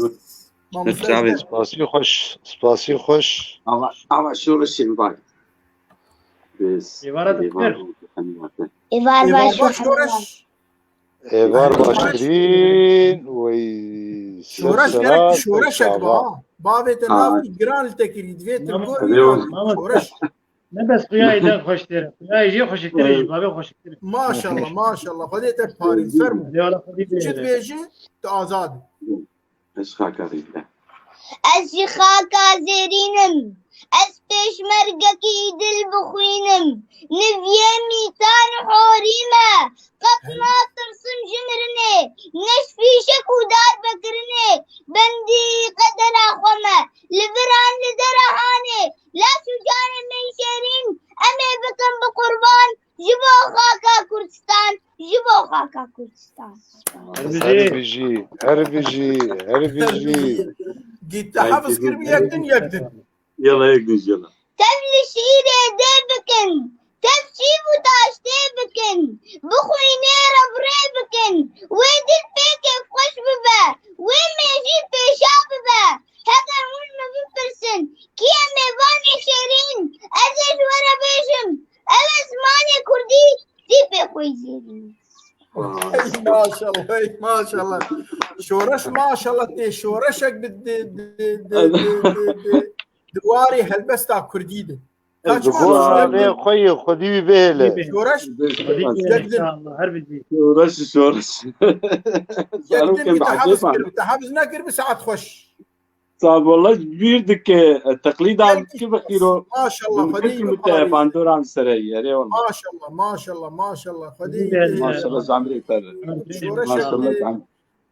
Spasî xweş, spasî xweş. Ava, ava şoreşê min bak. Êvara dikir. Êvar baş şoreş. Êvar baştirîn, wey. Şoreş gerek şoreşek ba. Bavê te navkî giran li te kirî. Divê tu gor wî navkî. Şoreş. Ne bes xuyayê de xweştir e. Xuyayê jê xweşiktir e, ji bavê xweşiktir e. Maşallah, maşallah. Xwedê te parêz. Fermo. Eyvallah, Xwedê. Tu çi dibêjî, tu azad î. Ez xaka zêrîn e. Ez ji xaka zêrîn im. Ez pêşmergekî dil bixwînim. Niviyê mîtan horî me. Qet natirsim ji mirinê. Ne ji fîşek û darbekirinê. Bendî qedera xwe me. Li viran li dera hanê. Laş û canê me şêrîn. Em ê bikin bi qurban. Ji bo xaka Kurdistan. Ji bo xaka Kurdistan. Her bijî, her bijî, her bijî. Gitta hafız kirbi yek din, yek din. Yala yek din, yala. Tev li şîrê dê bikin. Tev çîv û taştê bikin. Bi xwînê re bi rê bikin. Wê dil pê kêfxweş bibe. Wê mêjî pêşa bibe. Heger hûn min bipirsin, kî ye mêvanê şêrîn? Ez ê ji we re bêjim. Ew e zimanê kurdî, tîpê xwe yî zêrîn. Hey maşallah, hey maşallah. Şoreş maşallah tê şoreşek bi di, di, di, di, di, di, di warê helbesta kurdî de. Ka çima şoreş? Xweyê xwedî wî bihêle. Şoreş, Xwedî yek din. Şoreş, şoreş. Yek din, te hafiz kir, te hafiz nekir bi saet xweş. Sağ ol, Allah bîr dike, e, teqlîdan ki bi xîro. Maşallah, Xwedê bi te bandora sereyê, erê wala. Maşallah, maşallah, maşallah, Xwedê. Maşallah, zamrê te. Şoreş. Maşallah, zam-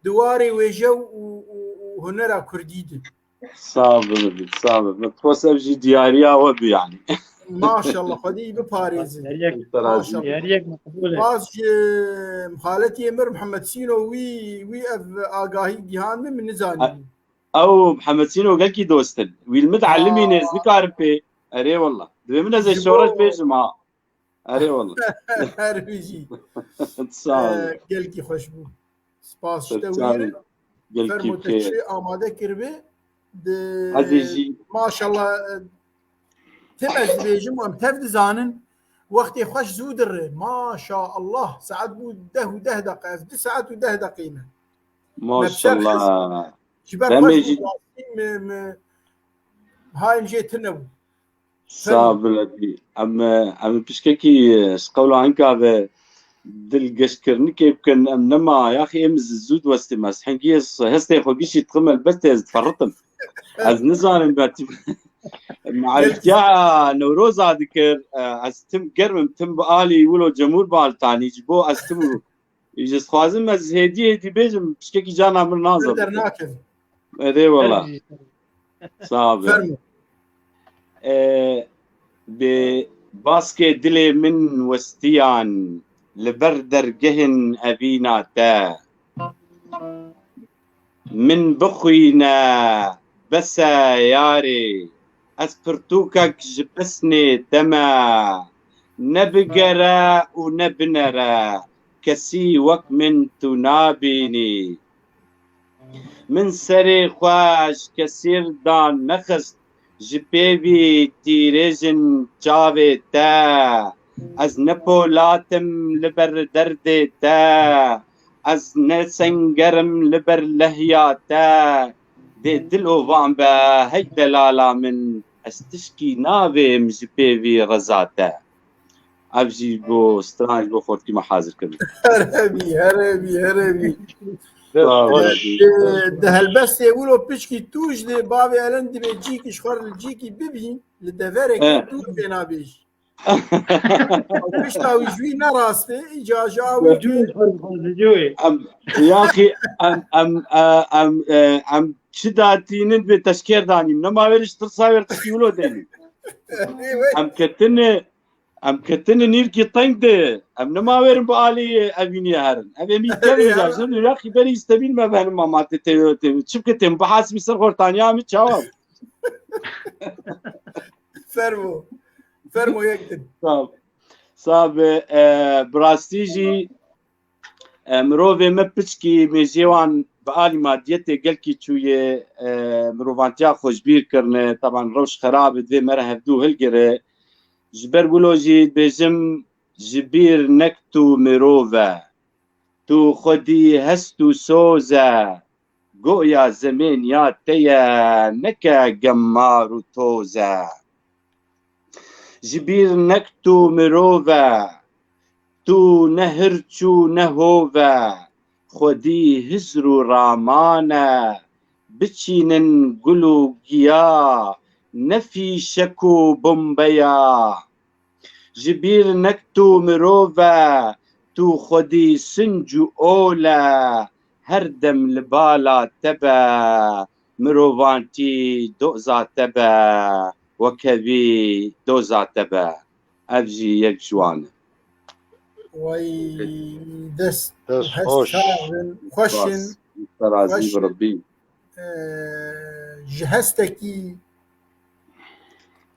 Di warê wêje û, û, û hunera kurdî de. Sağ ol, sağ ol. Min xwest ev jî diyariya we bi yani. Maşallah, Xwedê wî biparêzin. Maşallah. Diyariyek meqbûl e. Bas ji xaletiyê mir Mihemed Sîno wî, wî ev agahî gihandin min nizanî. Ew Mihemed Sîno gelkî dost in. Wî li min elimîne, ez nikarim pê. Erê wala. Divê min ez ê şoreş bêjim ha. Erê wala. Her bijî. Sağ ol. Ee, gelkî xweş bû. Spas ji te wî re. Gelkî. Fermo te çi amade kiribe. Di, maşallah, e, tim ez dibêjim, em tev dizanin. Wextê xweş zû dire. Maşallah. Saet bû deh û deh deqe. Ez du saet û deh deqeyî me. Maşallah. Ji ber xweş bû, rastî me, me, hayim jê tune bû. Sağ ol Ebî. Em, em pişkekî, e, ji qewla hinka ve dilgeşkirnikê bikin. Em nema, yaxî em zû diwestê me. Ez hingî ez hestê xwe gişî dixim, elbet ez diferritim. Ez nizanim me tî-, me ertiya Newroza dikir, e, ez tim germ im, tim bi alî wilo cemûr baltanî, ji bo ez tim û Ji dixwazim ez hêdî hêdî bêjim, pişkekî cana min naze. Derdnakevim. Erê wala. Sağ be. Fermo. E, bi baskê dilê min westiyan li ber dergehên evîna te. Min bixwîne, bes e yarê, ez pirtûkek ji pesnê te me. Ne bigere û ne binere, kesî wek min tu nabînî. Min serê xwe ji kesî re dan nexist, ji pêvî tîrêjin çavê te. Ez ne polat im li ber derdê te, ez ne senger im li ber lehya te. Dê dil û van be, hey delala min, ez tişkî navêm ji pêvî reza te. Ev jî bo stran, ji bo xortkî me hazir kirin. Heremî, heremî, heremî. Sağ ol. Di, di helbestê wilo piçkî tûj de bavê Elen dibê cîkî ji xwe re li cîkî bibîn, li deverekî dûr pê nabêjî. Pişta wî ji wî ne rast e, îca ji a wî. Em, yaxî, em, em, e, em, e, em çi datînin bê teşkêr danîn. Nema wêr ji tirsa wêr tiştî wilo denî. Em ketine, em ketine nîrkî teng de. Em nema wêrin bi alî evînî herin. Ev ê mî kevin da, jin ya xîberî îstebîn me benim ma te te te. Çimke têm bihasmî ser xortaniya mi çawa. Fermo. Fermo yek din. Sağ ol. Sağ be, e, bi rastî jî, e, mirovê me piçkî mêjê wan bi alî madiyetê gelkî çûye, e, mirovantiya xwe ji bîr kirine. Teban rewş xerab e, divê me re hevdû hilgire. Ji ber wilo jî dibêjim, ji bîr nek tu mirov e. Tu xwedî hest û soz e. Goya zemên ya te ye, neke gemar û toz e. Ji bîr nek tu mirov e, tu ne hirç û ne hov e, xwedî hizr û raman e. Biçînin gul û giya, ne fîşek û bombeya. Ji bîr nek tu mirov e, tu xwedî sinc û ol e, her dem li bala te be, mirovantî doza te be, weke vî doza te be. Ev jî yek ji wan e. Way dest Dest hest xweş. sax bin, xweş in. Spas, te razî Xweş bi in. Rebbî. E, ji hestekî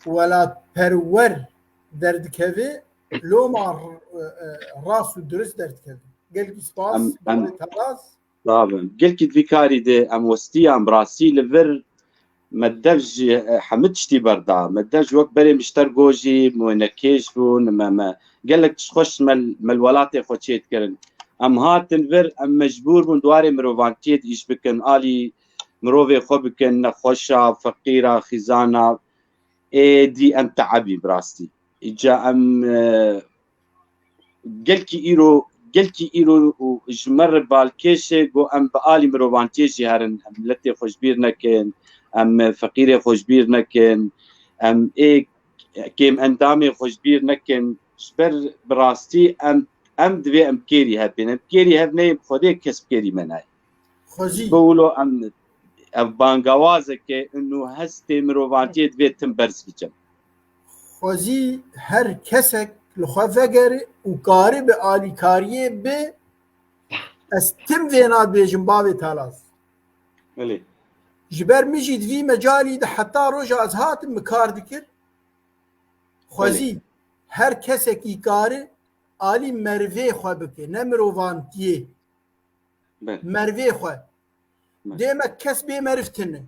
welatperwer derdikeve, loma r- e, e, rast û dirist derdikeve. Gelkî spas, Em- em- Bavê Taraz. Sağ olun. Gelkî di vî karî de em westiyan bi rastî li vir me dev ji, e, hemî tiştî berda. Me dev ji wek berê min ji te re got jî, me wênekêş bûn, me, me gelek tişt xweş me, me li welatê xwe çêdikirin. Em hatin vir, em mecbûr bûn di warê mirovantiyê de îş bikin, alî mirovê xwe bikin, nexweşa, feqîra, xîzana, êdî em teebî bi rastî. Îca em, e, gelkî îro, gelkî îro û ji me re balkêş e, ku em bi alî mirovantiyê jî herin, em miletê xwe ji bîr nekin, em feqîrê xwe ji bîr nekin, em ê kêm endamê xwe ji bîr nekin. Ji ber bi rastî em, em divê em kêrî hev bên. Em kêrî hev neyê, bi Xwedê kes bi kêrî me nayê. Xwezî. Ji bo wilo em ev bangawazeke û hestê mirovantiyê divê tim berz bicem. Xwezî her kesek li xwe vegere û karibe alîkariyê bi, ez tim vêna dibêjim bavê Talaz. Belê. Ji ber min jî di vî mecalî de heta roja ez hatim min kar dikir. Xwezî her kesekî kari alî mervê xwe bike, ne mirovantiyê. Belê. Mervê xwe. Belê. Dê me kes bê meriv tune.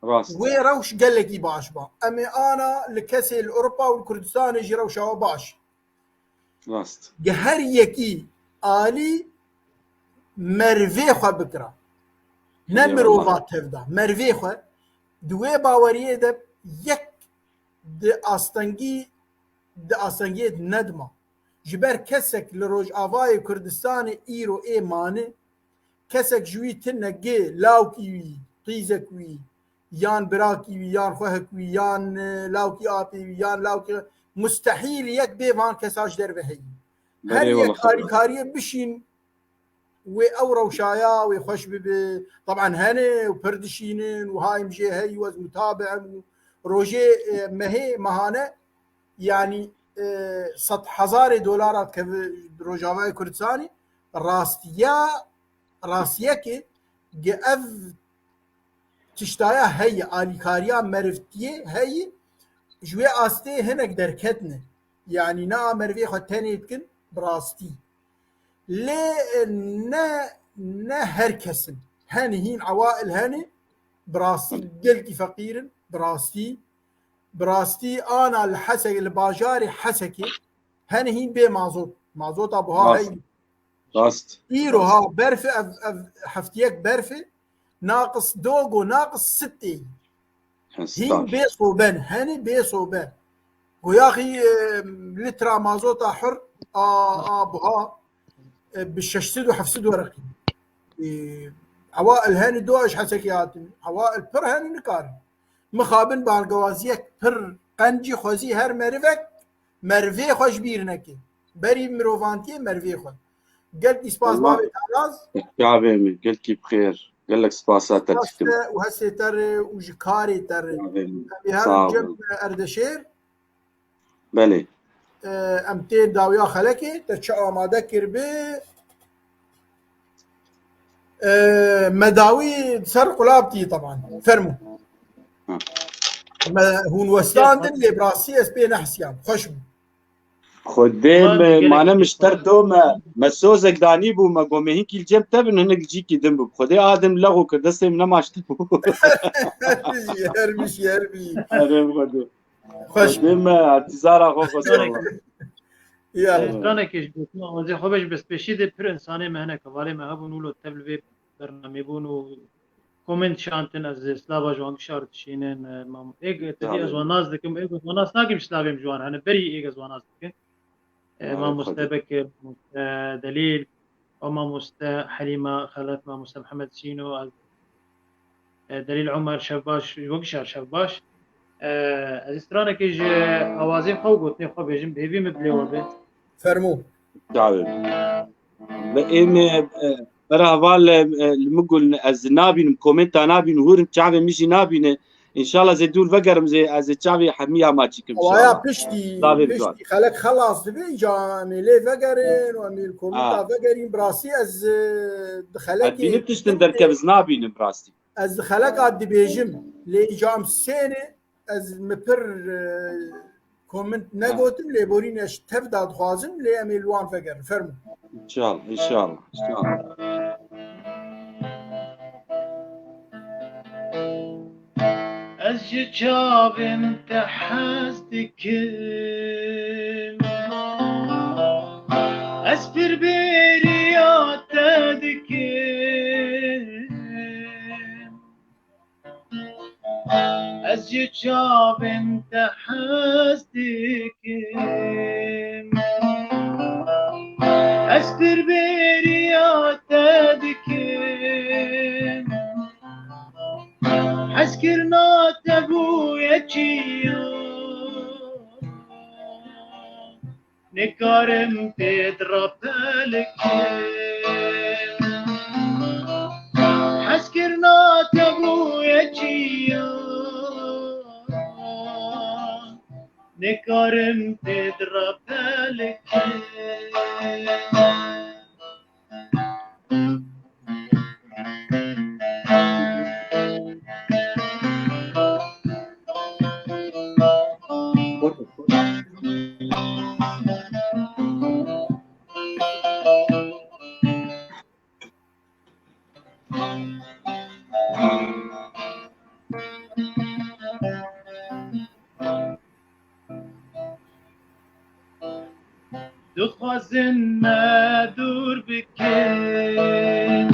Rast. Wê rewş gelekî baş ba. Em ê ana li kesê li Ewropa û li Kurdistanê jî rewşa we baş. Rast. Ge her yekî alî mervê xwe bikira. Ne Eyvallah. Mirova tevda. Mervê xwe. Di wê baweriyê de yek di astengî, di astengiyê de nedima. Ji ber kesek li Rojavayê Kurdistanê îro ê mane, kesek ji wî tune gi lawkî wî, qîzek wî, yan birakî wî, yan xwehek wî, yan, e, lawkî apê wî, yan lawkî, mustehîl yek bê van kesa ji derve heyî. Her Belê, yek wala xwe. alîkariyê bişîn wê ew rewşaya wê xweş bibe. Taban hene û pir dişînin û hayim jê heyî û ez mutabi em û rojê, e, mehê, mehane, yanî, e, sed hezarê dolara dikeve Rojavayê Kurdistanê. Rastiya, rastiyekê ge ev tiştaya heye, alîkariya merivtiyê heye, ji wê astê hinek derketine. Yanî ne a merivê xwe tenê dikin, bi rastî. Lê, e, ne, ne her kes in. Hene hîn ewail hene, bi rastî gelkî feqîr in, bi rastî, bi rastî ana li Hesekê, li bajarê Hesekê, hene hîn bê mazot. Mazota buha Rast. heyî. Rast. Îro ha berf e, ev, ev heftiyek berf e, naqis dogo, naqis sitê. Hîn Hestan. bê soben, hene bê sobe. Goyaxî, e, litra mazota hir a, a buha, e, bi şeş sed û heft sed wereqî. E, ewa el hene dua ji Hesekê hatin. Ewa el pir hene nikarin. Mixabin balgawaziyek pir qencî xwezî her merivek mervê xwe ji bîr neke. Berî mirovantiyê mervê xwe. Gelkî spas Allah. Bavê Taraz. Çavê min, gelkî bi xêr. Gelek spasa te Spas dikim. Te û hestê te re û ji karê te re. Çavê min. Em ê Sağ herin cem olun. Erdeşêr. Belê. E, em tên dawiya xelekê, te çi amade kiribe? E, me dawî ser qulab tî taban. Fermû. Hı. Me hûn westandin lê bi rastî ez pê nehsiyam. Xweş bû. Xwedê Aman me gelek mane iyi mişter oldu. do me. Me sozek danî bû me gomê hinkî li cem te bin hinek cîkî din bû. Xwedê adim lexo kir destê min nemaşt bû. Her bijî, her bijî, her bijî. Erê Xwedê. Xweş Xwedê bû. me tîzara xwe xwe Stranekî, sala. Ya. stranekî ji gotina wazê xwe be ji destpêşî de pir insanê me hene, hevalê me hebûn wilo tev li vê bernamê bûn û komên şantin, ez slava ji wan gişa re dişînin, e, mam-, êk, tevî ez wan nas dikim, êk wan nas nakim, ji slavêm ji wan hene, berî êk ez wan nas dikim. E, mamoste Bekir, mamoste Delîl, û mamoste Helîma Xelef, mamoste Mihemed Sîno, ez, e, Delîl Omer, şev baş, ji bo gişa re şev baş. E, ez stranekê ji awazê xwe û gotinê xwe bêjim, bi hêvî min bi lê we be. Fermo. Çawe. Ve êm, e, e, bera heval, e, e, li min gul, ez nabînim, komenta nabînim, hûrim çavê min jî nabîne. Înşallah zê dûr vegerim zê, ez ê çavê hemiya ma çikim Waya inşallah. Piştî, Çavê piştî xelek xelas dibe, îca em ê lê vegerin û em ê li komenta Ha. Vegerin. Bi rastî ez, e, di xelekê Ez bînim tiştin derkev, ez nabînim rastî. Ez di xeleka dibêjim, lê îca em sêne, ez mi pir, e, komint negotim, lê borîne ji tev da dixwazim, lê em ê li wan vegerin. Fermo. Înşallah, înşallah, înşallah. Ez ji çavên te hez dikim. Ez pir bêriya te dikim. Ez ji çavên te hez dikim. Ez pir bêriya te dikim. Hezkirina te bûye çiya. Nikarim pê di rapelikim. Hezkirina te bûye çiya. Nikarim pê di rapelikim. Dixwazin me dûr bikin.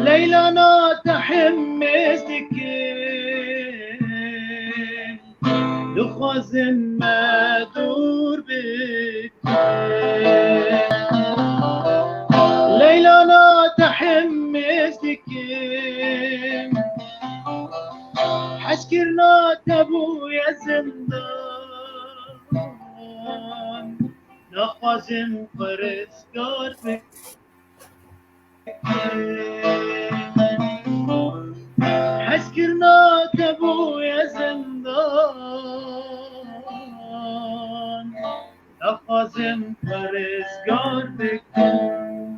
Leylana te hemêz dikin. Dixwazin me dûr bikin. Leylana te hemêz dikin. Hezkirina te bûye zindan. Naxwazim xwe rizgar bikim. Hezkirina te bûye zindan. Naxwazim xwe rizgar bikim.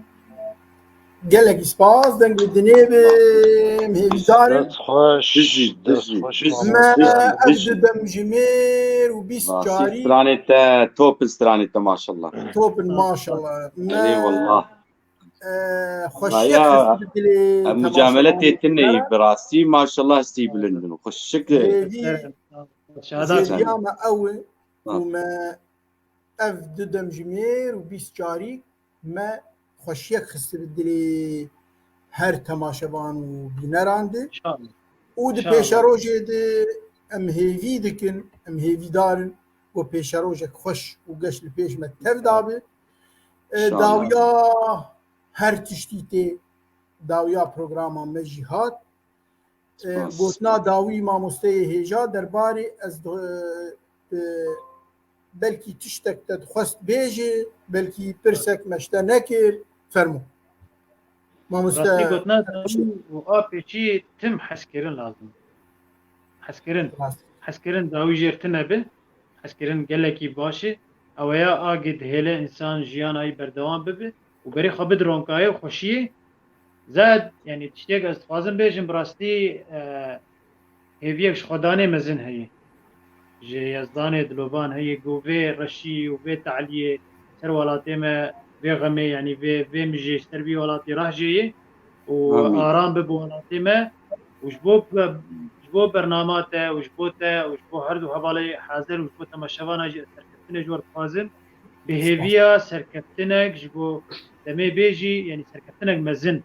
Gelekî spas, deng li dinê be, em hêvîdar in. Dest xweş, Bijî, dest bijî, xweş, bijî, mamoste. Me bijî, ev bijî. Du dem ji mêr û bîst Rastî carî. Stranê te, top in stranê te, maşallah. Top in, maşallah. Me, Eyvallah. e, xweşiyek Vaya, xist bi dilê em mucamele temaşevanê tê tine me. Bi rastî, maşallah, hestî bilind in. Xweşik. Hêvî, Şadak. Hêviya me ew e Ha. Û me ev du dem ji mêr û bîst carî me xweşiyek xistibin dilê her temaşevan û bîneran de. Û di pêşerojê de em hêvî dikin, em hêvîdar in ku pêşerojek xweş û geş li pêş me tev dabe. E, dawiya her tiştî tê, dawiya programa me jî hat. E, gotina dawî mamosteyê hêja derbarê ez di, e, belkî tiştek te dixwest bêjê, belkî pirsek me ji te nekir. Fermo. Mamoste. Rastî gotina dawî û a pêçî tim hezkirin lazim. Hezkirin. Rast. Hezkirin dawî jêr tune bi. Hezkirin gelekî baş e. Ew ya a gê dihêle însan jiyana wî berdewam bibe û berê xwe bide ronkayê û xweşiyê. Zad, yanî tiştek ez dixwazim bêjim, bi rastî, e, hêviyek ji xwedanê mezin heye. Ji Yezdanê dilovan heye ku vê reşî û vê taliyê ser welatê me, vê xemê, yanî vê, vê mijê ji ser vî welatî rahcêye û Amîn. Aram bibe welatê me û ji bo, ji bo bernama te û ji bo te û ji bo her du hevalê hazir û ji bo temaşevana jî ez serkeftinê ji we re dixwazim. Bi hêviya serkeftinek ji bo demê bê jî, yanî serkeftinek mezin.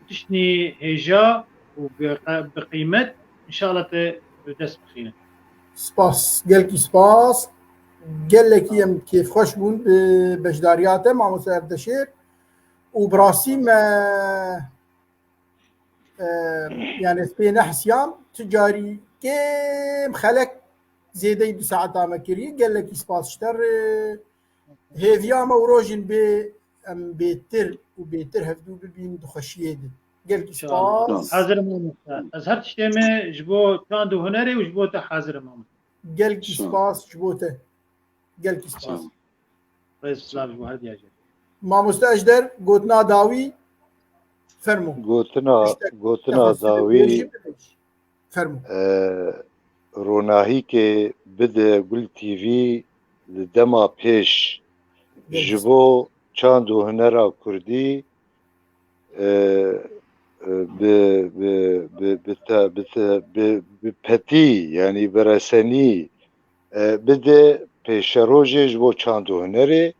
tiştî hêja û bi, bi qîmet, înşallah te bi dest bixîne. Spas, gelkî spas. Gelekî em kêfxweş bûn bi beşdariya te, Mamoste Erdeşêr. Û bi rastî me, e, yani ez pê nehesiyam, tu carî kêm xelek zêdeyî du saeta me kiriye. Gelekî spas ji te re. Hêviya me û rojên bê em bêtir û bêtir hevdû bibîn di xweşiyê de. Gelkî spas. Hazir im mamoste. Ez her tiştê me ji bo çand û hunerê û ji bo te hazir im mamoste. Gelkî spas ji bo te. Gelkî spas. Rêz silav ji bo her diya jî. Mamoste Ejder, gotina dawî, fermo. Gotina, gotina dawî. Fermo. E, ronahîkê bide Gul T V li dema pêş ji bo çand û hunera kurdî, e, e, bi, bi, bi, bi, te, bi, te, bi, bi petî, yani bi resenî, e, bide pêşerojê ji bo çand û hunerê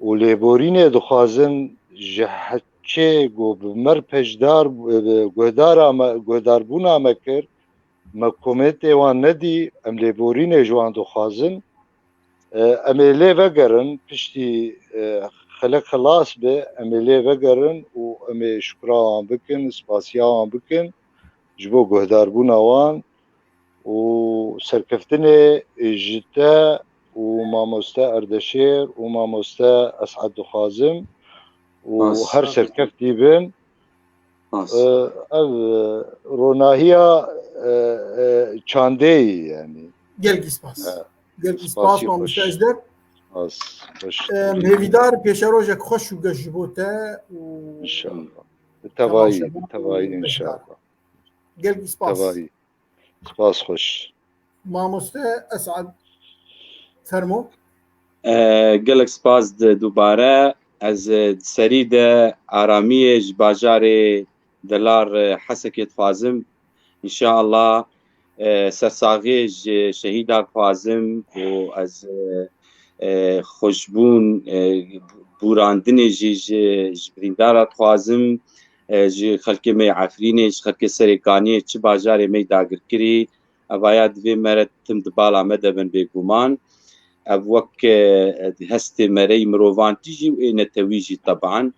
û lêborînê dixwazin ji heçê ku bi me re peşdar, e, guhdara me, guhdarbûna me kir, me komentê wan nedî, em lêborînê ji wan dixwazin. E, em ê lê vegerin, piştî, e, xelek xilas be, em ê lê vegerin û em ê şukra wan bikin, spasiya wan bikin ji bo guhdarbûna wan û serkeftinê ji te û mamoste Erdeşêr û mamoste Esad dixwazim û her serkeftî bin. E, ev, e, ronahiya, e, e, çandeyî yani. Gelkî spas. Gelkî spas mamoste Ejder. Spas. Xweş. Em hêvîdar pêşerojek xweş û geş ji bo te û İnşallah. Bi tevayî, bi tevayî inşallah. Gelkî spas. Tevayî. Spas xweş. Mamoste Esad, fermo. E, gelek spas di dubare. Ez, e, di serî de aramiyê ji bajarê Delar, e, Hesekê dixwazim. Înşallah, e, sersaxiyê ji şehîda dixwazim û ez, e, e, xweşbûn, e, bûrandinê jî ji, ji birîndara dixwazim. E, ji xelkê me yê Efrînê, ji xelkê Serêkaniyê, çi bajarê me yê dagirkirî, evaya divê me re tim di bala me de bin bêguman. Ev wek, e, hestê me re yî mirovantî jî û ê netewî jî teban.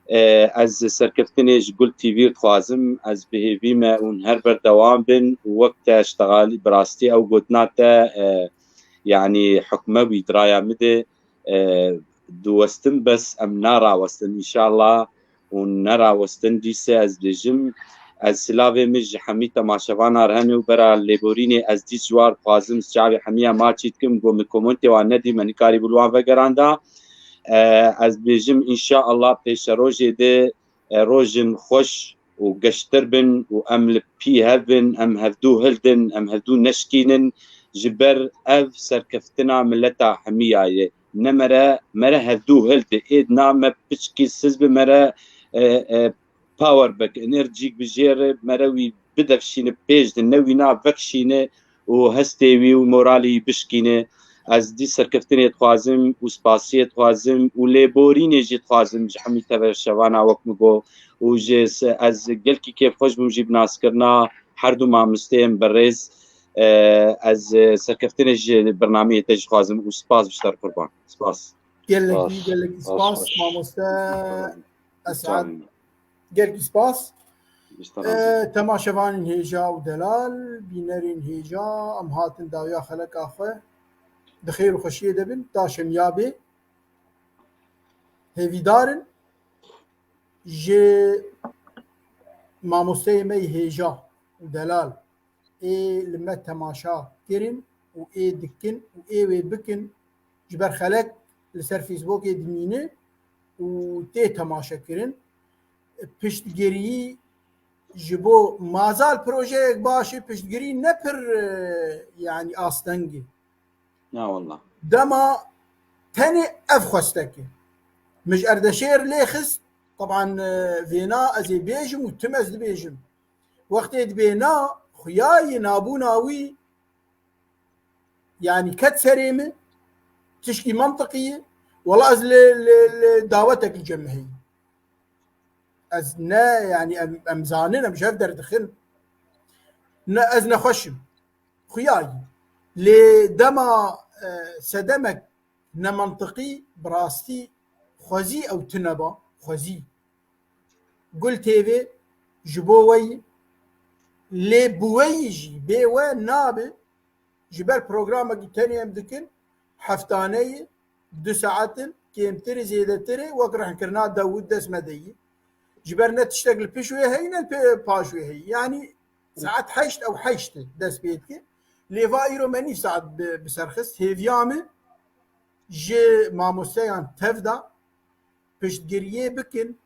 E, ez serkeftinê ji Gul T V dixwazim, ez bi hêvî me hûn her berdewam bin û wek te ştexalî bi rastî ew gotina te, e, yanî hukme wî di raya min de, e, diwestin bes em narawestin înşallah û nerawestin dîse ez dibêjim, ez silavê min ji hemî temaşevana re hene û bera lêborînê ez dîs ji wan dixwazim, ji çavê hemiya maçî dikim, got min komentê wan nedî, me nikarîbû li wan vegeranda. E, ez dibêjim înşallah pêşerojê de, e, rojên xweş û geştir bin û em li pî hev bin, em hevdû hildin, em hevdû neşkînin, ji ber ev serkeftina mileta hemiya ye. Ne mere, mere hevdû hildi. Êdna me piçkî siz bi mere, e, e, power bik, enerjîk bijêre, mere wî bidefşîne pêş de, ne wîna vekşîne û hestê wî û moralê wî bişkîne. Ez dî serkeftinê dixwazim û spasiyê dixwazim û lêborînê jî dixwazim ji hemî teveşevana wek min got û ji se-, ez gelkî kêfxweş bûm jî bi naskirina her du mamosteyên berêz. E, ez, e, serkeftinê ji bernameyê te jî dixwazim û spas ji te re qurban. Spas. Gelekî, gelekî spas, mamoste Esad. Gelkî spas. E, temaşevanên hêja û delal, bînerên hêja, em hatin dawiya xeleka xwe. Di xêr û xweşiyê de bin, ta şemiya bê. Hêvîdar in ji mamosteyê me yê hêja û delal ê li me temaşa kirin û ê dikin û ê wê bikin, ji ber xelek li ser Facebookê dimîne û tê temaşekirin. Piştgirî ji bo mazal projeyek baş e, piştgirî ne pir, e, yanî asteng e. Na wallah. Dema tenê ev xwestek e. Min ji Erdeşêr lê xist, teban, e, vêna ez ê bêjim û tim ez dibêjim. Wextê dibê na, xuya yê nabûna wî, yanî ket serê min, tişkî mantiqî ye, wela ez li, li, li dawetekî cem heyî. Ez ne, yani em, em zanin, em ji hev derdixin. Ne, ez nexweş im. Xuyayî. Lê dema, e, sedemek nemantiqî, bi rastî xwezî ew tune ba, xwezî. Gul T V ji bo we yî, lê bi we yî jî bê we nabe. Ji ber programekî tenê em dikin, heftaneyê, du saet in, kêmtir e, zêdetir e, wek rehnkirina dewû dest me de yî. Ji ber ne tiştek li pişt wê heyî, ne li pê-, paş wê heyî. Yanî saet heşt ew heşt e dest pê dike. Lê va îro me nîv saet bi, bi ser xist. Hêviya min ji mamosteyan tev da piştgiriyê bikin.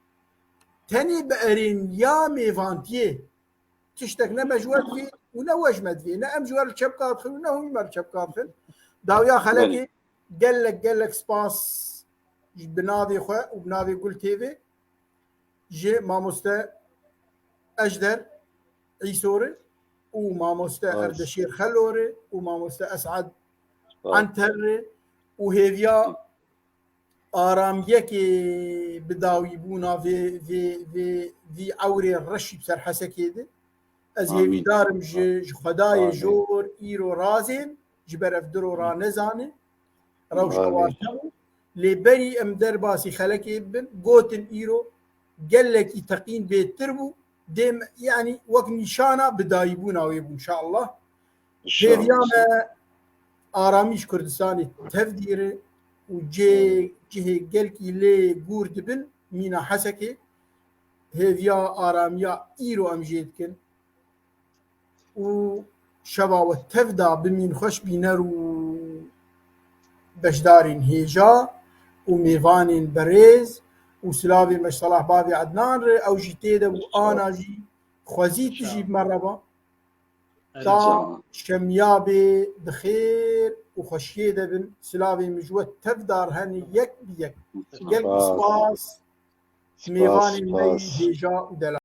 Tenê bi erêniya mêvantiyê tiştek ne me ji we divê û ne we ji me divê. Ne em ji we li çepka dixin û ne hûn ji me li çepka dixin. Dawiya xelekê gelek gelek spas ji bi navê xwe û bi navê Gul T V ji mamoste Ejder Îsor e û mamoste Erdeşîr Xelor e û mamoste Esad Anter e û hêviya aramiyekê bi dawîbûna vê, vê, vê, vî ewrê reşî bi ser Hesekê de. Ez hêvîdar im ji, ji Xwedayê jor îro razên, ji ber ev du ro ranezane, rewş hewa tevû. Lê berî em derbasî xelekê bibin, gotin îro gelekî teqîn bêtir bû. Dê me, yanî wek nîşana bi dayîbûna wê bû, înşallah. Hêviya me aramî ji Kurdistanê tev dîre û cihê, cihê gelkî lê gûr dibin, mîna Hesekê. Hêviya aramiya îro em jê dikin û şeva we tev da bimîn xweş bîner û beşdarên hêja û mêvanên berêz û silavê me ji Selah bavê Ednan re, ew jî tê de bû, ana jî xwezî tu jî bi me re ba. Ta şemiyabê bi xêr û xweşiyê de bin. Silavê min ji we tev dar hene yek bi yek. Gelkî spas. Mêvanên me yî hêja û delal.